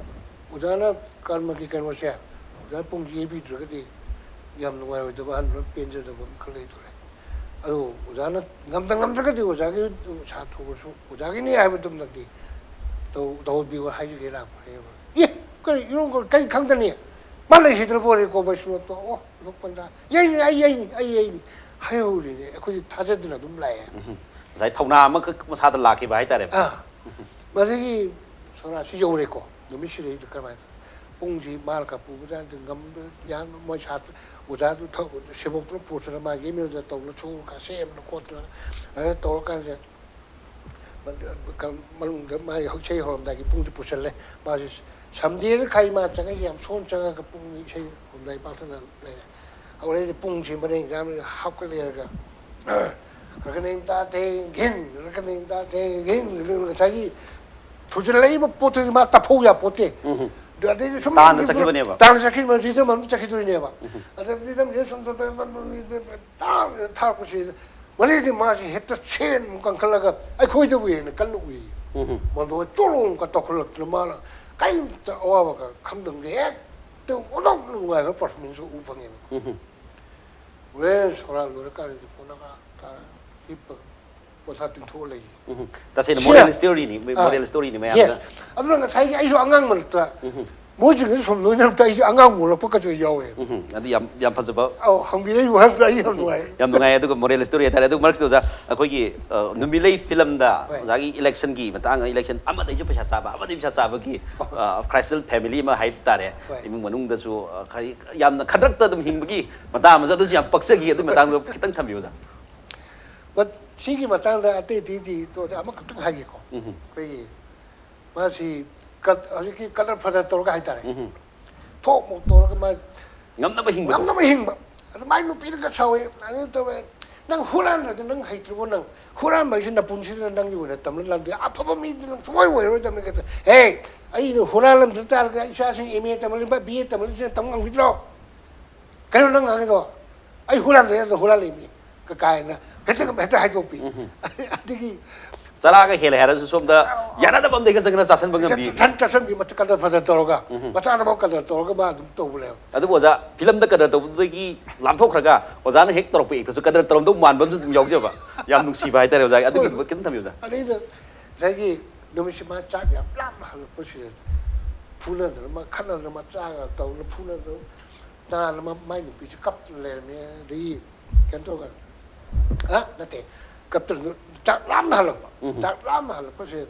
ꯑꯣꯖꯥꯅ ꯀꯔꯃꯒꯤ ꯀꯩꯅꯣꯁꯦ, ꯑꯣꯖꯥꯅ ꯄꯨꯡꯁꯤ ꯌꯩꯕꯤꯗ꯭ꯔꯒꯗꯤ ꯌꯥꯝ ꯅꯨꯡꯉꯥꯏꯔꯣꯏꯗꯕ, ꯑꯍꯟ ꯂꯣꯏ ꯄꯦꯟꯖꯗꯕ ꯑꯃ ꯈꯔ ꯂꯩꯗꯣꯔꯦ꯫ ꯑꯗꯨ ꯑꯣꯖꯥꯅ ꯉꯝꯗ ꯉꯝꯗ꯭ꯔꯒꯗꯤ ꯑꯣꯖꯥꯒꯤ ꯁꯥꯇ꯭ꯔ ꯑꯣꯏꯔꯁꯨ ꯑꯣꯖꯥꯒꯤꯅꯤ ꯍꯥꯏꯕꯗꯨꯃꯗꯤ ꯇꯧ-, ꯇꯧꯍꯟꯕꯤꯌꯨ ꯍꯥꯏꯖꯒꯦ ꯂꯥꯛꯄꯅꯦꯕ꯫ ꯑꯦ, ꯀꯔꯤ ꯏꯔꯣꯟ ꯀꯔꯤ ꯈꯪꯗꯅꯤ? ꯃꯥ ꯂꯩꯈꯤꯗ꯭ꯔꯕ ꯑꯣꯏꯔꯦꯀꯣ ꯃꯩꯁꯨ ꯃꯠꯄ꯫ ꯑꯣ, ꯂꯣꯛꯄꯟꯗ ꯌꯩꯅꯤ, ꯑꯩ ꯌꯩꯅꯤ, ꯑꯩ ꯌꯩꯅꯤ ꯍꯥꯏꯍꯧꯔꯤꯅꯦ꯫ ꯑꯩꯈꯣꯏꯗꯤ ꯊꯥꯖꯗꯅ ꯑꯗꯨꯝ ꯂꯥꯛꯑꯦ꯫ ꯎꯝ꯫ ꯉꯁꯥꯏ ꯊꯧꯅꯥ ꯑꯃꯈꯛ ꯃꯁꯥꯗ ꯂꯥꯛꯈꯤꯕ ꯍꯥꯏꯇꯥꯔꯦ꯫ ꯑꯥ, ꯃꯗꯒꯤ ꯁꯣꯔꯥꯁꯤ ꯌꯧꯔꯦꯀꯣ꯫ ꯅꯨꯃꯤꯠꯁꯤꯗꯩꯗ ꯀꯔꯝꯍꯥꯏꯅ ꯄꯨꯡꯁꯤ ꯃꯥꯅ ꯀꯥꯄꯨꯕꯖꯥꯠꯅꯗꯤ ꯉꯝꯕ ꯌꯥꯝꯅ ꯃꯣꯏ ꯁꯥꯇ꯭ꯔ ꯑꯣꯖꯥꯗꯨ ꯊꯧ-, ꯁꯦꯕꯣꯛꯇꯨꯅ ꯄꯨꯔꯛꯇꯅ ꯃꯥꯒꯤ ꯑꯦꯝ ꯑꯦꯜꯗ ꯇꯧꯅ ꯁꯣꯛꯑꯒ ꯁꯦꯝꯗꯅ ꯈꯣꯠꯇꯅ ꯑꯗꯨꯃꯥꯏꯅ ꯇꯧꯔꯀꯥꯟꯁꯤꯗ ꯃꯅꯨꯡꯗ ꯃꯥꯒꯤ ꯏꯁꯩ ꯍꯧꯔꯝꯗꯥꯏꯒꯤ ꯄꯨꯡꯗꯤ ꯄꯨꯁꯜꯂꯦ꯫ ꯃꯥꯁꯤ ꯁꯟꯗꯦꯗ ꯈꯥꯏ ꯃꯥ ꯆꯪꯉꯛꯏꯁꯦ ꯌꯥꯝ ꯁꯣꯟ ꯆꯪꯉꯒ ꯄꯨꯡ ꯏꯁꯩ ꯍꯧꯔꯝꯗꯥꯏ ꯄꯥꯛꯇꯅ ꯂꯩꯔꯦ꯫ ꯍꯧꯔꯛꯏꯁꯦ ꯄꯨꯡꯁꯤ ꯃꯔꯤ ꯌꯥꯝ ꯍꯥꯞꯀꯠꯂꯦꯔꯒ ꯀꯔꯀꯅꯤꯡ ꯇꯥꯊꯦꯡ ꯘꯤꯟ, ꯀꯔꯀꯅꯤꯡ ꯇꯥꯊꯦꯡ ꯘꯤꯟ, ꯉꯁꯥꯏꯒꯤ ꯊꯨꯖꯤꯜꯂꯛꯏꯕ ꯄꯣꯠꯇꯨꯗꯤ ꯃꯥ ꯇꯞꯐꯧ ꯌꯥ ꯄꯣꯠꯇꯦ꯫ ꯎꯝ꯫ ꯑꯗꯩꯗꯤ ꯁꯨꯝ ꯇꯥꯟꯅ ꯆꯠꯈꯤꯕꯅꯦꯕ꯫ ꯇꯥꯟꯅ ꯆꯠꯈꯤꯕ ꯔꯤꯗꯝ ꯑꯃ ꯆꯠꯈꯤꯗꯣꯏꯅꯦꯕ꯫ ꯑꯗ ꯔꯤꯗꯝꯁꯦ ꯁꯨꯝ ꯁꯨꯝ ꯁꯨꯝ ꯁꯨꯝ ꯁꯨꯝ ꯇꯥꯡ ꯊꯥꯔꯛꯄꯁꯤꯗ ꯃꯔꯤꯗꯤ ꯃꯥꯁꯤ ꯍꯦꯛꯇ ꯁꯦꯟ ꯑꯃꯨꯛ ꯀꯟꯈꯠꯂꯒ ꯑꯩꯈꯣꯏꯗꯕꯨ ꯍꯦꯟꯅ ꯀꯟꯅ ꯎꯏ꯫ ꯎꯝ꯫ ꯃꯗꯨꯒ ꯆꯣꯂꯣꯝꯒ ꯇꯧꯈꯠꯂꯛꯇꯅ ꯃꯥꯅ ꯀꯔꯤꯝꯇ ꯑꯋꯥꯕꯒ ꯈꯪꯗꯕꯅꯤ ꯍꯦꯛꯇ ꯑꯣꯟꯊꯣꯛꯅ ꯅꯨꯡꯉꯥꯏꯕ ꯄꯔꯐꯣꯔꯃꯦꯟꯁ ꯎ ꯐꯪꯉꯦꯕ꯫ ꯎꯝ꯫ ꯍꯣꯔꯦꯟ ꯁꯣꯔꯥ ꯂꯣꯏꯔꯀꯥꯟꯗꯗꯤ ꯄꯣꯠꯂꯒ ꯇꯥꯔ ꯍꯤꯞꯄꯒ ꯄꯣꯊꯥ ꯇꯤꯡꯊꯣꯛꯑ ꯂꯩꯌꯦ꯫ ꯎꯝ꯫ ꯇꯁꯦꯡꯅ ꯁꯤꯅ- ꯃꯣꯔꯦꯜ ꯁ꯭ꯇꯣꯔꯤꯅꯤ, ꯑꯥ, ꯃꯣꯔꯦꯜ ꯁ꯭ꯇꯣꯔꯤꯅꯤ ꯌꯦꯁ꯫ ꯃꯌꯥꯝꯗ꯫ ꯑꯗꯨꯅ ꯉꯁꯥꯏꯒꯤ ꯑꯩꯁꯨ ꯑꯉꯥꯡ ꯃꯔꯛꯇ ꯎꯝ꯫ ꯃꯣꯏꯁꯤꯡꯁꯤ ꯁꯨꯝ ꯂꯣꯏꯅꯔꯛꯇ ꯑꯩꯁꯨ ꯑꯉꯥꯡ ꯑꯣꯜꯂꯛꯄ ꯀꯩꯁꯨ ꯌꯥꯎꯋꯦ꯫ ꯎꯝ꯫ ꯑꯗꯨ ꯌꯥꯝ, ꯌꯥꯝ ꯐꯖꯕ꯫ ꯑꯧ, ꯍꯪꯕꯤꯔꯛꯏ ꯋꯥꯍꯪꯗꯣ ꯑꯩ ꯌꯥꯝ ꯅꯨꯡꯉꯥꯏ꯫ ꯌꯥꯝ ꯅꯨꯡꯉꯥꯏ꯫ ꯑꯗꯨꯒ ꯃꯣꯔꯦꯜ ꯁ꯭ꯇꯣꯔꯤ ꯍꯥꯏꯇꯥꯔꯦ꯫ ꯑꯗꯨ ꯃꯔꯛꯁꯤꯗ ꯑꯣꯖꯥ, ꯑꯩꯈꯣꯏꯒꯤ ꯑ, ꯅꯨꯃꯤꯠꯂꯩ ꯐꯤꯂꯝꯗ ꯍꯣꯏ꯫ ꯑꯣꯖꯥꯒꯤ ꯏꯂꯦꯛꯁꯟꯒꯤ ꯃꯇꯥꯡ, ꯏꯂꯦꯛꯁꯟ ꯑꯃꯗꯩꯁꯨ ꯄꯩꯁꯥ ꯆꯥꯕ, ꯑꯃꯗꯩꯁꯨ ꯄꯩꯁꯥ ꯆꯥꯕꯒꯤ ꯑ, ꯀ꯭ꯔꯥꯏꯁꯤꯁ ꯐꯦꯃꯤꯂꯤ ꯑꯃ ꯍꯥꯏꯇꯥꯔꯦ꯫ ꯍꯣꯏ꯫ ꯏꯃꯨꯡ ꯃꯅꯨꯡꯗꯁꯨ ꯑ, ꯈꯔ ꯌꯥꯝꯅ ꯈꯗ꯭ꯔꯛꯇ ꯑꯗꯨꯝ ꯍꯤꯡꯕꯒꯤ ꯃꯇꯥꯡ ꯑꯃꯁꯨ, ꯑꯗꯨꯁꯨ ꯌꯥꯝ ꯄꯛꯆꯈꯤ꯫ ꯑꯗꯨꯒꯤ ꯃꯇꯥꯡꯗꯣ ꯈꯤꯇꯪ ꯊꯝꯕꯤꯌꯨ ꯑꯣꯖꯥ꯫ ꯕꯠ ꯁꯤꯒꯤ ꯃꯇꯥꯡꯗ ꯑꯇꯩ ꯑꯇꯩꯗꯤ ꯇꯣꯛꯑꯁꯦ, ꯑꯃꯈꯛꯇꯪ ꯍꯥꯏꯒꯦꯀꯣ꯫ ꯎꯝ꯫ ꯑꯩꯈꯣꯏꯒꯤ ꯃꯥꯁꯤ ꯀꯠ-, ꯍꯧꯖꯤꯛꯀꯤ ꯀꯗꯔ ꯐꯗꯔ ꯇꯧꯔꯒ ꯍꯥꯏꯇꯥꯔꯦ꯫ ꯎꯝ꯫ ꯊꯣꯛꯃꯣꯛ ꯇꯧꯔꯒ ꯃꯥ ꯉꯝꯅꯕ ꯍꯤꯡꯕꯗꯣ꯫ ꯉꯝꯅꯕ ꯍꯤꯡꯕ꯫ ꯑꯗꯨ ꯃꯥꯏ ꯅꯨꯄꯤꯅꯒ ꯁꯥꯎꯋꯦ꯫ ꯑꯗꯨ ꯇꯧꯋꯦ꯫ "ꯅꯪ ꯍꯨꯔꯥꯟꯕꯗꯤ ꯅꯪ ꯍꯩꯇ꯭ꯔꯤꯕꯣ ꯅꯪ? ꯍꯨꯔꯥꯟꯕ ꯍꯥꯏꯁꯤ ꯅꯄꯨꯟꯁꯤꯗ ꯅꯪꯒꯤ ꯑꯣꯏꯅ ꯇꯝꯂ ꯂꯥꯟꯗꯦ꯫ ꯑꯐꯕ ꯃꯤꯗꯤ ꯅꯪ ꯁꯨꯡꯑꯣꯏ ꯑꯣꯏꯔꯣꯏꯗꯕꯅꯤ" ꯀꯩꯗ꯫ "ꯍꯦ, ꯑꯩꯅ ꯍꯨꯔꯥꯜꯂꯝꯗ ꯇꯥꯔꯒ ꯏꯆꯥꯁꯤꯡ ꯑꯦꯝ ꯑꯦ ꯇꯝꯍꯜꯂꯤꯕ, ꯕꯤ ꯑꯦ ꯇꯝꯍꯜꯂꯤꯁꯤꯅ ꯇꯝ ꯉꯝꯈꯤꯗ꯭ꯔꯣ? ꯀꯩꯅꯣ ꯅꯪ ꯉꯥꯡꯉꯤꯗꯣ? ꯑꯩ ꯍꯨꯔꯥꯟꯗ ꯌꯥꯗ ꯍꯨꯔꯥꯜꯂꯤꯅꯤ" ꯀ-, ꯀꯥꯏꯅ ꯍꯦꯛꯇ, ꯍꯦꯛꯇ ꯍꯥꯏꯗꯣꯛꯄꯤ꯫ ꯎꯝ꯫ ꯑꯗꯒꯤ ꯆꯔꯥꯒ ꯍꯦꯜꯂꯦ ꯍꯥꯏꯔꯁꯨ ꯁꯣꯝꯗ ꯌꯥꯅꯗꯕ ꯑꯝꯗ ꯍꯦꯛꯇ ꯆꯪꯗꯅ ꯆꯥꯁꯟꯕ ꯉꯝꯕꯤ꯫ ꯆꯠꯁꯟ ꯆꯠꯁꯟꯕꯤ ꯃꯇꯨꯡ ꯀꯗꯔ ꯐꯗꯔ ꯇꯧꯔꯒ ꯎꯝ꯫ ꯃꯆꯥꯗꯐꯥꯎ ꯀꯗꯔ ꯇꯧꯔꯒ ꯃꯥ ꯑꯗꯨꯝ ꯇꯧꯕꯅꯦꯕ꯫ ꯑꯗꯨꯕꯨ ꯑꯣꯖꯥ, ꯐꯤꯂꯝꯗ ꯀꯗꯔ ꯇꯧꯕꯗꯨꯗꯒꯤ ꯂꯥꯞꯊꯣꯛꯈ꯭ꯔꯒ ꯑꯣꯖꯥꯅ ꯍꯦꯛ ꯇꯧꯔꯛꯄ ꯑꯦꯛꯇꯁꯨ ꯀꯗꯔ ꯇꯧꯔꯝꯗꯧ ꯃꯥꯟꯕ ꯑꯃꯁꯨ ꯑꯗꯨꯝ ꯌꯥꯎꯖꯕ꯫ ꯌꯥꯝ ꯅꯨꯡꯁꯤꯕ ꯍꯥꯏꯇꯥꯔꯦ ꯑꯣꯖꯥꯒꯤ꯫ ꯑꯗꯨꯒꯤ ꯍꯣꯏ꯫ ꯈꯤꯇꯪ ꯊꯝꯕꯤꯌꯨ ꯑꯣꯖꯥ꯫ ꯑꯗꯩꯗ ꯉꯁꯥꯏꯒꯤ ꯅꯨꯃꯤꯠꯁꯤ ꯃꯥ ꯆꯥꯛ ꯌꯥꯝ ꯂꯥꯝꯅ ꯍꯜꯂꯛꯄꯁꯤꯗ ꯐꯨꯅꯗꯅ ꯃꯥ ꯈꯠꯅꯗꯅ ꯃꯥ ꯆꯥꯒ ꯇꯧꯗꯅ ꯐꯨꯅꯗꯅ ꯅꯥꯟꯅ ꯃꯥ-, ꯃꯥꯏ ꯅꯨꯄꯤꯁꯤ ꯀꯞꯇꯅ ꯂꯩꯔꯝꯃꯦ꯫ ꯑꯗꯒꯤ ꯀꯩꯅꯣ ꯇꯧꯔꯒ ꯑ ꯅꯠꯇꯦ, ꯀꯞꯇꯅ ꯆꯥꯛ ꯂꯥꯝꯅ ꯍꯜꯂꯛꯄ꯫ ꯎꯝ꯫ ꯆꯥꯛ ꯂꯥꯝꯅ ꯍꯜꯂꯛꯄꯁꯦ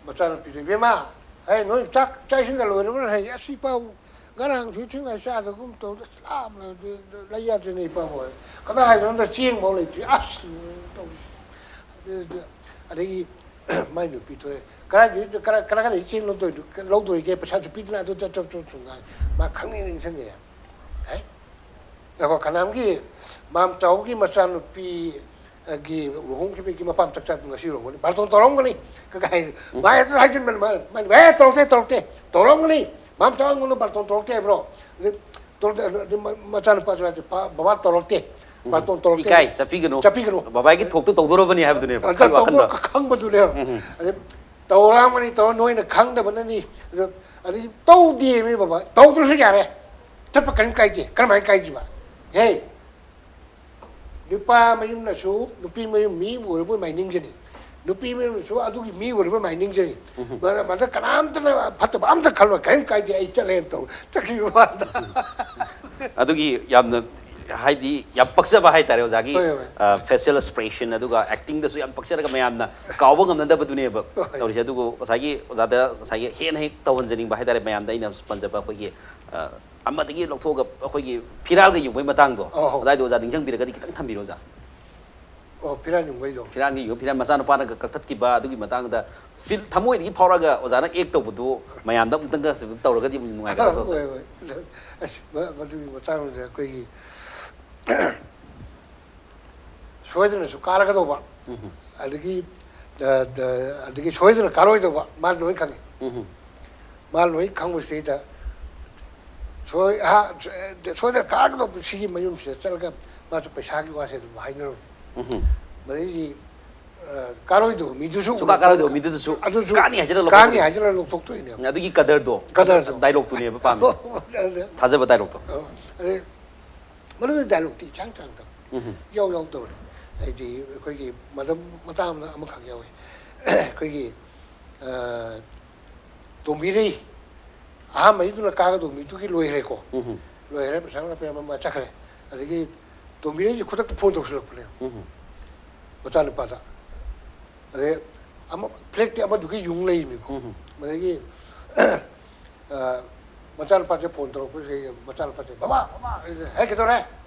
ꯃꯆꯥꯅꯨꯄꯤꯗ, "ꯏꯕꯦꯝꯃ, ꯍꯦ, ꯅꯣꯏ ꯆꯥꯛ ꯆꯥꯛ ꯏꯁꯤꯡꯒ ꯂꯣꯏꯔꯕ꯭ꯔꯥ?" ꯍꯥꯏ꯫ "ꯑꯁ ꯏꯄꯥꯕꯨ ꯉꯔꯥꯡꯁꯨ ꯊꯦꯡꯅ ꯆꯥꯗꯒꯨꯝ ꯇꯧꯗ ꯂꯥꯝꯅ ꯂꯩ ꯌꯥꯗ꯭ꯔꯦꯅꯦ ꯏꯄꯥꯕꯨ"꯫ "ꯀꯗꯥꯏꯗꯅꯣꯗ ꯆꯦꯡꯐꯥꯎ ꯂꯩꯇ꯭ꯔꯤ꯫ ꯑꯁ ꯇꯧꯔꯤꯁꯦ"꯫ ꯑꯗꯨꯗ ꯑꯗꯒꯤ ꯃꯥꯏ ꯅꯨꯄꯤ ꯊꯣꯛꯑꯦ꯫ "ꯀꯗꯥꯏꯗꯒꯤ ꯀꯔꯥꯏ ꯀꯔꯥꯏ ꯀꯗꯥꯏꯗꯒꯤ ꯆꯦꯡ ꯂꯧꯗꯣꯏꯅꯣ, ꯂꯧꯗꯣꯔꯤꯒꯦ? ꯄꯩꯁꯥꯁꯨ ꯄꯤꯗꯅ" ꯑꯗꯨ ꯇ-, ꯇ-, ꯇ-, ꯇ-, ꯃꯥ ꯈꯪꯅꯤꯡ ꯅꯤꯡꯁꯤꯡꯉꯛꯑꯦ꯫ ꯍꯥꯏ? ꯉꯥꯏꯈꯣ, ꯀꯅꯥꯝꯒꯤ ꯃꯥꯝꯆꯥꯎꯒꯤ ꯃꯆꯥꯅꯨꯄꯤ ꯒꯤ ꯂꯨꯍꯣꯡꯈꯤꯕꯒꯤ ꯃꯄꯥꯝ ꯆꯥꯛ ꯆꯥꯗꯨ ꯉꯁꯤ ꯂꯨꯍꯣꯡꯒꯅꯤ꯫ ꯕꯥꯔꯇꯣꯟ ꯇꯧꯔꯝꯒꯅꯤ꯫ ꯀꯀꯥꯏ ꯃꯥ ꯍꯦꯛꯇ ꯍꯥꯏꯖꯤꯟꯕꯅꯤ꯫ ꯃꯥ, ꯃꯥ, "ꯑꯦ, ꯇꯧꯔꯛꯇꯦ, ꯇꯧꯔꯛꯇꯦ꯫ ꯇꯧꯔꯝꯒꯅꯤ꯫ ꯃꯥꯝꯆꯥꯎ ꯑꯩꯉꯣꯟꯗ ꯕꯥꯔꯇꯣꯟ ꯇꯧꯔꯛꯇꯦ ꯍꯥꯏꯕ꯭ꯔꯣ?" ꯑꯗꯩ ꯇꯧꯔꯛꯇꯦ꯫ ꯑꯗꯨ, ꯑꯗꯨ ꯃ-, ꯃꯆꯥꯅꯨꯄꯥꯁꯨ ꯍꯥꯏꯗꯤ, "ꯄꯥ-, ꯕꯕꯥ ꯇꯧꯔꯛꯇꯦ꯫ ꯕꯥꯔꯇꯣꯟ ꯇꯧꯔꯛꯇꯦ꯫ ꯏꯀꯥꯏ, ꯆꯠꯄꯤꯒꯅꯨ꯫ ꯆꯠꯄꯤꯒꯅꯨ꯫ ꯕꯕꯥꯒꯤ ꯊꯣꯛꯇꯨ ꯇꯧꯗꯣꯔꯕꯅꯤ ꯍꯥꯏꯕꯗꯨꯅꯦꯕ꯫ ꯑꯗ ꯈꯜꯂꯨ ꯋꯥꯈꯜꯗ꯫ ꯇꯧꯗꯣꯔ-, ꯈꯪꯕꯗꯨꯅꯦꯕ꯫ ꯎꯝ꯫ ꯑꯗꯩ ꯇꯧꯔꯝꯒꯅꯤ, ꯇꯧꯔ ꯅꯣꯏꯅ ꯈꯪꯗꯕꯅꯅꯤ꯫ ꯑꯗ, ꯑꯗꯩ ꯇꯧꯗꯦꯃꯤ ꯕꯕꯥ꯫ ꯇꯧꯗ꯭ꯔꯁꯨ ꯌꯥꯔꯦ꯫ ꯆꯠꯄ ꯀꯔꯤꯝ ꯀꯥꯏꯗꯦ꯫ ꯀꯔꯝꯍꯥꯏꯅ ꯀꯥꯏꯗ꯭ꯔꯤꯕ? ꯍꯦ, ꯅꯨꯄꯥ ꯃꯌꯨꯝꯅꯁꯨ ꯅꯨꯄꯤ ꯃꯌꯨꯝ ꯃꯤ ꯑꯣꯏꯔꯕꯣꯏ ꯃꯥꯏ ꯅꯤꯡꯖꯅꯤ꯫ ꯅꯨꯄꯤ ꯃꯌꯨꯝꯅꯁꯨ ꯑꯗꯨꯒꯤ ꯃꯤ ꯑꯣꯏꯔꯕꯣꯏ ꯃꯥꯏ ꯅꯤꯡꯖꯅꯤ꯫ ꯃꯗ, ꯃꯗ ꯀꯅꯥꯝꯇꯅ ꯐꯠꯇꯕ ꯑꯝꯇ ꯈꯜꯂꯣꯏ꯫ "ꯀꯔꯤꯝ ꯀꯥꯏꯗꯦ, ꯑꯩ ꯆꯠꯂꯦꯅ" ꯇꯧ ꯆꯠꯈꯤꯕ ꯋꯥꯗ꯫ ꯑꯗꯨꯒꯤ ꯌꯥꯝꯅ, ꯍꯥꯏꯗꯤ, ꯌꯥꯝ ꯄꯛꯆꯕ ꯍꯥꯏꯇꯥꯔꯦ ꯑꯣꯖꯥꯒꯤ, ꯍꯣꯏ, ꯍꯣꯏ꯫ ꯑ, facial expression, ꯑꯗꯨꯒ acting ꯗꯁꯨ ꯌꯥꯝ ꯄꯛꯆꯔꯒ ꯃꯌꯥꯝꯅ ꯀꯥꯎꯕ ꯉꯝꯅꯗꯕꯗꯨꯅꯦꯕ ꯍꯣꯏ꯫ ꯇꯧꯔꯤꯁꯦ꯫ ꯑꯗꯨꯕꯨ ꯉꯁꯥꯏꯒꯤ ꯑꯣꯖꯥꯗ ꯉꯁꯥꯏꯒꯤ ꯍꯦꯟꯅ ꯍꯦꯛ ꯇꯧꯍꯟꯖꯅꯤꯡꯕ ꯍꯥꯏꯇꯥꯔꯦ ꯃꯌꯥꯝꯗ ꯑꯩꯅ ꯄꯟꯖꯕ ꯑꯩꯈꯣꯏꯒꯤ, ꯑ, ꯑꯃꯗꯒꯤ ꯂꯧꯊꯣꯛꯑꯒ ꯑꯩꯈꯣꯏꯒꯤ ꯐꯤꯔꯥꯜꯒ ꯌꯨꯡꯕꯒꯤ ꯃꯇꯥꯡꯗꯣ, ꯑꯧ, ꯑꯧ꯫ ꯑꯗꯨꯋꯥꯏꯗꯣ ꯑꯣꯖꯥ ꯅꯤꯡꯁꯤꯡꯕꯤꯔꯒꯗꯤ ꯈꯤꯇꯪ ꯊꯝꯕꯤꯔꯣ ꯑꯣꯖꯥ꯫ ꯑꯣ, ꯐꯤꯔꯥꯜ ꯌꯨꯡꯕꯩꯗꯣ꯫ ꯐꯤꯔꯥꯜꯒꯤ ꯌꯨꯝ, ꯐꯤꯔꯥꯜ ꯃꯆꯥꯅꯨꯄꯥꯅꯒ ꯀꯛꯊꯠꯈꯤꯕ ꯑꯗꯨꯒꯤ ꯃꯇꯥꯡꯗ ꯐꯤꯜ ꯊꯃꯣꯏꯗꯒꯤ ꯐꯥꯎꯔꯒ ꯑꯣꯖꯥꯅ ꯑꯦꯛ ꯇꯧꯕꯗꯣ ꯃꯌꯥꯝꯗ ꯑꯃꯨꯛꯇꯪꯒ ꯁꯨꯝ ꯇꯧꯔꯒꯗꯤ ꯑꯃꯨꯛ ꯅꯨꯡꯉꯥꯏꯒꯗꯕ꯫ ꯍꯣꯏ, ꯍꯣꯏ꯫ ꯑꯁ, ꯃ-, ꯃꯗꯨꯒꯤ ꯃꯇꯥꯡꯗ ꯑꯩꯈꯣꯏꯒꯤ ꯁꯣꯏꯗꯅꯁꯨ ꯀꯥꯔꯒꯗꯧꯕ, ꯎꯝ꯫ ꯑꯗꯒꯤ, ꯑ, ꯗ-, ꯑꯗꯒꯤ ꯁꯣꯏꯗꯅ ꯀꯥꯔꯣꯏꯗꯧꯕ ꯃꯥ ꯂꯣꯏ ꯈꯪꯉꯤ꯫ ꯎꯝ꯫ ꯃꯥ ꯂꯣꯏ ꯈꯪꯕꯁꯤꯗꯩꯗ ꯁꯣꯏ-, ꯍꯥ, ꯁꯣꯏꯗꯅ ꯀꯥꯔꯒꯗꯧꯕ ꯁꯤꯒꯤ ꯃꯌꯨꯝꯁꯤꯗ ꯆꯠꯂꯒ ꯃꯥꯁꯨ ꯄꯩꯁꯥꯒꯤ ꯋꯥꯁꯦ ꯑꯗꯨꯝ ꯍꯥꯏꯅꯔꯝꯃꯤ꯫ ꯎꯝ꯫ ꯃꯗꯩꯗꯤ ꯑ, ꯀꯥꯔꯣꯏꯗꯧꯕ ꯃꯤꯗꯨꯁꯨ ꯁꯨꯡꯀꯥ ꯀꯥꯔꯣꯏꯗꯧꯕ ꯃꯤꯗꯨꯗꯁꯨ ꯑꯗꯨꯁꯨ ꯀꯥꯅꯤ ꯍꯥꯏꯖꯤꯜꯂ ꯀꯥꯅꯤ ꯂꯧꯊꯣꯛꯇꯣꯏꯅꯦ꯫ ꯍꯥꯏꯖꯤꯜꯂ ꯂꯧꯊꯣꯛꯇꯣꯏꯅꯦꯕ꯫ ꯑꯗꯨꯒꯤ ꯀꯗꯔꯗꯣ, ꯀꯗꯔꯗꯣ꯫ ꯗꯥꯏꯂꯣꯛꯇꯨꯅꯦꯕ ꯄꯥꯝꯃꯤ꯫ ꯑꯗ ꯊꯥꯖꯕ ꯗꯥꯏꯂꯣꯛꯇꯣ꯫ ꯑ, ꯑꯗꯩ ꯃꯗꯨꯒꯤ ꯗꯥꯏꯂꯣꯛꯇꯤ ꯏꯆꯥꯡ ꯆꯥꯡꯗꯕ, ꯎꯝ꯫ ꯏꯌꯥꯎ ꯌꯥꯎꯗꯕꯅꯤ꯫ ꯍꯥꯏꯗꯤ ꯑꯩꯈꯣꯏꯒꯤ ꯃꯇꯝ ꯃꯇꯥꯡ ꯑꯃꯅ ꯑꯃꯈꯛ ꯌꯥꯎꯏ꯫ ꯑꯩꯈꯣꯏꯒꯤ ꯑ, ꯇꯣꯝꯕꯤꯔꯩ ꯑꯍꯥꯟꯕꯩꯗꯨꯅ ꯀꯥꯒꯗꯧꯕ ꯃꯤꯗꯨꯒꯤ ꯂꯣꯏꯈ꯭ꯔꯦꯀꯣ꯫ ꯎꯝ꯫ ꯂꯣꯏꯈ꯭ꯔꯦ, ꯄꯩꯁꯥ ꯄꯤꯔꯝꯃ ꯆꯠꯈ꯭ꯔꯦ꯫ ꯑꯗꯒꯤ ꯇꯣꯝꯕꯤꯔꯩꯁꯦ ꯈꯨꯗꯛꯇ ꯐꯣꯟ ꯇꯧꯁꯤꯜꯂꯛꯄꯅꯦ ꯎꯝ꯫ ꯃꯆꯥꯅꯨꯄꯥꯗ꯫ ꯑꯗꯩ ꯑꯃ ꯐ꯭ꯂꯦꯛꯇꯤ ꯑꯃꯗꯨꯒꯤ ꯌꯨꯝ ꯂꯩꯔꯤꯅꯤꯀꯣ꯫ ꯎꯝ꯫ ꯑꯗꯒꯤ ꯑ, ꯃꯆꯥꯅꯨꯄꯥꯁꯦ ꯐꯣꯟ ꯇꯧꯔꯛꯄꯁꯤꯗ ꯃꯆꯥꯅꯨꯄꯥꯁꯦ, "ꯕꯕꯥ, ꯕꯕꯥ!" "ꯍꯦ, ꯀꯩꯗꯧꯔꯦ?"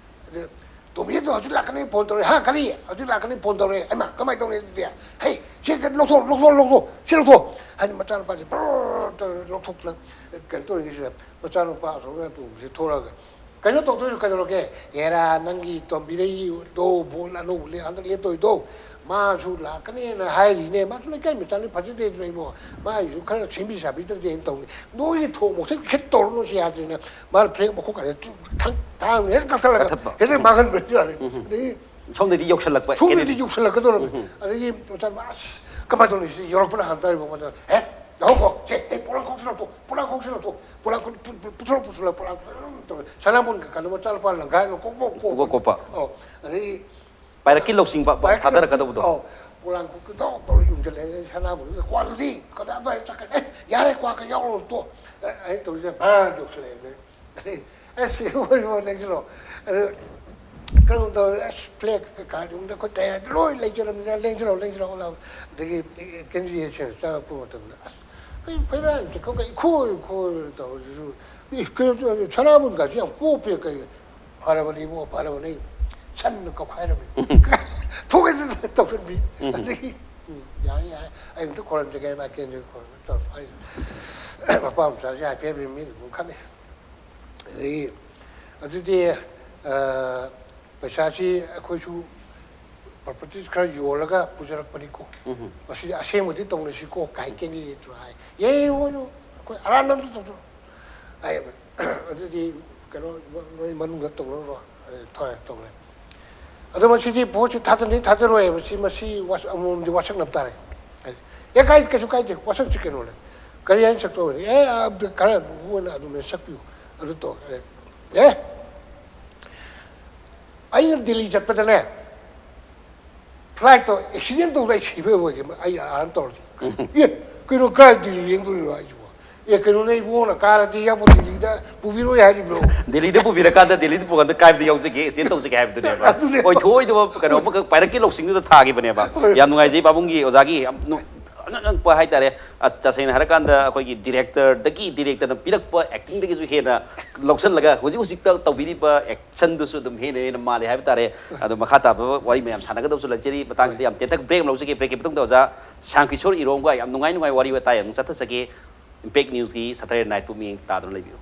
ꯑꯗ, "ꯇꯣꯝꯕꯤꯗꯣ ꯍꯧꯖꯤꯛ ꯂꯥꯛꯀꯅꯤ ꯐꯣꯟ ꯇꯧꯔꯦ꯫" "ꯍꯥ, ꯀꯔꯤ? ꯍꯧꯖꯤꯛ ꯂꯥꯛꯀꯅꯤ ꯐꯣꯟ ꯇꯧꯔꯦ꯫" "ꯑꯩꯃ, ꯀꯃꯥꯏꯅ ꯇꯧꯅꯤ ꯑꯗꯨꯗꯤ?" "ꯍꯦ, ꯁꯤ ꯂꯧꯊꯣꯛ, ꯂꯧꯊꯣꯛ, ꯂꯧꯊꯣꯛ, ꯁꯤ ꯂꯧꯊꯣꯛ!" ꯍꯥꯏꯅ ꯃꯆꯥꯅꯨꯄꯥꯁꯦ ꯕ꯭ꯔꯔ ꯇꯧꯔ ꯂꯧꯊꯣꯛꯇꯅ ꯀꯩꯅꯣ ꯇꯧꯔꯤꯉꯩꯁꯤꯗ ꯃꯆꯥꯅꯨꯄꯥ ꯑꯁꯣꯝ ꯅꯥꯀꯟ ꯄꯨꯕꯁꯦ ꯊꯣꯔꯛꯑꯒ, "ꯀꯩꯅꯣ ꯇꯧꯗꯣꯏꯗꯣ ꯀꯩꯗꯧꯔꯒꯦ?" "ꯍꯦꯔꯥ, ꯅꯪꯒꯤ ꯇꯣꯝꯕꯤꯔꯩꯗꯣ ꯕꯣꯜ ꯑꯅꯧꯕ ꯂꯦ-, ꯍꯟꯗꯛ ꯂꯦꯞꯇꯧꯔꯤꯗꯣ, ꯃꯥꯁꯨ ꯂꯥꯛꯀꯅꯦꯅ ꯍꯥꯏꯔꯤꯅꯦ꯫ ꯃꯥꯁꯨ ꯂꯩꯀꯥꯏ ꯃꯆꯥꯅꯤ, ꯐꯖꯗꯦꯗꯅ ꯏꯕꯣ꯫ ꯃꯥꯒꯤꯁꯨ ꯈꯔ ꯁꯦꯝꯕꯤ ꯁꯥꯕꯤꯗ꯭ꯔꯗꯤ ꯍꯥꯏꯅ ꯇꯧꯅꯤ꯫ ꯅꯣꯏꯒꯤ ꯊꯣꯡ ꯃꯣꯛꯁꯦ ꯈꯤꯠ ꯇꯧꯔꯅꯨ ꯁꯤ ꯌꯥꯗ꯭ꯔꯦꯅ ꯃꯥꯅ ꯐ꯭ꯂꯦꯛ ꯃꯈꯣꯡ ꯀꯥꯏꯗ ꯊꯥꯡ-, ꯊꯥꯡꯅ ꯍꯦꯛ ꯀꯛꯊꯠꯂꯒ ꯀꯛꯊꯠꯄ꯫ ꯍꯦꯛꯇ ꯃꯥꯡꯍꯟꯕꯁꯨ ꯌꯥꯔꯦ꯫ ꯎꯝ꯫ ꯑꯗꯒꯤ ꯁꯣꯝꯗꯗꯤ ꯌꯧꯁꯜꯂꯛꯄ ꯁꯣꯝꯗꯗꯤ enemy꯫ ꯌꯧꯁꯜꯂꯛꯀꯗꯧꯔꯕꯅꯤ꯫ ꯎꯝ꯫ ꯑꯗꯒꯤ ꯃꯆꯥ ꯑꯁ ꯀꯃꯥꯏꯅ ꯇꯧꯅꯤ ꯁꯤ ꯌꯧꯔꯛꯄꯅ ꯍꯥꯟꯅ ꯇꯥꯔꯤꯕ ꯃꯆꯥ, "ꯍꯦ, ꯂꯧꯍꯧꯀꯣ, ꯁꯦ, ꯑꯩ ꯄꯣꯂꯥꯡ ꯈꯣꯛꯁꯤ ꯂꯧꯊꯣꯛ, ꯄꯣꯂꯥꯡ ꯈꯣꯛꯁꯤ ꯂꯧꯊꯣꯛ, ꯄꯣꯂꯥꯡ ꯈꯣꯛ-, ꯄꯨ-, ꯄꯨ-, ꯄꯨꯊꯣꯔꯛ, ꯄꯨꯊꯣꯔꯛ, ꯄꯣꯂꯥꯡ ꯈꯣꯛ-", ꯇꯧꯔꯦ꯫ ꯁꯅꯥꯕꯨꯟꯒ ꯀꯩꯅꯣ ꯃꯆꯥꯅꯨꯄꯥ ꯂꯪꯈꯥꯏꯅ ꯀꯣꯛ ꯀꯣꯛ ꯀꯣꯛ꯫ ꯀꯣꯛ ꯀꯣꯛꯄ꯫ ꯑꯧ, ꯑꯗꯒꯤ ꯄꯥꯏꯔꯛꯀꯤ ꯂꯧꯁꯤꯡꯕ ꯊꯥꯗꯔꯛꯀꯗꯕꯗꯣ꯫ ꯑꯧ, ꯄꯣꯂꯥꯡ ꯈꯣꯛꯇ ꯇꯧ ꯇꯧꯔ ꯌꯨꯝꯗ ꯂꯩꯔꯦ꯫ ꯁꯅꯥꯕꯨꯟꯗꯨꯗ, "ꯀ꯭ꯋꯥꯗꯨꯗꯤ ꯀꯗꯥꯏ ꯑꯗꯨꯋꯥꯏ ꯆꯠꯈ꯭ꯔꯦ? ꯑꯦ, ꯌꯥꯔꯦ, ꯀ꯭ꯋꯥ ꯀꯩ ꯌꯥꯎꯔꯣ ꯇꯣ꯫" ꯑꯦ, ꯑꯩ ꯇꯧꯔꯤꯁꯦ ꯚꯔꯥ ꯌꯧꯁꯜꯂꯛꯑꯦ꯫ ꯑꯗꯩ, "ꯑꯦ, ꯁꯤ ꯍꯣꯏ, ꯍꯣꯏ, ꯂꯦꯡꯁꯤꯜꯂꯣ꯫" ꯑꯗꯨ ꯀꯩꯅꯣ ꯇꯧꯔꯦ, ꯑꯁ, ꯐ꯭ꯂꯦꯛ ꯀꯩꯀꯥ ꯌꯨꯝꯗ ꯑꯩꯈꯣꯏ ꯇꯌꯥꯔꯗ ꯂꯣꯏ ꯂꯩꯖꯔꯕꯅꯤꯅ, "ꯂꯦꯡꯁꯤꯜꯂꯣ, ꯂꯦꯡꯁꯤꯜꯂꯣ" ꯂꯥꯎ꯫ ꯑꯗꯒꯤ ꯀꯦꯟꯗ꯭ꯔꯤꯌ ꯁꯦꯟ ꯆꯪꯉꯛꯄ ꯃꯇꯝꯗ, ꯑꯁ, ꯑꯩꯈꯣꯏ ꯐꯩꯔꯥꯡ ꯆꯤꯛꯈꯣꯛ ꯏꯈꯣꯏ ꯈꯣꯏ ꯇꯧꯔꯤꯁꯤꯁꯨ, ꯃꯤ ꯀꯩꯅꯣ ꯇꯧꯔꯦ, ꯁꯅꯥꯕꯨꯟꯒꯁꯤ ꯌꯥꯝ ꯀꯣꯞꯄꯦ꯫ "ꯀꯩ, ꯐꯔꯕꯅꯤ ꯏꯕꯨꯡꯉꯣ, ꯐꯔꯕꯅꯤ, ꯁꯟꯅ ꯀꯧꯈꯥꯏꯔꯕꯅꯤ꯫" ꯊꯣꯛꯑꯦꯗꯅ ꯇꯧꯁꯟꯕꯤ꯫ ꯎꯝ꯫ ꯑꯗꯒꯤ, "ꯎꯝ, ꯌꯥꯔꯦ, ꯌꯥꯔꯦ, ꯑꯩ ꯑꯝꯇ ꯈꯣꯏꯔꯝꯖꯒꯦ, ꯃꯥ ꯀꯦꯟꯖꯒꯦ ꯈꯣꯏꯔꯝ" ꯇꯧꯔ ꯍꯥꯏꯁꯦ꯫ ꯃꯄꯥ ꯃꯆꯥꯁꯦ ꯍꯥꯏꯐꯦꯠ ꯃꯤꯅ ꯑꯗꯨꯝ ꯈꯪꯉꯤ꯫ ꯑꯗꯒꯤ ꯑꯗꯨꯗꯤ, ꯑ, ꯄꯩꯁꯥꯁꯤ ꯑꯩꯈꯣꯏꯁꯨ ꯄ꯭ꯔꯣꯄꯔꯇꯤꯁ ꯈꯔ ꯌꯣꯜꯂꯒ ꯄꯨꯖꯔꯛꯄꯅꯤꯀꯣ꯫ ꯎꯝ꯫ ꯃꯁꯤꯗꯤ ꯑꯁꯦꯡꯕꯗꯤ ꯇꯧꯅꯁꯤꯀꯣ ꯀꯥꯏ ꯀꯦꯟꯗꯤꯗꯦꯠꯇꯨ ꯍꯥꯏ꯫ "ꯌꯦꯡꯉꯨ, ꯑꯩꯈꯣꯏ ꯑꯔꯥꯟꯕ ꯑꯝꯇ ꯇꯧꯗꯣ" ꯍꯥꯏ꯫ "ꯑꯗꯨꯗꯤ ꯀꯩꯅꯣ, ꯅꯣꯏ ꯃꯅꯨꯡꯗ ꯇꯧꯅꯔꯨꯔꯣ", ꯑ, ꯊꯣꯛꯑꯦ, ꯇꯧꯔꯦ꯫ ꯑꯗꯣ ꯃꯁꯤꯗꯤ ꯚꯣꯠꯁꯤ ꯊꯥꯗꯅꯤ ꯊꯥꯗꯔꯣꯏ ꯍꯥꯏꯕꯁꯤ ꯃꯁꯤ ꯋꯥꯁ-, ꯑꯃꯃꯝꯗꯤ ꯋꯥꯁꯛꯅꯕ ꯇꯥꯔꯦ꯫ ꯑꯦ ꯀꯥꯏ, ꯀꯩꯁꯨ ꯀꯥꯏꯗꯦ, ꯋꯥꯁꯛꯁꯤ ꯀꯩꯅꯣꯅꯦ꯫ ꯀꯔꯤ ꯍꯥꯏꯅ ꯁꯛꯇꯧꯕꯅꯤ? ꯑꯦ ꯑꯗꯨ ꯈꯔ ꯃꯣꯏꯅ ꯑꯗꯨꯝ ꯁꯛꯄꯤꯌꯨ, ꯑꯗꯨ ꯇꯧ꯫ ꯑꯦ ꯑꯩꯅ ꯗꯤꯜꯂꯤ ꯆꯠꯄꯗꯅꯦ, ꯐ꯭ꯂꯥꯏꯠꯇꯣ ꯑꯦꯛꯁꯤꯗꯦꯟ ꯇꯧꯗꯅ ꯑꯩ ꯁꯤꯕ ꯑꯣꯏꯒꯦ, ꯑꯩ ꯑꯥꯔꯟ ꯇꯧꯔꯗꯤ꯫ ꯑꯦ ꯀꯩꯅꯣ, ꯀꯥꯏ ꯗꯤꯜꯂꯤ ꯌꯦꯡꯗꯣꯏꯅꯣ ꯍꯥꯏꯁꯤꯕꯣ? ꯑꯦ ꯀꯩꯅꯣꯅꯦ, ꯏꯕꯨꯡꯉꯣꯅ ꯀꯥꯔꯗꯤ ꯏꯌꯥꯝꯕ ꯗꯤꯜꯂꯤꯗ ꯄꯨꯕꯤꯔꯣꯏ ꯍꯥꯏꯔꯤꯕ꯭ꯔꯣ? ꯗꯤꯜꯂꯤꯗ ꯄꯨꯕꯤꯔꯀꯥꯟꯗ ꯗꯤꯜꯂꯤꯗ ꯄꯨꯀꯥꯟꯗ ꯀꯥꯏꯕꯗ ꯌꯥꯎꯖꯒꯦ, ꯑꯦꯛꯁꯤꯗꯦꯟ ꯇꯧꯖꯒꯦ ꯍꯥꯏꯕꯗꯨꯅꯦꯕ꯫ ꯑꯗꯨꯅꯦꯕ꯫ ꯑꯣꯏꯊꯣꯛꯑꯣꯏꯗꯕ ꯀꯩꯅꯣ ꯑꯃꯈꯛ ꯄꯥꯏꯔꯛꯀꯤ ꯂꯧꯁꯤꯡꯗꯨꯗ ꯊꯥꯈꯤꯕꯅꯦꯕ꯫ ꯍꯣꯏ꯫ ꯌꯥꯝ ꯅꯨꯡꯉꯥꯏꯖꯩ ꯄꯥꯕꯨꯡꯒꯤ ꯑꯣꯖꯥꯒꯤ ꯌꯥꯝ ꯅꯨ-, ꯑꯉꯛ ꯑꯉꯛꯄ ꯍꯥꯏꯇꯥꯔꯦ꯫ ꯑ, ꯇꯁꯦꯡꯅ ꯍꯥꯏꯔꯀꯥꯟꯗ ꯑꯩꯈꯣꯏꯒꯤ ꯗꯤꯔꯦꯛꯇꯔꯗꯒꯤ, ꯗꯤꯔꯦꯛꯇꯔꯅ ꯄꯤꯔꯛꯄ ꯑꯦꯛꯇꯤꯡꯗꯒꯤꯁꯨ ꯍꯦꯟꯅ ꯂꯧꯁꯤꯜꯂꯒ ꯍꯧꯖꯤꯛ ꯍꯧꯖꯤꯛꯇ ꯇꯧꯕꯤꯔꯤꯕ ꯑꯦꯛꯁꯟꯗꯨꯁꯨ ꯑꯗꯨꯝ ꯍꯦꯟꯅ ꯍꯦꯟꯅ ꯃꯥꯜꯂꯦ ꯍꯥꯏꯕ ꯇꯥꯔꯦ꯫ ꯑꯗꯣ ꯃꯈꯥ ꯇꯥꯕ ꯋꯥꯔꯤ ꯃꯌꯥꯝ ꯁꯥꯟꯅꯒꯗꯕꯁꯨ ꯂꯩꯖꯔꯤ꯫ ꯃꯇꯥꯡꯁꯤꯗ ꯌꯥꯝ ꯇꯦꯟꯇꯛ ꯕ꯭ꯔꯦꯛ ꯂꯧꯖꯒꯦ꯫ ꯕ꯭ꯔꯦꯛꯀꯤ ꯃꯇꯨꯡꯗ ꯑꯣꯖꯥ ꯁ꯭ꯌꯥꯝ ꯀꯤꯁꯣꯔ ꯏꯔꯣꯝꯒ ꯌꯥꯝ ꯅꯨꯡꯉꯥꯏ ꯅꯨꯡꯉꯥꯏ ꯋꯥꯔꯤ ꯋꯥꯇꯥꯏ ꯑꯃꯨꯛ ꯆꯠꯊꯖꯒꯦ꯫ ꯏꯝꯄꯦꯛ ꯅ꯭ꯌꯨꯁꯀꯤ ꯁꯇꯔꯗꯦ ꯅꯥꯏꯠꯄꯨ ꯃꯤꯠꯌꯦꯡ ꯇꯥꯗꯨꯅ ꯂꯩꯕꯤꯌꯨ꯫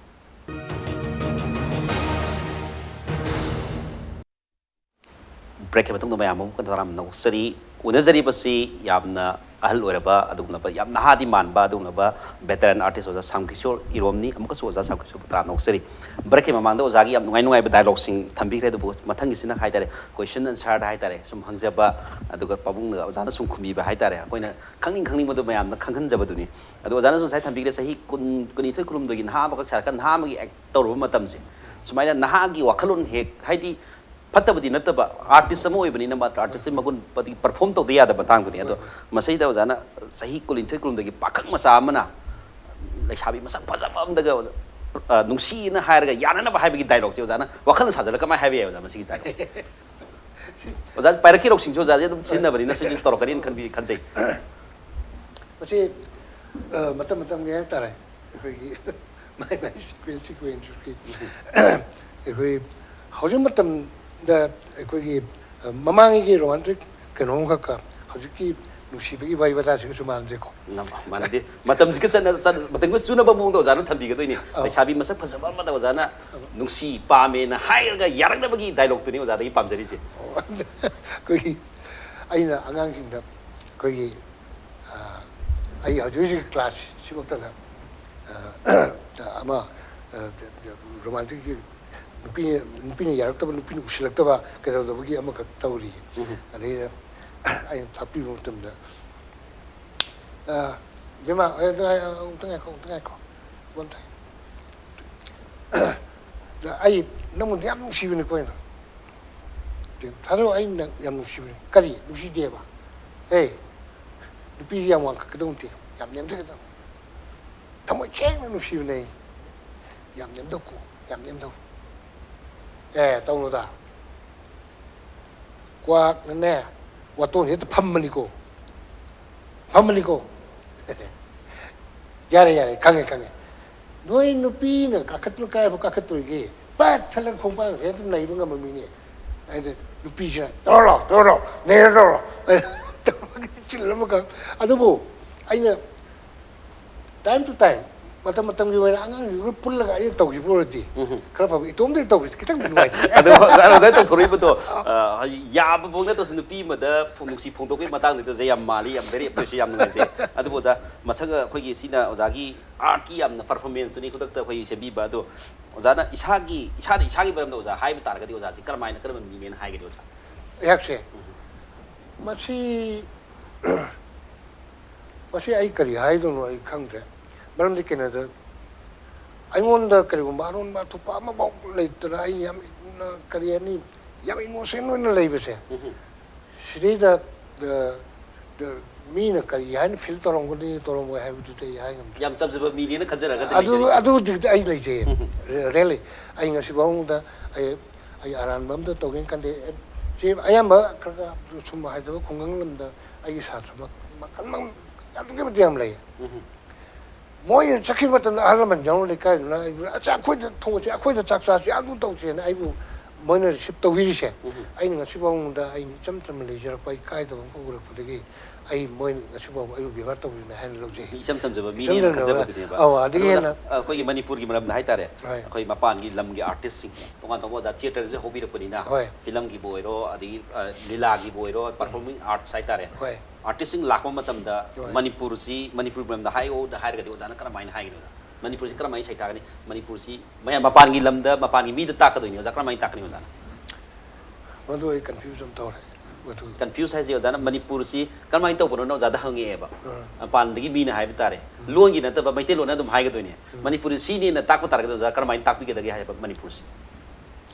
ꯕ꯭ꯔꯦꯛꯀꯤ ꯃꯇꯨꯡꯗ ꯃꯌꯥꯝ ꯑꯃꯨꯛꯀ ꯇꯔꯥꯝꯅ ꯑꯣꯛꯆꯔꯤ꯫ ꯎꯅꯖꯔꯤꯕꯁꯤ ꯌꯥꯝꯅ ꯑꯍꯜ ꯑꯣꯏꯔꯕ ꯑꯗꯨꯒꯨꯝꯂꯕ, ꯌꯥꯝ ꯅꯍꯥꯗꯤ ꯃꯥꯟꯕ ꯑꯗꯨꯒꯨꯝꯂꯕ ꯚꯦꯇꯔꯟ ꯑꯥꯔꯇꯤꯁ ꯑꯣꯖꯥ ꯁ꯭ꯌꯥꯝ ꯀꯤꯁꯣꯔ ꯏꯔꯣꯝꯅꯤ꯫ ꯑꯃꯨꯛꯀꯁꯨ ꯑꯣꯖꯥ ꯁ꯭ꯌꯥꯝ ꯀꯤꯁꯣꯔꯕꯨ ꯇꯔꯥꯝꯅ ꯑꯣꯛꯆꯔꯤ꯫ ꯕ꯭ꯔꯦꯛꯀꯤ ꯃꯃꯥꯡꯗ ꯑꯣꯖꯥꯒꯤ ꯌꯥꯝ ꯅꯨꯡꯉꯥꯏ ꯅꯨꯡꯉꯥꯏꯕ ꯗꯥꯏꯂꯣꯛꯁꯤꯡ ꯊꯝꯕꯤꯈ꯭ꯔꯦ, ꯑꯗꯨꯕꯨ ꯃꯊꯪꯒꯤꯁꯤꯅ ꯍꯥꯏꯇꯥꯔꯦ, ꯀꯣꯏꯁꯟ ꯑꯟꯁꯔꯗ ꯍꯥꯏꯇꯥꯔꯦ, ꯁꯨꯝ ꯍꯪꯖꯕ, ꯑꯗꯨꯒ ꯄꯥꯕꯨꯡꯅ ꯑꯣꯖꯥꯅ ꯁꯨꯝ ꯈꯨꯝꯕꯤꯕ ꯍꯥꯏꯇꯥꯔꯦ, ꯑꯩꯈꯣꯏꯅ ꯈꯪꯅꯤꯡ ꯈꯪꯅꯤꯡꯕꯗꯨ ꯃꯌꯥꯝꯗ ꯈꯪꯍꯟꯖꯕꯗꯨꯅꯤ꯫ ꯑꯗꯣ ꯑꯣꯖꯥꯅꯁꯨ ꯉꯁꯥꯏ ꯊꯝꯕꯤꯈ꯭ꯔꯦ, ꯆꯍꯤ ꯀꯨꯟ, ꯀꯨꯟꯅꯤꯊꯣꯏ, ꯀꯨꯟꯍꯨꯝꯗꯣꯏꯒꯤ ꯅꯍꯥ ꯑꯃꯈꯛ ꯁꯥꯔꯀꯥꯟ ꯅꯍꯥ ꯑꯃꯒꯤ ꯑꯦꯛ ꯇꯧꯔꯨꯕ ꯃꯇꯝꯁꯦ, ꯁꯨꯃꯥꯏꯅ ꯅꯍꯥꯒꯤ ꯋꯥꯈꯜꯂꯣꯟ ꯍꯦꯛ, ꯍꯥꯏꯗꯤ ꯐꯠꯇꯕꯗꯤ ꯅꯠꯇꯕ, ꯑꯥꯔꯇꯤꯁ ꯑꯃ ꯑꯣꯏꯕꯅꯤꯅ ꯃꯥ ꯑꯥꯔꯇꯤꯁꯀꯤ ꯃꯒꯨꯟ ꯄꯔꯐꯣꯔꯝ ꯇꯧꯗ ꯌꯥꯗꯕ ꯃꯇꯥꯡꯗꯨꯅꯤ꯫ ꯑꯗꯣ ꯃꯁꯤꯗ ꯑꯣꯖꯥꯅ ꯆꯍꯤ ꯀꯨꯟꯅꯤꯊꯣꯏ, ꯀꯨꯟꯍꯨꯝꯗꯣꯏꯒꯤ ꯄꯥꯈꯪ ꯃꯆꯥ ꯑꯃꯅ ꯂꯩꯁꯥꯕꯤ ꯃꯁꯛ ꯐꯖꯕ ꯑꯃꯗꯒ, ꯑ, ꯅꯨꯡꯁꯤꯅ ꯍꯥꯏꯔꯒ ꯌꯥꯅꯅꯕ ꯍꯥꯏꯕꯒꯤ ꯗꯥꯏꯂꯣꯛꯁꯦ ꯑꯣꯖꯥꯅ ꯋꯥꯈꯜꯅ ꯁꯥꯖꯜꯂꯒ ꯀꯃꯥꯏꯅ ꯍꯥꯏꯕ ꯌꯥꯏ ꯑꯣꯖꯥ ꯃꯁꯤꯒꯤ ꯗꯥꯏꯂꯣꯛꯁꯦ? ꯑꯣꯖꯥ ꯄꯥꯏꯔꯛꯀꯤ ꯂꯧꯁꯤꯡꯁꯨ ꯑꯣꯖꯥꯁꯦ ꯑꯗꯨꯝ ꯁꯤꯖꯤꯟꯅꯕꯅꯤꯅ ꯁꯤꯁꯨ ꯇꯧꯔꯛꯀꯅꯤꯅ ꯈꯟꯕꯤ, ꯈꯟꯖꯩ꯫ ꯃꯁꯤ, ꯑ, ꯃꯇꯝ ꯃꯇꯝꯒꯤ ꯍꯥꯏꯕ ꯇꯥꯔꯦ, ꯑꯩꯈꯣꯏꯒꯤ ꯃꯥꯏ ꯃꯥꯏ ꯁꯤꯀ꯭ꯋꯦꯟꯁ ꯁꯤꯀ꯭ꯋꯦꯟꯁꯀꯤ ꯑꯩꯈꯣꯏ ꯍꯧꯖꯤꯛ ꯃꯇꯝꯗ ꯑꯩꯈꯣꯏꯒꯤ, ꯑ, ꯃꯃꯥꯡꯉꯩꯒꯤ ꯔꯣꯃꯥꯟꯇꯤꯛ ꯀꯩꯅꯣꯝꯈꯛꯀ ꯍꯧꯖꯤꯛꯀꯤ ꯅꯨꯡꯁꯤꯕꯒꯤ ꯋꯥꯔꯤ ꯋꯥꯇꯥꯁꯤꯒꯁꯨ ꯃꯥꯟꯅꯗꯦꯀꯣ꯫ ꯅꯝ-, ꯃꯥꯟꯅꯗꯦ꯫ ꯃꯇꯝꯁꯤꯒ ꯆꯠꯅ-, ꯆꯠ-, ꯃꯇꯝꯒ ꯆꯨꯅꯕ ꯃꯑꯣꯡꯗ ꯑꯣꯖꯥꯅ ꯊꯝꯕꯤꯒꯗꯣꯏꯅꯤ꯫ ꯑꯧ꯫ ꯂꯩꯁꯥꯕꯤ ꯃꯁꯛ ꯐꯖꯕ ꯑꯃꯗ ꯑꯣꯖꯥꯅ ꯅꯨꯡꯁꯤ ꯄꯥꯝꯃꯦꯅ ꯍꯥꯏꯔꯒ ꯌꯥꯔꯛꯅꯕꯒꯤ ꯗꯥꯏꯂꯣꯛꯇꯨꯅꯤ ꯑꯣꯖꯥꯗꯒꯤ ꯄꯥꯝꯖꯔꯤꯁꯦ꯫ ꯑꯣ, ꯑꯩꯈꯣꯏꯒꯤ, ꯑꯩꯅ ꯑꯉꯥꯡꯁꯤꯡꯗ ꯑꯩꯈꯣꯏꯒꯤ, ꯑ, ꯑꯩ ꯍꯧꯖꯤꯛ ꯍꯧꯖꯤꯛ ꯀ꯭ꯂꯥꯁ ꯁꯤꯃꯛꯇꯗ, ꯑ, ꯑꯃ, ꯑ, ꯔꯣꯃꯥꯟꯇꯤꯛꯀꯤ ꯅꯨꯄꯤ, ꯅꯨꯄꯤꯅ ꯌꯥꯔꯛꯇꯕ, ꯅꯨꯄꯤꯅ ꯎꯁꯤꯜꯂꯛꯇꯕ, ꯀꯩꯗꯧꯗꯕꯒꯤ ꯑꯃꯈꯛ ꯇꯧꯔꯤ꯫ ꯎꯝ꯫ ꯑꯗꯩꯗ ꯑꯩꯅ ꯇꯥꯛꯄꯤꯕ ꯃꯇꯝꯗ, "ꯑ, ꯕꯦꯝꯃ, ꯑ, ꯑ, ꯑꯃꯨꯛꯇ ꯉꯥꯏꯈꯣ, ꯑꯃꯨꯛꯇ ꯉꯥꯏꯈꯣ, ꯑꯃꯨꯛꯇ ꯉꯥꯏꯈꯣ꯫ ꯑꯗ ꯑꯩ ꯅꯪꯕꯨꯗꯤ ꯌꯥꯝ ꯅꯨꯡꯁꯤꯕꯅꯤꯀꯣ" ꯑꯩꯅ꯫ "ꯊꯥꯖꯧ, ꯑꯩ ꯅꯪ ꯌꯥꯝ ꯅꯨꯡꯁꯤꯕꯅꯤ"꯫ "ꯀꯔꯤ ꯅꯨꯡꯁꯤꯗꯦꯕ?" "ꯑꯦ, ꯅꯨꯄꯤꯁꯤ ꯌꯥꯝ ꯋꯥꯡꯈꯠꯀꯗꯧ ꯅꯠꯇꯦ, ꯌꯥꯝ ꯅꯦꯝꯊꯒꯗꯧꯅꯤ"꯫ "ꯊꯃꯣꯏ ꯁꯦꯡꯅ ꯅꯨꯡꯁꯤꯕꯅꯦ ꯑꯩ"꯫ "ꯌꯥꯝ ꯅꯦꯝꯊꯧꯀꯣ, ꯌꯥꯝ ꯅꯦꯝꯊꯧ"꯫ "ꯑꯦ, ꯇꯧꯅꯨꯗ"꯫ ꯀ꯭ꯋꯥꯛꯅꯅꯦ, ꯋꯥꯇꯣꯟꯁꯦ ꯍꯦꯛꯇ ꯐꯝꯕꯅꯤꯀꯣ꯫ ꯐꯝꯕꯅꯤꯀꯣ꯫ "ꯌꯥꯔꯦ, ꯌꯥꯔꯦ, ꯈꯪꯉꯦ, ꯈꯪꯉꯦ꯫ ꯅꯣꯏ ꯅꯨꯄꯤꯅ ꯀꯥꯈꯠꯇꯅ ꯀꯥꯏꯐꯥꯎ ꯀꯥꯈꯠꯇꯣꯔꯤꯒꯦ? ꯄꯠ ꯊꯠꯂꯒ ꯈꯣꯡꯄꯥꯛ ꯍꯦꯛꯇ ꯅꯩꯕ ꯉꯝꯕ ꯃꯤꯅꯦ"꯫ ꯍꯥꯏꯗꯤ ꯅꯨꯄꯤꯁꯤꯅ "ꯇꯧꯔꯣ ꯂꯥꯎ, ꯇꯧꯔꯣ ꯂꯥꯎ, ꯅꯩꯔꯣ, ꯇꯧꯔꯣ ꯂꯥꯎ"꯫ ꯇꯧꯔꯒ ꯆꯤꯜ ꯑꯃꯈꯛ꯫ ꯑꯗꯨꯕꯨ ꯑꯩꯅ time to time, ꯃꯇꯝ ꯃꯇꯝꯒꯤ ꯑꯣꯏꯅ ꯑꯉꯥꯡꯁꯤꯡꯗꯨꯒ ꯄꯨꯜꯂꯒ ꯑꯩꯅ ꯇꯧꯈꯤꯕ ꯑꯣꯏꯔꯗꯤ ꯎꯝ꯫ ꯈꯔ ꯐꯕ, ꯏꯇꯣꯝꯗꯒꯤ ꯇꯧꯕꯁꯤ ꯈꯤꯇꯪꯗꯤ ꯅꯨꯡꯉꯥꯏꯇꯦ꯫ ꯑꯗꯣ ꯑꯣꯖꯥꯅ ꯑꯣꯖꯥ ꯇꯧꯊꯣꯔꯛꯏꯕꯗꯣ, ꯑ, ꯌꯥꯕ ꯐꯥꯎ ꯅꯠꯇ꯭ꯔꯁꯨ ꯅꯨꯄꯤ ꯑꯃꯗ ꯐꯣꯡ-, ꯅꯨꯡꯁꯤ ꯐꯣꯡꯗꯣꯛꯄꯒꯤ ꯃꯇꯥꯡꯗꯨꯗ ꯑꯣꯖꯥ ꯌꯥꯝ ꯃꯥꯜꯂꯤ, ꯌꯥꯝ very appreciate, ꯌꯥꯝ ꯅꯨꯡꯉꯥꯏꯖꯩ꯫ ꯑꯗꯨꯕꯨ ꯑꯣꯖꯥ, ꯃꯁꯛ ꯑꯩꯈꯣꯏꯒꯤ ꯁꯤꯅ ꯑꯣꯖꯥꯒꯤ artꯀꯤ ꯌꯥꯝꯅ performanceꯇꯨꯅꯤ ꯈꯨꯗꯛꯇ ꯑꯩꯈꯣꯏꯒꯤ ꯁꯦꯝꯕꯤꯕ꯫ ꯑꯗꯣ ꯑꯣꯖꯥꯅ ꯏꯁꯥꯒꯤ, ꯏꯁꯥꯅ ꯏꯁꯥꯒꯤ ꯃꯔꯝꯗ ꯑꯣꯖꯥ ꯍꯥꯏꯕ ꯇꯥꯔꯒꯗꯤ ꯑꯣꯖꯥꯁꯤ ꯀꯔꯝꯍꯥꯏꯅ, ꯀꯔꯝꯕ ꯃꯤꯅꯦꯅ ꯍꯥꯏꯒꯅꯤ ꯑꯣꯖꯥ? ꯑꯩꯍꯥꯛꯁꯦ, ꯃꯁꯤ ꯃꯁꯤ ꯑꯩ ꯀꯔꯤ ꯍꯥꯏꯗꯣꯏꯅꯣ ꯑꯩ ꯈꯪꯗ꯭ꯔꯦ꯫ ꯃꯔꯝꯗꯤ ꯀꯩꯅꯣꯗ, ꯑꯩꯉꯣꯟꯗ ꯀꯔꯤꯒꯨꯝꯕ ꯑꯔꯣꯟꯕ ꯑꯊꯨꯞꯄ ꯑꯃꯐꯥꯎ ꯂꯩꯇꯅ ꯑꯩ ꯌꯥꯝ, ꯀꯔꯤ ꯍꯥꯏꯅꯤ, ꯌꯥꯝ innocent ꯑꯣꯏꯅ ꯂꯩꯕꯁꯦ, ꯎꯝ꯫ ꯁꯤꯗꯩꯗ, ꯑ, ꯑ, ꯃꯤꯅ ꯀꯔꯤ ꯍꯥꯏꯅ feel ꯇꯧꯔꯝꯒꯅꯤ, ꯇꯧꯔꯝꯃꯣꯏ ꯍꯥꯏꯕꯗꯨꯗꯤ ꯑꯩ ꯍꯥꯏ ꯉꯝꯗꯦ꯫ ꯌꯥꯝ ꯆꯝꯖꯕ ꯃꯤꯅꯦꯅ ꯈꯟꯖꯔꯒꯗꯤ ꯑꯗꯨ, ꯂꯩꯖꯔꯤꯕ꯫ ꯑꯗꯨꯗꯤ ꯑꯩ ꯂꯩꯖꯩ꯫ ꯎꯝ꯫ Re-, really, ꯑꯩ ꯉꯁꯤ ꯐꯥꯎꯕꯗ ꯑꯩ, ꯑꯩ ꯑꯔꯥꯟꯕ ꯑꯝꯇ ꯇꯧꯒꯦꯅ ꯈꯟꯗꯦ꯫ ꯁꯤ ꯑꯌꯥꯝꯕ ꯈꯔ ꯈꯔ ꯁꯨꯝ ꯍꯥꯏꯖꯕ ꯈꯨꯡꯒꯪ ꯂꯝꯗ ꯑꯩꯒꯤ ꯁꯥꯇ꯭ꯔ ꯃ-, ꯃꯈꯜ ꯃ-, ꯑꯗꯨꯛꯀꯤ ꯃꯇꯤꯛ ꯌꯥꯝ ꯂꯩ꯫ ꯎꯝ꯫ ꯃꯣꯏꯅ ꯆꯠꯈꯤꯕ ꯃꯇꯝꯗ ꯑꯍꯜ ꯂꯃꯟ ꯌꯥꯎꯅ ꯂꯩꯀꯥꯏꯗꯨꯅ ꯑꯩꯕꯨ, "ꯑꯁ, ꯑꯩꯈꯣꯏꯗ ꯊꯣꯡꯉꯁꯤ, ꯑꯩꯈꯣꯏꯗ ꯆꯥꯛ ꯆꯥꯁꯤ, ꯑꯗꯨ ꯇꯧꯁꯦꯅ" ꯑꯩꯕꯨ ꯃꯣꯏꯅ receive ꯇꯧꯕꯤꯔꯤꯁꯦ꯫ ꯎꯝ꯫ ꯑꯩꯅ ꯉꯁꯤ ꯐꯥꯎꯕꯗ ꯑꯩ ꯏꯆꯝ ꯆꯝꯅ ꯂꯩꯖꯔꯛꯄ, ꯑꯩ ꯀꯥꯏꯗꯕ ꯑꯃꯈꯛ ꯎꯔꯛꯄꯗꯒꯤ ꯑꯩ ꯃꯣꯏꯅ ꯉꯁꯤ ꯐꯥꯎꯕ ꯑꯩꯕꯨ ꯕꯦꯕꯥꯔ ꯇꯧꯕꯤꯕꯅ ꯍꯥꯏꯅ ꯂꯧꯖꯩ꯫ ꯏꯆꯝ ꯆꯝꯖꯕ ꯏꯆꯝ ꯃꯤꯅꯦꯅ ꯆꯝꯖꯕ꯫ ꯈꯟꯖꯕꯗꯨꯅꯦꯕ꯫ ꯑꯧ, ꯑꯗꯒꯤ ꯑꯗꯨꯒ ꯍꯦꯟꯅ ꯑꯩꯈꯣꯏꯒꯤ ꯃꯅꯤꯄꯨꯔꯒꯤ ꯃꯔꯝꯗ ꯍꯥꯏꯇꯥꯔꯦ, ꯍꯣꯏ꯫ ꯑꯩꯈꯣꯏ ꯃꯄꯥꯟꯒꯤ ꯂꯝꯒꯤ artistꯁꯤꯡ ꯇꯣꯉꯥꯟ ꯇꯣꯉꯥꯟꯕ ꯑꯣꯖꯥ theatreꯗꯁꯨ ꯍꯧꯕꯤꯔꯛꯄꯅꯤꯅ, ꯍꯣꯏ꯫ Filmꯒꯤꯕꯨ ꯑꯣꯏꯔꯣ, ꯑꯗꯒꯤ, ꯑ, ꯂꯤꯂꯥꯒꯤꯕꯨ ꯑꯣꯏꯔꯣ, performing arts ꯍꯥꯏꯇꯥꯔꯦ꯫ ꯍꯣꯏ꯫ Artistꯁꯤꯡ ꯂꯥꯛꯄ ꯃꯇꯝꯗ ꯍꯣꯏ꯫ ꯃꯅꯤꯄꯨꯔꯁꯤ, ꯃꯅꯤꯄꯨꯔ ꯃꯔꯝꯗ ꯍꯥꯏꯌꯣꯗ ꯍꯥꯏꯔꯒꯗꯤ ꯑꯣꯖꯥꯅ ꯀꯔꯝꯍꯥꯏꯅ ꯍꯥꯏꯒꯅꯤ ꯑꯣꯖꯥ? ꯃꯅꯤꯄꯨꯔꯁꯤ ꯀꯔꯝꯍꯥꯏꯅ ꯁꯩꯇꯥꯛꯀꯅꯤ? ꯃꯅꯤꯄꯨꯔꯁꯤ ꯃꯌꯥꯝ ꯃꯄꯥꯟꯒꯤ ꯂꯝꯗ ꯃꯄꯥꯟꯒꯤ ꯃꯤꯗ ꯇꯥꯛꯀꯗꯣꯏꯅꯤ ꯑꯣꯖꯥ, ꯀꯔꯝꯍꯥꯏꯅ ꯇꯥꯛꯀꯅꯤ ꯑꯣꯖꯥꯅ? ꯃꯗꯨ ꯑꯩ ꯀꯟꯐ꯭ꯌꯨꯁ ꯑꯃ ꯇꯧꯔꯦ꯫ ꯃꯗꯨ ꯀꯟꯐ꯭ꯌꯨꯁ ꯍꯥꯏꯁꯦ ꯑꯣꯖꯥꯅ ꯃꯅꯤꯄꯨꯔꯁꯤ ꯀꯔꯝꯍꯥꯏꯅ ꯇꯧꯕꯅꯣꯅ ꯑꯣꯖꯥꯗ ꯍꯪꯉꯛꯑꯦꯕ꯫ ꯑꯥ. ꯃꯄꯥꯟꯗꯒꯤ ꯃꯤꯅ ꯍꯥꯏꯕ ꯇꯥꯔꯦ꯫ ꯂꯣꯟꯒꯤ ꯅꯠꯇꯕ ꯃꯩꯇꯩꯂꯣꯟꯅ ꯑꯗꯨꯝ ꯍꯥꯏꯒꯗꯣꯏꯅꯦ꯫ ꯃꯅꯤꯄꯨꯔꯤ ꯁꯤꯅꯦꯅ ꯇꯥꯛꯄ ꯇꯥꯔꯒꯗꯤ ꯑꯣꯖꯥ ꯀꯔꯝꯍꯥꯏꯅ ꯇꯥꯛꯄꯤꯒꯗꯒꯦ ꯍꯥꯏꯕ ꯃꯅꯤꯄꯨꯔꯁꯤ?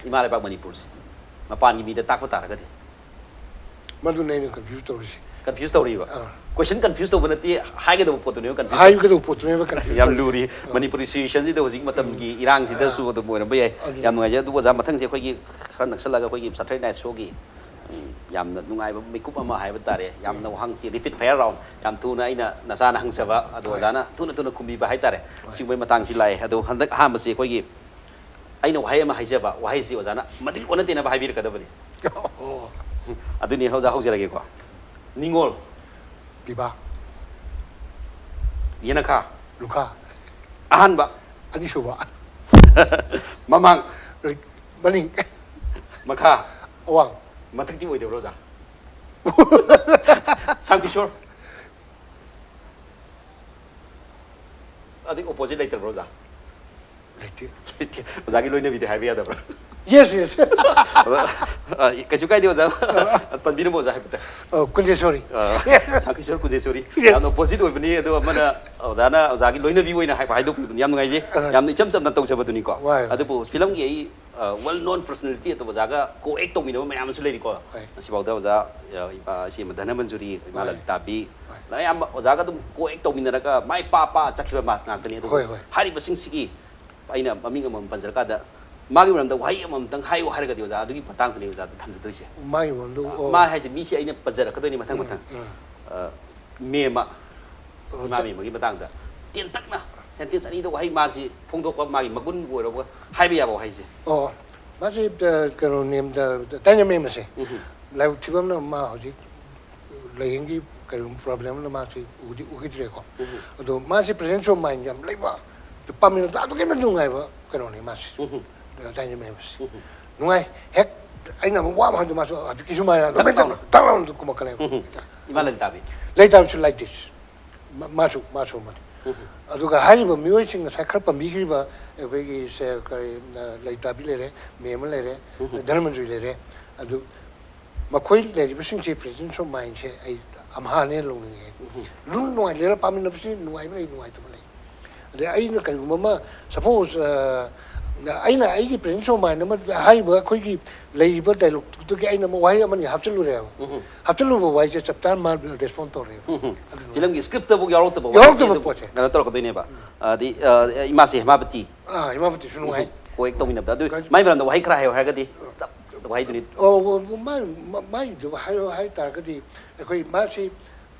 ꯏꯃꯥ ꯂꯩꯕꯥꯛ ꯃꯅꯤꯄꯨꯔꯁꯤ ꯃꯄꯥꯟꯒꯤ ꯃꯤꯗ ꯇꯥꯛꯄ ꯇꯥꯔꯒꯗꯤ? ꯃꯗꯨꯅ ꯑꯩꯅ ꯀꯟꯐ꯭ꯌꯨꯁ ꯇꯧꯔꯤꯁꯦ꯫ ꯀꯟꯐ꯭ꯌꯨꯁ ꯇꯧꯔꯤꯕ? ꯑꯥ. ꯀꯣꯏꯁꯟ ꯀꯟꯐ꯭ꯌꯨꯁ ꯇꯧꯕ ꯅꯠꯇꯦ, ꯍꯥꯏꯒꯗꯧꯕ ꯄꯣꯠꯇꯨꯅꯦꯕ ꯀꯟꯐ꯭ꯌꯨꯁ ꯍꯥꯏꯒꯗꯧꯕ ꯄꯣꯠꯇꯨꯅꯦꯕ ꯀꯟꯐ꯭ꯌꯨꯁ ꯌꯥꯝ ꯇꯧꯔꯤꯁꯦ꯫ ꯂꯨꯔꯤ꯫ ꯃꯅꯤꯄꯨꯔꯤ ꯁꯤꯆꯨꯋꯦꯁꯟꯁꯤꯗ ꯍꯧꯖꯤꯛ ꯃꯇꯝꯒꯤ ꯏꯔꯥꯡꯁꯤꯗꯁꯨ ꯑꯗꯨꯝ ꯑꯣꯏꯔꯝꯕ ꯌꯥꯏ꯫ ꯑꯗꯨ ꯌꯥꯝ ꯅꯨꯡꯉꯥꯏꯖꯩ꯫ ꯑꯗꯨꯕꯨ ꯑꯣꯖꯥ, ꯃꯊꯪꯁꯦ ꯑꯩꯈꯣꯏꯒꯤ ꯈꯔ ꯅꯛꯁꯜꯂꯒ ꯑꯩꯈꯣꯏꯒꯤ ꯁꯥꯇ꯭ꯔ ꯅꯥꯏꯠ ꯁꯣꯒꯤ, ꯎꯝ, ꯌꯥꯝꯅ ꯅꯨꯡꯉꯥꯏꯕ ꯃꯤꯀꯨꯞ ꯑꯃ ꯍꯥꯏꯕ ꯇꯥꯔꯦ, ꯌꯥꯝꯅ ꯋꯥꯍꯪꯁꯤ ꯔꯦꯄꯤꯠ ꯐꯥꯌꯔ ꯔꯥꯎꯟ, ꯌꯥꯝ ꯊꯨꯅ ꯑꯩꯅ ꯅꯆꯥꯅ ꯍꯪꯖꯕ ꯑꯗꯣ ꯍꯣꯏ꯫ ꯑꯣꯖꯥꯅ ꯊꯨꯅ ꯊꯨꯅ ꯈꯨꯝꯕꯤꯕ ꯍꯥꯏꯇꯥꯔꯦ꯫ ꯁꯤꯒꯨꯝꯕꯩ ꯃꯇꯥꯡꯁꯤ ꯂꯥꯛꯑꯦ꯫ ꯑꯗꯣ ꯍꯟꯗꯛ ꯑꯍꯥꯟꯕꯁꯤ ꯑꯩꯈꯣꯏꯒꯤ ꯑꯩꯅ ꯋꯥꯍꯩ ꯑꯃ ꯍꯥꯏꯖꯕ, ꯋꯥꯍꯩꯁꯤ ꯑꯣꯖꯥꯅ ꯃꯗꯨꯒꯤ ꯑꯣꯟꯅ ꯇꯩꯅꯕ ꯍꯥꯏꯕꯤꯔꯛꯀꯗꯕꯅꯤ꯫ ꯑꯣ. ꯑꯗꯨꯅꯤ ꯑꯣꯖꯥ, ꯍꯧꯖꯔꯒꯦꯀꯣ꯫ ꯅꯤꯉꯣꯜ꯫ ꯄꯤꯕꯥ. ꯌꯦꯅꯈꯥ꯫ ꯂꯨꯈꯥ. ꯑꯍꯥꯟꯕ꯫ ꯑꯅꯤꯁꯨꯕ. ꯃꯃꯥꯡ꯫ ꯃꯅꯤꯡ. ꯃꯈꯥ꯫ ꯑꯋꯥꯡ. ꯃꯊꯛꯇꯤ ꯑꯣꯏꯗꯕ꯭ꯔꯣ ꯑꯣꯖꯥ? ꯁꯥꯡꯀꯤꯁꯣꯔ꯫ ꯑꯗꯩ ꯑꯣꯄꯣꯖꯤꯠ ꯂꯩꯇꯕ꯭ꯔꯣ ꯑꯣꯖꯥ? ꯂꯩꯇꯦ. ꯂꯩꯇꯦ꯫ ꯑꯣꯖꯥꯒꯤ ꯂꯣꯏꯅꯕꯤꯗꯤ ꯍꯥꯏꯕ ꯌꯥꯗꯕ꯭ꯔꯥ? Yes, yes. ꯑ, ꯀꯩꯁꯨ ꯀꯥꯏꯗꯦ ꯑꯣꯖꯥ꯫ ꯄꯟꯕꯤꯔꯝꯃꯣ ꯑꯣꯖꯥ ꯍꯥꯏꯐꯦꯠꯇ꯫ ꯑꯣ, ꯀꯨꯟꯖꯦꯁꯣꯔꯤ. ꯑ, ꯁꯥꯡꯀꯤꯁꯣꯔ ꯀꯨꯟꯖꯦꯁꯣꯔꯤ꯫ ꯌꯥꯝꯅ ꯑꯣꯄꯣꯖꯤꯠ ꯑꯣꯏꯕꯅꯤ꯫ ꯑꯗꯣ ꯑꯃꯅ ꯑꯣꯖꯥꯅ ꯑꯣꯖꯥꯒꯤ ꯂꯣꯏꯅꯕꯤ ꯑꯣꯏꯅ ꯍꯥꯏꯕ ꯍꯥꯏꯗꯣꯛꯄꯤꯕꯅꯤ꯫ ꯌꯥꯝ ꯅꯨꯡꯉꯥꯏꯖꯩ꯫ ꯑ. ꯌꯥꯝꯅ ꯏꯆꯝ ꯆꯝꯅ ꯇꯧꯖꯕꯗꯨꯅꯤꯀꯣ꯫ ꯋꯥꯏ, ꯋꯥꯏ. ꯑꯗꯨꯕꯨ ꯐꯤꯂꯝꯒꯤ ꯑꯩ, ꯑ, ꯋꯦꯜ ꯅꯣꯟ ꯄꯔꯁꯅꯦꯂꯤꯇꯤ ꯑꯇꯣꯞꯄ ꯑꯣꯖꯥꯒ ꯀꯣ ꯑꯦꯛ ꯇꯧꯃꯤꯟꯅꯕ ꯃꯌꯥꯝ ꯑꯃꯁꯨ ꯂꯩꯔꯤꯀꯣ꯫ ꯍꯣꯏ. ꯉꯁꯤꯐꯥꯎꯗ ꯑꯣꯖꯥ, ꯑ, ꯏꯃꯥ, ꯏꯆꯦ ꯙꯅꯃꯟꯖꯨꯔꯤ, ꯏꯃꯥ ꯍꯣꯏ. ꯂꯂꯤꯇꯥꯕꯤ, ꯍꯣꯏ. ꯑꯌꯥꯝꯕ ꯑꯣꯖꯥꯒ ꯑꯗꯨꯝ ꯀꯣ ꯑꯦꯛ ꯇꯧꯃꯤꯟꯅꯔꯒ ꯃꯥꯏ ꯄꯥꯛꯄ ꯆꯠꯈꯤꯕ ꯃꯥ ꯉꯥꯛꯇꯅꯤ꯫ ꯑꯗꯨꯕꯨ ꯍꯣꯏ, ꯍꯣꯏ. ꯍꯥꯏꯔꯤꯕꯁꯤꯡꯁꯤꯒꯤ ꯑꯩꯅ ꯃꯃꯤꯡ ꯑꯃꯃꯝ ꯄꯟꯖꯔꯀꯥꯟꯗ ꯃꯥꯒꯤ ꯃꯔꯝꯗ ꯋꯥꯍꯩ ꯑꯃꯃꯝꯇꯪ ꯍꯥꯏꯌꯨ ꯍꯥꯏꯔꯒꯗꯤ ꯑꯣꯖꯥ, ꯑꯗꯨꯒꯤ ꯃꯇꯥꯡꯗꯅꯤ ꯑꯣꯖꯥ ꯊꯝꯖꯗꯣꯏꯁꯦ꯫ ꯃꯥꯒꯤ ꯃꯔꯝꯗ, ꯑꯣ. ꯃꯥ ꯍꯥꯏꯁꯦ ꯃꯤꯁꯦ ꯑꯩꯅ ꯄꯟꯖꯔꯛꯀꯗꯣꯏꯅꯤ ꯃꯊꯪ ꯃꯊꯪ꯫ ꯎꯝ. ꯑ, ꯃꯦꯝꯃ, ꯑꯣ, ꯏꯃꯥ ꯇ- ꯃꯦꯝꯃꯒꯤ ꯃꯇꯥꯡꯗ ꯇꯦꯟꯇꯛꯅ ꯁꯦꯟꯇꯦꯟꯁ ꯑꯅꯤꯗ ꯋꯥꯍꯩ ꯃꯥꯁꯤ ꯐꯣꯡꯗꯣꯛꯄ, ꯃꯥꯒꯤ ꯃꯒꯨꯟꯕꯨ ꯑꯣꯏꯔꯕ ꯍꯥꯏꯕ ꯌꯥꯕ ꯋꯥꯍꯩꯁꯦ꯫ ꯑꯣ, ꯃꯥꯁꯤ, ꯑ, ꯀꯩꯅꯣ, ꯅꯦꯝꯗ ꯇꯥꯏꯅ ꯃꯦꯝꯕꯁꯦ. ꯎꯝ. ꯂꯥꯏꯕꯛ ꯊꯤꯕ ꯑꯃꯅ ꯃꯥ ꯍꯧꯖꯤꯛ ꯂꯥꯏꯌꯦꯡꯒꯤ ꯀꯩꯅꯣ ꯄ꯭ꯔꯣꯕ꯭ꯂꯦꯝ ꯑꯃꯅ ꯃꯥꯁꯤ ꯎꯗꯤ ꯎꯈꯤꯗ꯭ꯔꯦꯀꯣ. ꯎꯝ. ꯑꯗꯣ ꯃꯥꯁꯤ ꯄ꯭ꯔꯦꯖꯦꯟꯁ ꯑꯣꯐ ꯃꯥꯏꯟ ꯌꯥꯝ ꯂꯩꯕ, ꯄꯥꯝꯃꯤꯟꯅꯕꯗ ꯑꯗꯨꯛꯀꯤ ꯃꯇꯤꯛ ꯅꯨꯡꯉꯥꯏꯕ ꯀꯩꯅꯣꯅꯤ ꯃꯥꯁꯤ. ꯎꯝ. ꯇꯥꯏꯅ ꯃꯦꯝꯕꯁꯤ. ꯎꯝ. ꯅꯨꯡꯉꯥꯏ. ꯍꯦꯛ ꯑꯩꯅ ꯑꯃꯨꯛ ꯋꯥ ꯑꯃ ꯍꯥꯏꯕꯗ ꯃꯥꯁꯨ ꯍꯧꯖꯤꯛꯀꯤꯁꯨ ꯃꯥꯏꯅ ꯑꯗꯨꯝ ꯇꯛ ꯍꯦꯛꯇ ꯂꯥꯎꯅ. ꯇꯛ ꯂꯥꯎꯅ ꯀꯨꯝꯃꯛꯀꯅꯦꯕ. ꯎꯝ. ꯏꯃꯥ ꯂꯂꯤꯇꯥꯕꯤ꯫ ꯂꯩꯇꯥꯕꯁꯨ ꯂꯩꯇꯦ. ꯃꯥ-, ꯃꯥꯁꯨ, ꯃꯥꯁꯨ ꯑꯃꯅꯤ. ꯑꯗꯨꯒ ꯍꯥꯏꯔꯤꯕ ꯃꯤꯑꯣꯏꯁꯤꯡ ꯉꯁꯥꯏ ꯈꯔ ꯄꯟꯕꯤꯈ꯭ꯔꯤꯕ ꯑꯩꯈꯣꯏꯒꯤ ꯁꯦ ꯀꯔꯤ, ꯑ, ꯂꯩꯇꯥꯕꯤ ꯂꯩꯔꯦ, ꯃꯦꯝꯃ ꯂꯩꯔꯦ, ꯙꯅꯃꯟꯖꯨꯔꯤ ꯂꯩꯔꯦ, ꯑꯗꯨ ꯃꯈꯣꯏ ꯂꯩꯔꯤꯕꯁꯤꯡꯁꯦ presence of mindꯁꯦ ꯑꯩ ꯑꯝꯍꯥꯅꯦ ꯂꯧꯅꯤꯡꯉꯦ꯫ ꯂꯨꯝ ꯅꯨꯡꯉꯥꯏ ꯂꯩꯔ ꯄꯥꯃꯤꯟꯅꯕꯁꯤ ꯅꯨꯡꯉꯥꯏꯕ ꯂꯩ, ꯅꯨꯡꯉꯥꯏꯇꯕ ꯂꯩ꯫ ꯑꯗꯩ ꯑꯩꯅ ꯀꯔꯤꯒꯨꯝꯕ ꯑꯃ, suppose, ꯑ, ꯑꯩꯅ ꯑꯩꯒꯤ presence of mind ꯑꯃ ꯍꯥꯏꯔꯤꯕ ꯑꯩꯈꯣꯏꯒꯤ ꯂꯩꯔꯤꯕ dialogueꯇꯨꯒꯤ ꯑꯩꯅ ꯑꯃ ꯋꯥꯍꯩ ꯑꯃꯅꯤ ꯍꯥꯞꯆꯤꯜꯂꯨꯔꯦꯕ꯫ ꯍꯥꯞꯆꯤꯜꯂꯨꯕ ꯋꯥꯍꯩꯁꯦ ꯆꯞ ꯆꯥꯅ ꯃꯥ respond ꯇꯧꯔꯦꯕ꯫ ꯑꯗꯨꯅ ꯐꯤꯂꯝꯒꯤ scriptꯇꯕꯨ ꯌꯥꯎꯔꯛꯇꯕ ꯋꯥꯍꯩꯁꯦ ꯌꯥꯎꯔꯛꯇꯕ ꯑꯗꯨꯝ ꯄꯣꯠꯁꯦ꯫ ꯀꯩꯅꯣ ꯇꯧꯔꯛꯀꯗꯣꯏꯅꯦꯕ꯫ ꯑꯗꯤ, ꯑ, ꯏꯃꯥꯁꯦ ꯍꯦꯃꯥꯕꯇꯤ꯫ ꯑꯥ, ꯍꯦꯃꯥꯕꯇꯤꯁꯨ ꯅꯨꯡꯉꯥꯏ꯫ ꯀꯣ-, act ꯇꯧꯃꯤꯟꯅꯕꯗ꯫ ꯑꯗꯨ ꯃꯥꯏ ꯃꯔꯝꯗ ꯋꯥꯍꯩ ꯈꯔ ꯍꯥꯏꯌꯣ ꯍꯥꯏꯔꯒꯗꯤ ꯆꯞ ꯋꯥꯍꯩꯗꯨꯅꯤ꯫ ꯑꯣ, ꯑꯣ, ꯃꯥꯏ, ꯃ-, ꯃꯥꯏꯗꯨ ꯍꯥꯏꯌꯣ ꯍꯥꯏ ꯇꯥꯔꯒꯗꯤ ꯑꯩꯈꯣꯏ ꯃꯥꯁꯤ,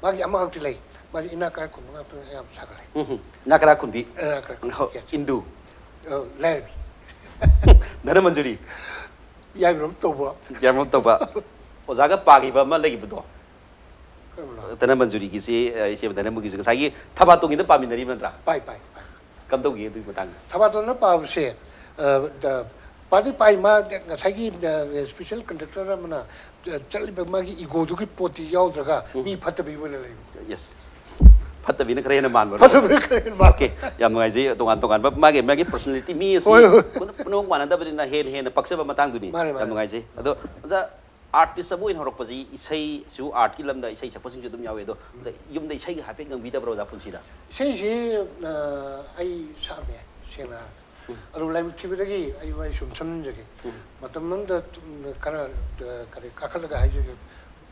ꯃꯥꯒꯤ ꯑꯃꯈꯛꯇꯤ ꯂꯩ꯫ ꯃꯥꯁꯤ ꯏꯅꯥꯛ ꯀꯥꯏ ꯈꯨꯟꯕ ꯉꯥꯛꯇ ꯑꯌꯥꯝꯕ ꯁꯥꯒꯠꯂꯦ꯫ ꯎꯝ, ꯏꯅꯥꯛ ꯀꯥꯏ ꯈꯨꯟꯕꯤ꯫ ꯏꯅꯥꯛ ꯀꯥꯏ ꯈꯨꯟꯕꯤ, ꯍꯣ, yes꯫ ꯏꯟꯗꯨ꯫ ꯑ, ꯂꯥꯏꯔꯕꯤ꯫ ꯙꯅꯃꯟꯖꯨꯔꯤ꯫ ꯌꯥꯏꯃꯔꯣꯝ ꯇꯧꯕ꯫ ꯌꯥꯏꯃꯔꯣꯝ ꯇꯧꯕ꯫ ꯑꯣꯖꯥꯒ ꯄꯥꯈꯤꯕ ꯑꯃ ꯂꯩꯈꯤꯕꯗꯣ꯫ ꯀꯔꯝꯕꯅꯣ? ꯙꯅꯃꯟꯖꯨꯔꯤꯒꯤꯁꯤ, ꯑ, ꯏꯆꯦ ꯙꯅꯃꯟꯖꯨꯔꯤꯒꯤꯁꯤ ꯉꯁꯥꯏꯒꯤ ꯊꯕꯥꯇꯣꯟꯒꯤꯗ ꯄꯥꯃꯤꯟꯅꯔꯤꯕ ꯅꯠꯇ꯭ꯔꯥ? ꯄꯥꯏ, ꯄꯥꯏ, ꯄꯥꯏ꯫ ꯀꯝꯗꯧꯒꯦ ꯑꯗꯨꯒꯤ ꯃꯇꯥꯡꯗ? ꯊꯕꯥꯇꯣꯟꯅ ꯄꯥꯕꯁꯦ, ꯑ, ꯗ-, ꯄꯥꯗꯤ ꯄꯥꯏ, ꯃꯥ ꯉꯁꯥꯏꯒꯤ, ꯑ, special conductor ꯑꯃꯅ, ꯑ, ꯆꯠꯂꯤꯕ ꯃꯥꯒꯤ egoꯗꯨꯒꯤ ꯄꯣꯠꯇꯤ ꯌꯥꯎꯗ꯭ꯔꯒ ꯎꯝ꯫ ꯃꯤ ꯐꯠꯇꯕꯤ ꯑꯣꯏꯅ ꯂꯩꯕ꯫ Yes꯫ ꯐꯠꯇꯕꯤꯅ ꯈꯔ ꯍꯦꯟꯅ ꯃꯥꯟꯕ꯫ ꯐꯠꯇꯕꯤꯅ ꯈꯔ ꯍꯦꯟꯅ ꯃꯥꯟꯕ꯫ Okay, ꯌꯥꯝ ꯅꯨꯡꯉꯥꯏꯖꯩ꯫ ꯇꯣꯉꯥꯟ ꯇꯣꯉꯥꯟꯕ ꯃꯥꯒꯤ, ꯃꯥꯒꯤ personality, ꯃꯤ ꯑꯁꯤ ꯍꯣꯏ, ꯍꯣꯏ꯫ ꯄꯨꯝꯅꯃꯛ ꯃꯥꯟꯅꯗꯕꯅꯤꯅ ꯍꯦꯟꯅ ꯍꯦꯟꯅ ꯄꯛꯆꯕ ꯃꯇꯥꯡꯗꯨꯅꯤ꯫ ꯃꯥꯅꯦ, ꯌꯥꯝ ꯃꯥꯅꯦ꯫ ꯅꯨꯡꯉꯥꯏꯖꯩ꯫ ꯑꯗꯣ ꯑꯣꯖꯥ, artist ꯑꯃ ꯑꯣꯏꯅ ꯍꯧꯔꯛꯄꯁꯤ ꯏꯁꯩꯁꯨ, artꯀꯤ ꯂꯝꯗ ꯏꯁꯩ ꯁꯛꯄꯁꯤꯡꯁꯨ ꯑꯗꯨꯝ ꯌꯥꯎꯋꯦ꯫ ꯑꯗꯣ ꯎꯝ꯫ ꯌꯨꯝꯗ ꯏꯁꯩꯒ ꯍꯥꯏꯐꯦꯠ ꯉꯪꯕꯤꯗꯕ꯭ꯔꯣ ꯑꯣꯖꯥ ꯄꯨꯟꯁꯤꯗ? ꯏꯁꯩꯁꯤ, ꯑ, ꯑꯩ ꯁꯛꯑꯝꯃꯦ, ꯁꯦꯡꯅ ꯍꯥꯏꯔꯒ꯫ ꯎꯝ꯫ ꯑꯗꯨ ꯂꯥꯏꯕꯛ ꯊꯤꯕꯗꯒꯤ ꯑꯩ ꯋꯥꯔꯤ ꯁꯨꯝ ꯁꯝꯖꯤꯟꯖꯒꯦ꯫ ꯎꯝ꯫ ꯃꯇꯝ ꯑꯃꯗ ꯇꯨꯝ-, ꯈꯔ, ꯑ, ꯀꯔꯤ, ꯀꯥꯈꯠꯂꯒ ꯍꯥꯏꯖꯒꯦ꯫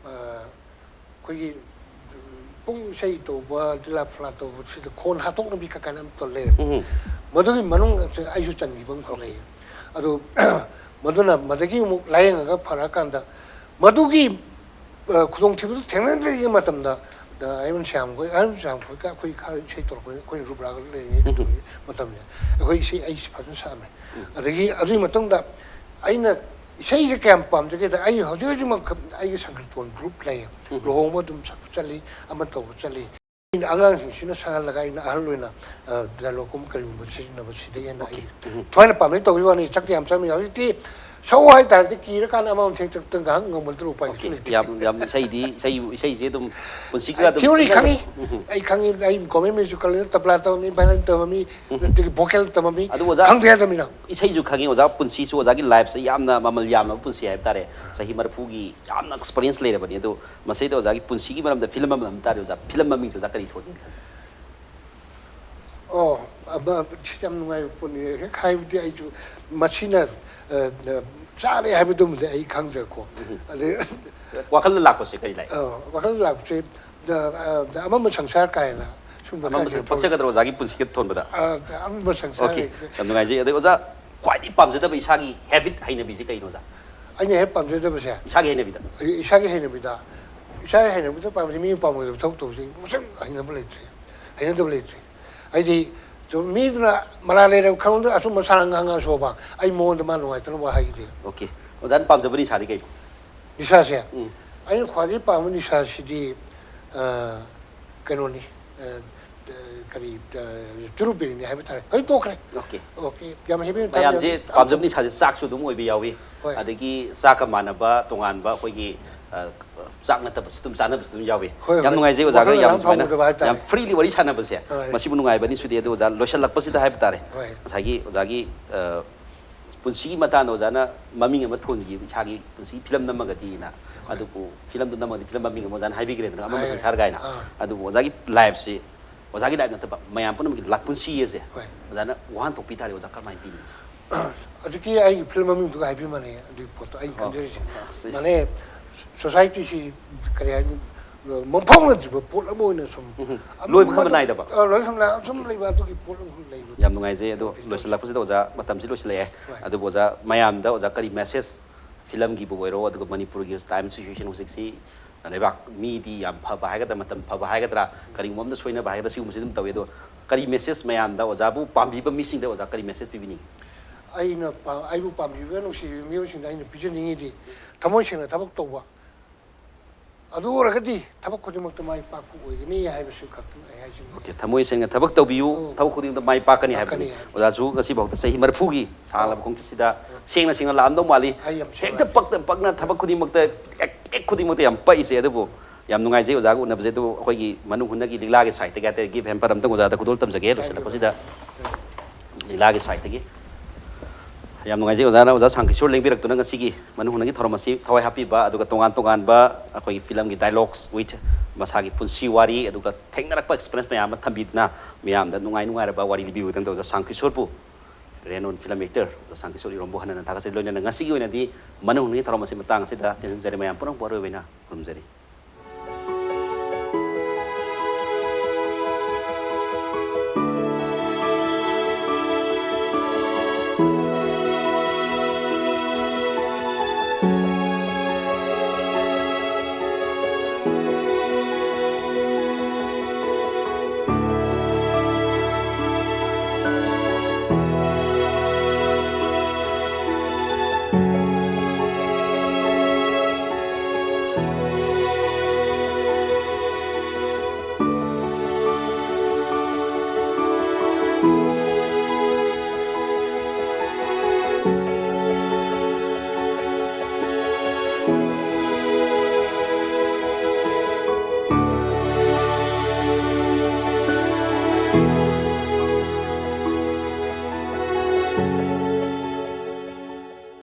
ꯑ, ꯑꯩꯈꯣꯏꯒꯤ ꯄꯨꯡ ꯏꯁꯩ ꯇꯧꯕ, ꯂꯤꯂꯥ ꯐꯂꯥ ꯇꯧꯕ, ꯁꯤꯗ ꯈꯣꯟ ꯍꯥꯠꯇꯣꯛꯅꯕꯤ ꯀ ꯀꯥꯏꯅ ꯑꯃ ꯇꯧ ꯂꯩꯔꯦ꯫ ꯎꯝ꯫ ꯃꯗꯨꯒꯤ ꯃꯅꯨꯡꯗ ꯑꯩꯁꯨ ꯆꯟꯈꯤꯕ ꯑꯃꯈꯛ ꯂꯩꯌꯦ꯫ ꯑꯗꯨ, ꯃꯗꯨꯅ ꯃꯗꯒꯤ ꯑꯃꯨꯛ ꯂꯥꯏꯌꯦꯡꯉꯒ ꯐꯔꯛꯑꯀꯥꯟꯗ ꯃꯗꯨꯒꯤ, ꯑ, ꯈꯨꯗꯣꯡꯊꯤꯕꯗꯨ ꯊꯦꯡꯅꯗ꯭ꯔꯤꯉꯩ ꯃꯇꯝꯗ, ꯑ, ꯑꯍꯟ ꯁ꯭ꯌꯥꯝꯈꯣꯏ, ꯑꯍꯟ ꯁ꯭ꯌꯥꯝꯈꯣꯏꯒ ꯑꯩꯈꯣꯏ ꯈꯔ ꯏꯁꯩ ꯇꯧꯔꯛꯄ, ꯑꯩꯈꯣꯏ ꯔꯨꯕ꯭ꯔꯥꯒ ꯂꯩꯔꯤꯉꯩ ꯎꯝ꯫ ꯃꯇꯝꯁꯦ ꯑꯩꯈꯣꯏ ꯏꯁꯩ ꯑꯩ ꯐꯖꯅ ꯁꯛꯑꯝꯃꯦ꯫ ꯎꯝ꯫ ꯑꯗꯒꯤ ꯑꯗꯨꯒꯤ ꯃꯇꯨꯡꯗ ꯑꯩꯅ ꯏꯁꯩꯁꯦ ꯀꯌꯥꯝ ꯄꯥꯝꯖꯒꯦꯗ, ꯑꯩ ꯍꯧꯖꯤꯛ ꯍꯧꯖꯤꯛꯃꯛ ꯑꯩꯒꯤ ꯁꯪꯀꯤꯔꯇꯣꯟ group ꯂꯩꯌꯦ꯫ ꯎꯝ꯫ ꯂꯨꯍꯣꯡꯕ ꯑꯗꯨꯝ ꯁꯛꯄ ꯆꯠꯂꯤ, ꯑꯃ ꯇꯧꯕ ꯆꯠꯂꯤ꯫ ꯑꯩꯅ ꯑꯉꯥꯡꯁꯤꯡꯁꯤꯅ ꯁꯛꯍꯜꯂꯒ ꯑꯩꯅ ꯑꯍꯜ ꯑꯣꯏꯅ, ꯑ, dialogueꯀꯨꯝꯕ ꯀꯔꯤꯒꯨꯝꯕ ꯁꯤꯖꯤꯟꯅꯕ ꯁꯤꯗꯩ ꯍꯦꯟꯅ ꯑꯩ ꯎꯝ꯫ ꯊꯣꯏꯅ ꯄꯥꯝꯖꯩ꯫ ꯇꯧꯕꯒꯤ ꯋꯥꯅꯤ, ꯁꯛꯇꯤ ꯌꯥꯝ ꯆꯪꯉꯤ꯫ ꯍꯧꯖꯤꯛꯇꯤ ꯁꯛꯑꯣ ꯍꯥꯏ ꯇꯥꯔꯗꯤ ꯀꯤꯔꯀꯥꯟꯗ ꯑꯃꯃꯝ ꯊꯦꯡ ꯊꯦꯡ ꯉꯥꯏꯍꯥꯛ ꯉꯝꯒꯗ꯭ꯔꯣ? ꯎꯄꯥꯏ ꯀꯩꯁꯨ Okay, ꯂꯩꯇꯦ꯫ ꯌꯥꯝ ꯌꯥꯝ ꯏꯁꯩꯗꯤ ꯏꯁꯩ ꯏꯁꯩꯁꯦ ꯑꯗꯨꯝ ꯄꯨꯟꯁꯤꯒ ꯑꯗꯨꯝ ꯊꯤꯑꯣꯔꯤ ꯆꯠꯅꯕ- ꯈꯪꯉꯤ꯫ ꯎꯝ, ꯎꯝ. ꯑꯩ ꯈꯪꯉꯤ꯫ ꯑꯩ ꯒꯣꯔꯃꯦꯟ ꯃ꯭ꯌꯨꯖꯤꯛ ꯀꯣꯂꯦꯖꯇ ꯇꯕ꯭ꯂꯥ ꯇꯝꯃꯝꯃꯤ, ꯚꯥꯏꯂꯤꯟ ꯇꯝꯃꯝꯃꯤ, ꯑꯗꯒꯤ ꯚꯣꯀꯦꯜ ꯇꯝꯃꯝꯃꯤ꯫ ꯑꯗꯨ ꯑꯣꯖꯥ, ꯈꯪꯗꯦ ꯍꯥꯏꯗꯕꯅꯤꯅ꯫ ꯏꯁꯩꯁꯨ ꯈꯪꯉꯤ ꯑꯣꯖꯥ, ꯄꯨꯟꯁꯤꯁꯨ ꯑꯣꯖꯥꯒꯤ ꯂꯥꯏꯐꯁꯦ ꯌꯥꯝꯅ ꯃꯃꯜ ꯌꯥꯝꯂꯕ ꯄꯨꯟꯁꯤ ꯍꯥꯏꯕ ꯇꯥꯔꯦ꯫ ꯆꯍꯤ ꯃꯔꯤꯐꯨꯒꯤ ꯌꯥꯝꯅ ꯑꯦꯛꯁꯄꯤꯔꯤꯌꯦꯟꯁ ꯂꯩꯔꯕꯅꯤ꯫ ꯑꯗꯨ ꯃꯁꯤꯗ ꯑꯣꯖꯥꯒꯤ ꯄꯨꯟꯁꯤꯒꯤ ꯃꯔꯝꯗ ꯐꯤꯂꯝ ꯑꯃ ꯅꯝ ꯇꯥꯔꯦ ꯑꯣꯖꯥ, ꯐꯤꯂꯝ ꯃꯃꯤꯡꯗꯨ ꯑꯣꯖꯥ ꯀꯔꯤ ꯊꯣꯟꯒꯦ? ꯑꯣ, ꯑꯃ, ꯁꯤ ꯌꯥꯝ ꯅꯨꯡꯉꯥꯏꯕ ꯄꯣꯠꯅꯤ꯫ ꯍꯦꯛ ꯍꯥꯏꯕꯗꯤ ꯑꯩꯁꯨ ꯃꯁꯤꯅ, ꯑ, ꯑ, ꯆꯥꯔꯦ ꯍꯥꯏꯕꯗꯨꯃꯗꯤ ꯑꯩ ꯈꯪꯗ꯭ꯔꯦꯀꯣ꯫ ꯑꯗꯩ, ꯋꯥꯈꯜꯗ ꯂꯥꯛꯄꯁꯦ ꯀꯔꯤ ꯂꯥꯛꯏ? ꯑ, ꯋꯥꯈꯜ ꯂꯥꯛꯄꯁꯦ, ꯑ, ꯑ, ꯑꯃꯝꯕ ꯁꯪꯁꯥꯔ ꯀꯥꯏꯅ ꯁꯨꯝꯕ ꯑꯃꯝꯕ ꯀꯥꯏꯁꯦ ꯁꯪ- ꯄꯛꯆꯒꯗ꯭ꯔꯣ ꯑꯣꯖꯥꯒꯤ ꯄꯨꯟꯁꯤꯒ ꯊꯣꯟꯕꯗ? ꯑ, ꯑꯃꯝꯕ ꯁꯪꯁꯥꯔ Okay, ꯍꯥꯏꯁꯦ꯫ ꯌꯥꯝ ꯅꯨꯡꯉꯥꯏꯖꯩ꯫ ꯑꯗꯩ ꯑꯣꯖꯥ, ꯈ꯭ꯋꯥꯏꯗꯒꯤ ꯄꯥꯝꯖꯗꯕ ꯏꯁꯥꯒꯤ ꯍꯦꯕꯤꯠ, ꯍꯩꯅꯕꯤꯁꯦ ꯀꯩꯅꯣ ꯑꯣꯖꯥ? ꯑꯩꯅ ꯍꯦꯛ ꯄꯥꯝꯖꯗꯕꯁꯦ, ꯏꯁꯥꯒꯤ ꯍꯩꯅꯕꯤꯗ? ꯑꯩ ꯏꯁꯥꯒꯤ ꯍꯩꯅꯕꯤꯗ, ꯏꯁꯥꯒꯤ ꯍꯩꯅꯕꯤꯗ ꯄꯥꯝꯕꯁꯦ ꯃꯤ ꯄꯥꯝꯃꯣꯏꯗꯕ ꯊꯕꯛ ꯇꯧꯕꯁꯦ ꯃꯁꯛ ꯍꯩꯅꯕ ꯂꯩꯇ꯭ꯔꯦ, ꯍꯩꯅꯗꯕ ꯂꯩꯇ꯭ꯔꯦ꯫ ꯍꯥꯏꯗꯤ, ꯁꯨꯝ ꯃꯤꯗꯨꯅ ꯃꯔꯥ ꯂꯩꯔ ꯈꯪꯗ ꯑꯆꯨꯝꯕ ꯁꯥꯔ ꯉꯥꯡ ꯉꯥꯡ ꯁꯣꯛꯑꯕ ꯑꯩ ꯃꯉꯣꯟꯗ ꯃꯥ ꯅꯨꯡꯉꯥꯏꯇꯅꯕ ꯍꯥꯏꯈꯤꯗꯦ꯫ Okay, ꯑꯣꯖꯥꯅ ꯄꯥꯝꯖꯕ ꯅꯤꯁꯥꯗꯤ ꯀꯩꯅꯣ? ꯅꯤꯁꯥꯁꯦ, ꯎꯝ. ꯑꯩꯅ ꯈ꯭ꯋꯥꯏꯗꯒꯤ ꯄꯥꯝꯕ ꯅꯤꯁꯥꯁꯤꯗꯤ, ꯑ, ꯀꯩꯅꯣꯅꯤ, ꯑ, ꯑ, ꯀꯔꯤ, ꯑ, ꯆꯨꯔꯨꯞ ꯕꯤꯔꯤꯅꯤ ꯍꯥꯏꯕ ꯇꯥꯔꯦ꯫ ꯍꯧꯖꯤꯛ ꯇꯣꯛꯈ꯭ꯔꯦ꯫ Okay. Okay, ꯌꯥꯝ ꯍꯦꯕꯤ ꯃꯌꯥꯝꯁꯦ ꯄꯥꯝꯖꯕ ꯅꯤꯁꯥꯁꯦ ꯆꯥꯛꯁꯨ ꯑꯗꯨꯝ ꯑꯣꯏꯕ ꯌꯥꯎꯏ, ꯍꯣꯏ. ꯑꯗꯒꯤ ꯆꯥꯛꯀ ꯃꯥꯟꯅꯕ ꯇꯣꯉꯥꯟꯕ ꯑꯩꯈꯣꯏꯒꯤ, ꯑ, ꯆꯥꯛ ꯅꯠꯇꯕꯁꯨ ꯑꯗꯨꯝ ꯆꯥꯅꯕꯁꯨ ꯑꯗꯨꯝ ꯌꯥꯎꯏ꯫ ꯍꯣꯏ, ꯌꯥꯝ ꯍꯣꯏ. ꯅꯨꯡꯉꯥꯏꯖꯩ ꯑꯣꯖꯥꯒ ꯋꯥꯈꯜ ꯌꯥꯝ ꯌꯥꯝ ꯁꯨꯃꯥꯏꯅ ꯐꯥꯎꯗꯕ ꯍꯥꯏꯇꯥꯔꯦ꯫ ꯌꯥꯝ ꯐ꯭ꯔꯤꯂꯤ ꯋꯥꯔꯤ ꯁꯥꯟꯅꯕꯁꯦ꯫ ꯍꯣꯏ. ꯃꯁꯤꯕꯨ ꯅꯨꯡꯉꯥꯏꯕ ꯑꯅꯤꯁꯨꯗꯤ ꯑꯗꯨ ꯑꯣꯖꯥ ꯂꯣꯏꯁꯤꯜꯂꯛꯄꯁꯤꯗ ꯍꯥꯏꯕ ꯇꯥꯔꯦ꯫ ꯍꯣꯏ. ꯉꯁꯥꯏꯒꯤ ꯑꯣꯖꯥꯒꯤ, ꯑ, ꯄꯨꯟꯁꯤꯒꯤ ꯃꯇꯥꯡꯗ ꯑꯣꯖꯥꯅ ꯃꯃꯤꯡ ꯑꯃ ꯊꯣꯟꯈꯤ, ꯏꯁꯥꯒꯤ ꯄꯨꯟꯁꯤꯒꯤ ꯐꯤꯂꯝ ꯅꯝꯃꯒꯗꯤꯅ꯫ ꯑꯗꯨꯕꯨ ꯐꯤꯂꯝꯗꯨ ꯅꯝꯃꯒꯗꯤ ꯐꯤꯂꯝ ꯃꯃꯤꯡ ꯑꯃ ꯑꯣꯖꯥꯅ ꯍꯥꯏꯕꯤꯈ꯭ꯔꯦꯗꯅ, ꯑꯃꯝꯕ ꯍꯥꯏꯈ꯭ꯔꯦ. ꯁꯪꯁꯥꯔ ꯀꯥꯏꯅ꯫ ꯑꯥ. ꯑꯗꯨꯕꯨ ꯑꯣꯖꯥꯒꯤ ꯂꯥꯏꯐꯁꯤ, ꯑꯣꯖꯥꯒꯤ ꯂꯥꯏꯐ ꯅꯠꯇꯕ ꯃꯌꯥꯝ ꯄꯨꯝꯅꯃꯛꯀꯤ ꯂꯥꯏꯐ ꯄꯨꯟꯁꯤ ꯑꯁꯦ ꯍꯣꯏ. ꯑꯣꯖꯥꯅ ꯋꯥꯍꯟꯊꯣꯛꯄꯤ ꯇꯥꯔꯦ, ꯑꯣꯖꯥ ꯀꯔꯝꯍꯥꯏꯅ ꯄꯤꯅꯤ? ꯍꯧꯖꯤꯛꯀꯤ ꯑꯩꯒꯤ ꯐꯤꯂꯝ ꯃꯃꯤꯡꯗꯨꯒ ꯍꯥꯏꯐꯦꯠ ꯃꯥꯟꯅꯩ꯫ ꯑꯗꯨꯒꯤ ꯄꯣꯠꯇꯣ ꯑꯩꯅ ꯑꯣ. ꯈꯟꯖꯔꯤꯁꯦ ꯑꯁ, ꯏꯁ. ꯃꯥꯟꯅꯩ꯫ ꯁꯣꯁꯥꯏꯇꯤꯁꯤ ꯀꯔꯤ ꯍꯥꯏꯅꯤ, ꯃꯐꯝ ꯂꯩꯇ꯭ꯔꯤꯕ ꯄꯣꯠ ꯑꯃ ꯑꯣꯏꯅ ꯁꯨꯝ ꯎꯝ. ꯑꯃ ꯂꯣꯏꯕ ꯈꯪꯕ ꯑꯃ ꯅꯥꯏꯗꯕ. ꯑ, ꯂꯣꯏꯕ ꯈꯪꯕ ꯅꯥꯏ-, ꯁꯨꯝ ꯂꯩꯕ ꯑꯗꯨꯒꯤ ꯄꯣꯠ ꯑꯃ ꯂꯩꯕ꯫ ꯌꯥꯝ ꯅꯨꯡꯉꯥꯏꯖꯩ꯫ ꯑꯗꯣ ꯂꯣꯏꯁꯤꯜꯂꯛꯄꯁꯤꯗ ꯑꯣꯖꯥ ꯃꯇꯝꯁꯤ ꯂꯣꯏꯁꯤꯜꯂꯛꯑꯦ꯫ ꯍꯣꯏ. ꯑꯗꯨꯕꯨ ꯑꯣꯖꯥ ꯃꯌꯥꯝꯗ ꯑꯣꯖꯥ ꯀꯔꯤ ꯃꯦꯁꯦꯖ, ꯐꯤꯂꯝꯒꯤꯕꯨ ꯑꯣꯏꯔꯣ, ꯑꯗꯨꯒ ꯃꯅꯤꯄꯨꯔꯒꯤ ꯇꯥꯏꯝ ꯁꯤꯆꯨꯋꯦꯁꯟ ꯍꯧꯖꯤꯛꯁꯤ ꯂꯩꯕꯥꯛ ꯃꯤꯗꯤ ꯌꯥꯝ ꯐꯕ ꯍꯥꯏꯒꯗ꯭ꯔꯥ, ꯃꯇꯝ ꯐꯕ ꯍꯥꯏꯒꯗ꯭ꯔꯥ, ꯀꯔꯤꯒꯨꯝꯕ ꯑꯃꯗ ꯁꯣꯏꯅꯕ ꯍꯥꯏꯒꯗ꯭ꯔꯥ, ꯁꯤꯒꯨꯝꯕꯁꯤ ꯑꯗꯨꯝ ꯇꯧꯋꯤ꯫ ꯑꯗꯣ ꯀꯔꯤ ꯃꯦꯁꯦꯖ ꯃꯌꯥꯝꯗ ꯑꯣꯖꯥꯕꯨ ꯄꯥꯝꯕꯤꯕ ꯃꯤꯁꯤꯡꯗ ꯑꯣꯖꯥ ꯀꯔꯤ ꯃꯦꯁꯦꯖ ꯄꯤꯕꯤꯅꯤꯡꯉꯤ? ꯑꯩꯅ ꯄꯥ-, ꯑꯩꯕꯨ ꯄꯥꯝꯕꯤꯕ ꯅꯨꯡꯁꯤꯕꯤꯕ ꯃꯤꯑꯣꯏꯁꯤꯡꯗ ꯑꯩꯅ ꯄꯤꯖꯅꯤꯡꯉꯤꯗꯤ ꯊꯃꯣꯏ ꯁꯦꯡꯅ ꯊꯕꯛ ꯇꯧꯕ, ꯑꯗꯨ ꯑꯣꯏꯔꯒꯗꯤ ꯊꯕꯛ ꯈꯨꯗꯤꯡꯃꯛꯇ ꯃꯥꯏ ꯄꯥꯛꯄ ꯑꯣꯏꯒꯅꯤ ꯍꯥꯏꯕꯁꯤ ꯈꯛꯇꯪ ꯑꯩ ꯍꯥꯏꯖꯅꯤꯡꯉꯤ꯫ Okay, ꯊꯃꯣꯏ ꯁꯦꯡꯅ ꯊꯕꯛ ꯇꯧꯕꯤꯌꯨ, ꯎꯝ꯫ ꯊꯕꯛ ꯈꯨꯗꯤꯡꯃꯛꯇ ꯃꯥꯏ ꯄꯥꯛꯀꯅꯤ ꯍꯥꯏꯕꯅꯤ꯫ ꯄꯥꯛꯀꯅꯤ ꯍꯥꯏꯕ꯫ ꯑꯣꯖꯥꯁꯨ ꯉꯁꯤꯐꯥꯎꯗ ꯆꯍꯤ ꯃꯔꯤꯐꯨꯒꯤ ꯁꯥꯡꯂꯕ ꯑꯥ꯫ ꯈꯣꯡꯆꯠꯁꯤꯗ ꯁꯦꯡꯅ ꯁꯦꯡꯅ ꯂꯥꯛꯑꯝꯗꯧ ꯃꯥꯜꯂꯤ꯫ ꯑꯩ ꯌꯥꯝ ꯁꯦꯡꯅ ꯍꯦꯛꯇ ꯄꯛꯇ ꯄꯛꯅ ꯊꯕꯛ ꯈꯨꯗꯤꯡꯃꯛꯇ ꯑꯦꯛ ꯑꯦꯛ ꯈꯨꯗꯤꯡꯃꯛꯇ ꯌꯥꯝ ꯄꯛꯏꯁꯦ꯫ ꯑꯗꯨꯕꯨ ꯌꯥꯝ ꯅꯨꯡꯉꯥꯏꯖꯩ ꯑꯣꯖꯥꯒ ꯎꯅꯕꯁꯦ꯫ ꯑꯗꯨꯕꯨ ꯑꯩꯈꯣꯏꯒꯤ ꯃꯅꯨꯡ ꯍꯨꯠꯅꯒꯤ ꯂꯤꯛꯂꯥꯒꯤ side ꯇꯒꯤ ꯍꯥꯏꯇꯥꯔꯦ, give hand ꯄꯔ ꯑꯝꯇꯪ ꯑꯣꯖꯥꯗ ꯈꯨꯗꯣꯜ ꯇꯝꯖꯒꯦ ꯂꯣꯏꯁꯤꯜꯂꯛꯄꯁꯤꯗ꯫ ꯂꯤꯛꯂꯥꯒꯤ side ꯇꯒꯤ ꯌꯥꯝ ꯅꯨꯡꯉꯥꯏꯖꯩ ꯑꯣꯖꯥꯅ ꯑꯣꯖꯥ ꯁꯥꯝꯀꯤꯁꯣꯔ ꯂꯦꯡꯕꯤꯔꯛꯇꯨꯅ ꯉꯁꯤꯒꯤ ꯃꯅꯨꯡ ꯍꯨꯠꯅꯒꯤ ꯊꯧꯔꯝ ꯑꯁꯤ ꯊꯋꯥꯏ ꯍꯥꯞꯄꯤꯕ, ꯑꯗꯨꯒ ꯇꯣꯉꯥꯟ ꯇꯣꯉꯥꯟꯕ ꯑꯩꯈꯣꯏꯒꯤ film ꯒꯤ dialogues with ꯃꯁꯥꯒꯤ ꯄꯨꯟꯁꯤ ꯋꯥꯔꯤ, ꯑꯗꯨꯒ ꯊꯦꯡꯅꯔꯛꯄ experience ꯃꯌꯥꯝ ꯑꯃ ꯊꯝꯕꯤꯗꯨꯅ ꯃꯤꯌꯥꯝꯗ ꯅꯨꯡꯉꯥꯏ ꯅꯨꯡꯉꯥꯏꯔꯕ ꯋꯥꯔꯤ ꯂꯤꯕꯤꯕꯒꯤꯗꯃꯛꯇ ꯑꯣꯖꯥ ꯁꯥꯝꯀꯤꯁꯣꯔꯕꯨ, renowned film actor ꯑꯣꯖꯥ ꯁꯥꯝꯀꯤꯁꯣꯔ ꯏꯔꯣꯝꯕꯨ ꯍꯟꯅ ꯍꯟꯅ ꯊꯥꯒꯠꯆꯔꯤ꯫ ꯂꯣꯏꯅꯅ ꯉꯁꯤꯒꯤ ꯑꯣꯏꯅꯗꯤ ꯃꯅꯨꯡ ꯍꯨꯠꯅꯒꯤ ꯊꯧꯔꯝ ꯑꯁꯤ ꯃꯇꯥꯡ ꯑꯁꯤꯗ ꯇꯦꯟꯁꯤꯟꯖꯔꯦ꯫ ꯃꯌꯥꯝ ꯄꯨꯝꯅꯃꯛꯄꯨ ꯑꯔꯣꯏꯕ ꯑꯣꯏꯅ ꯈꯨꯔꯨꯝꯖꯔꯤ꯫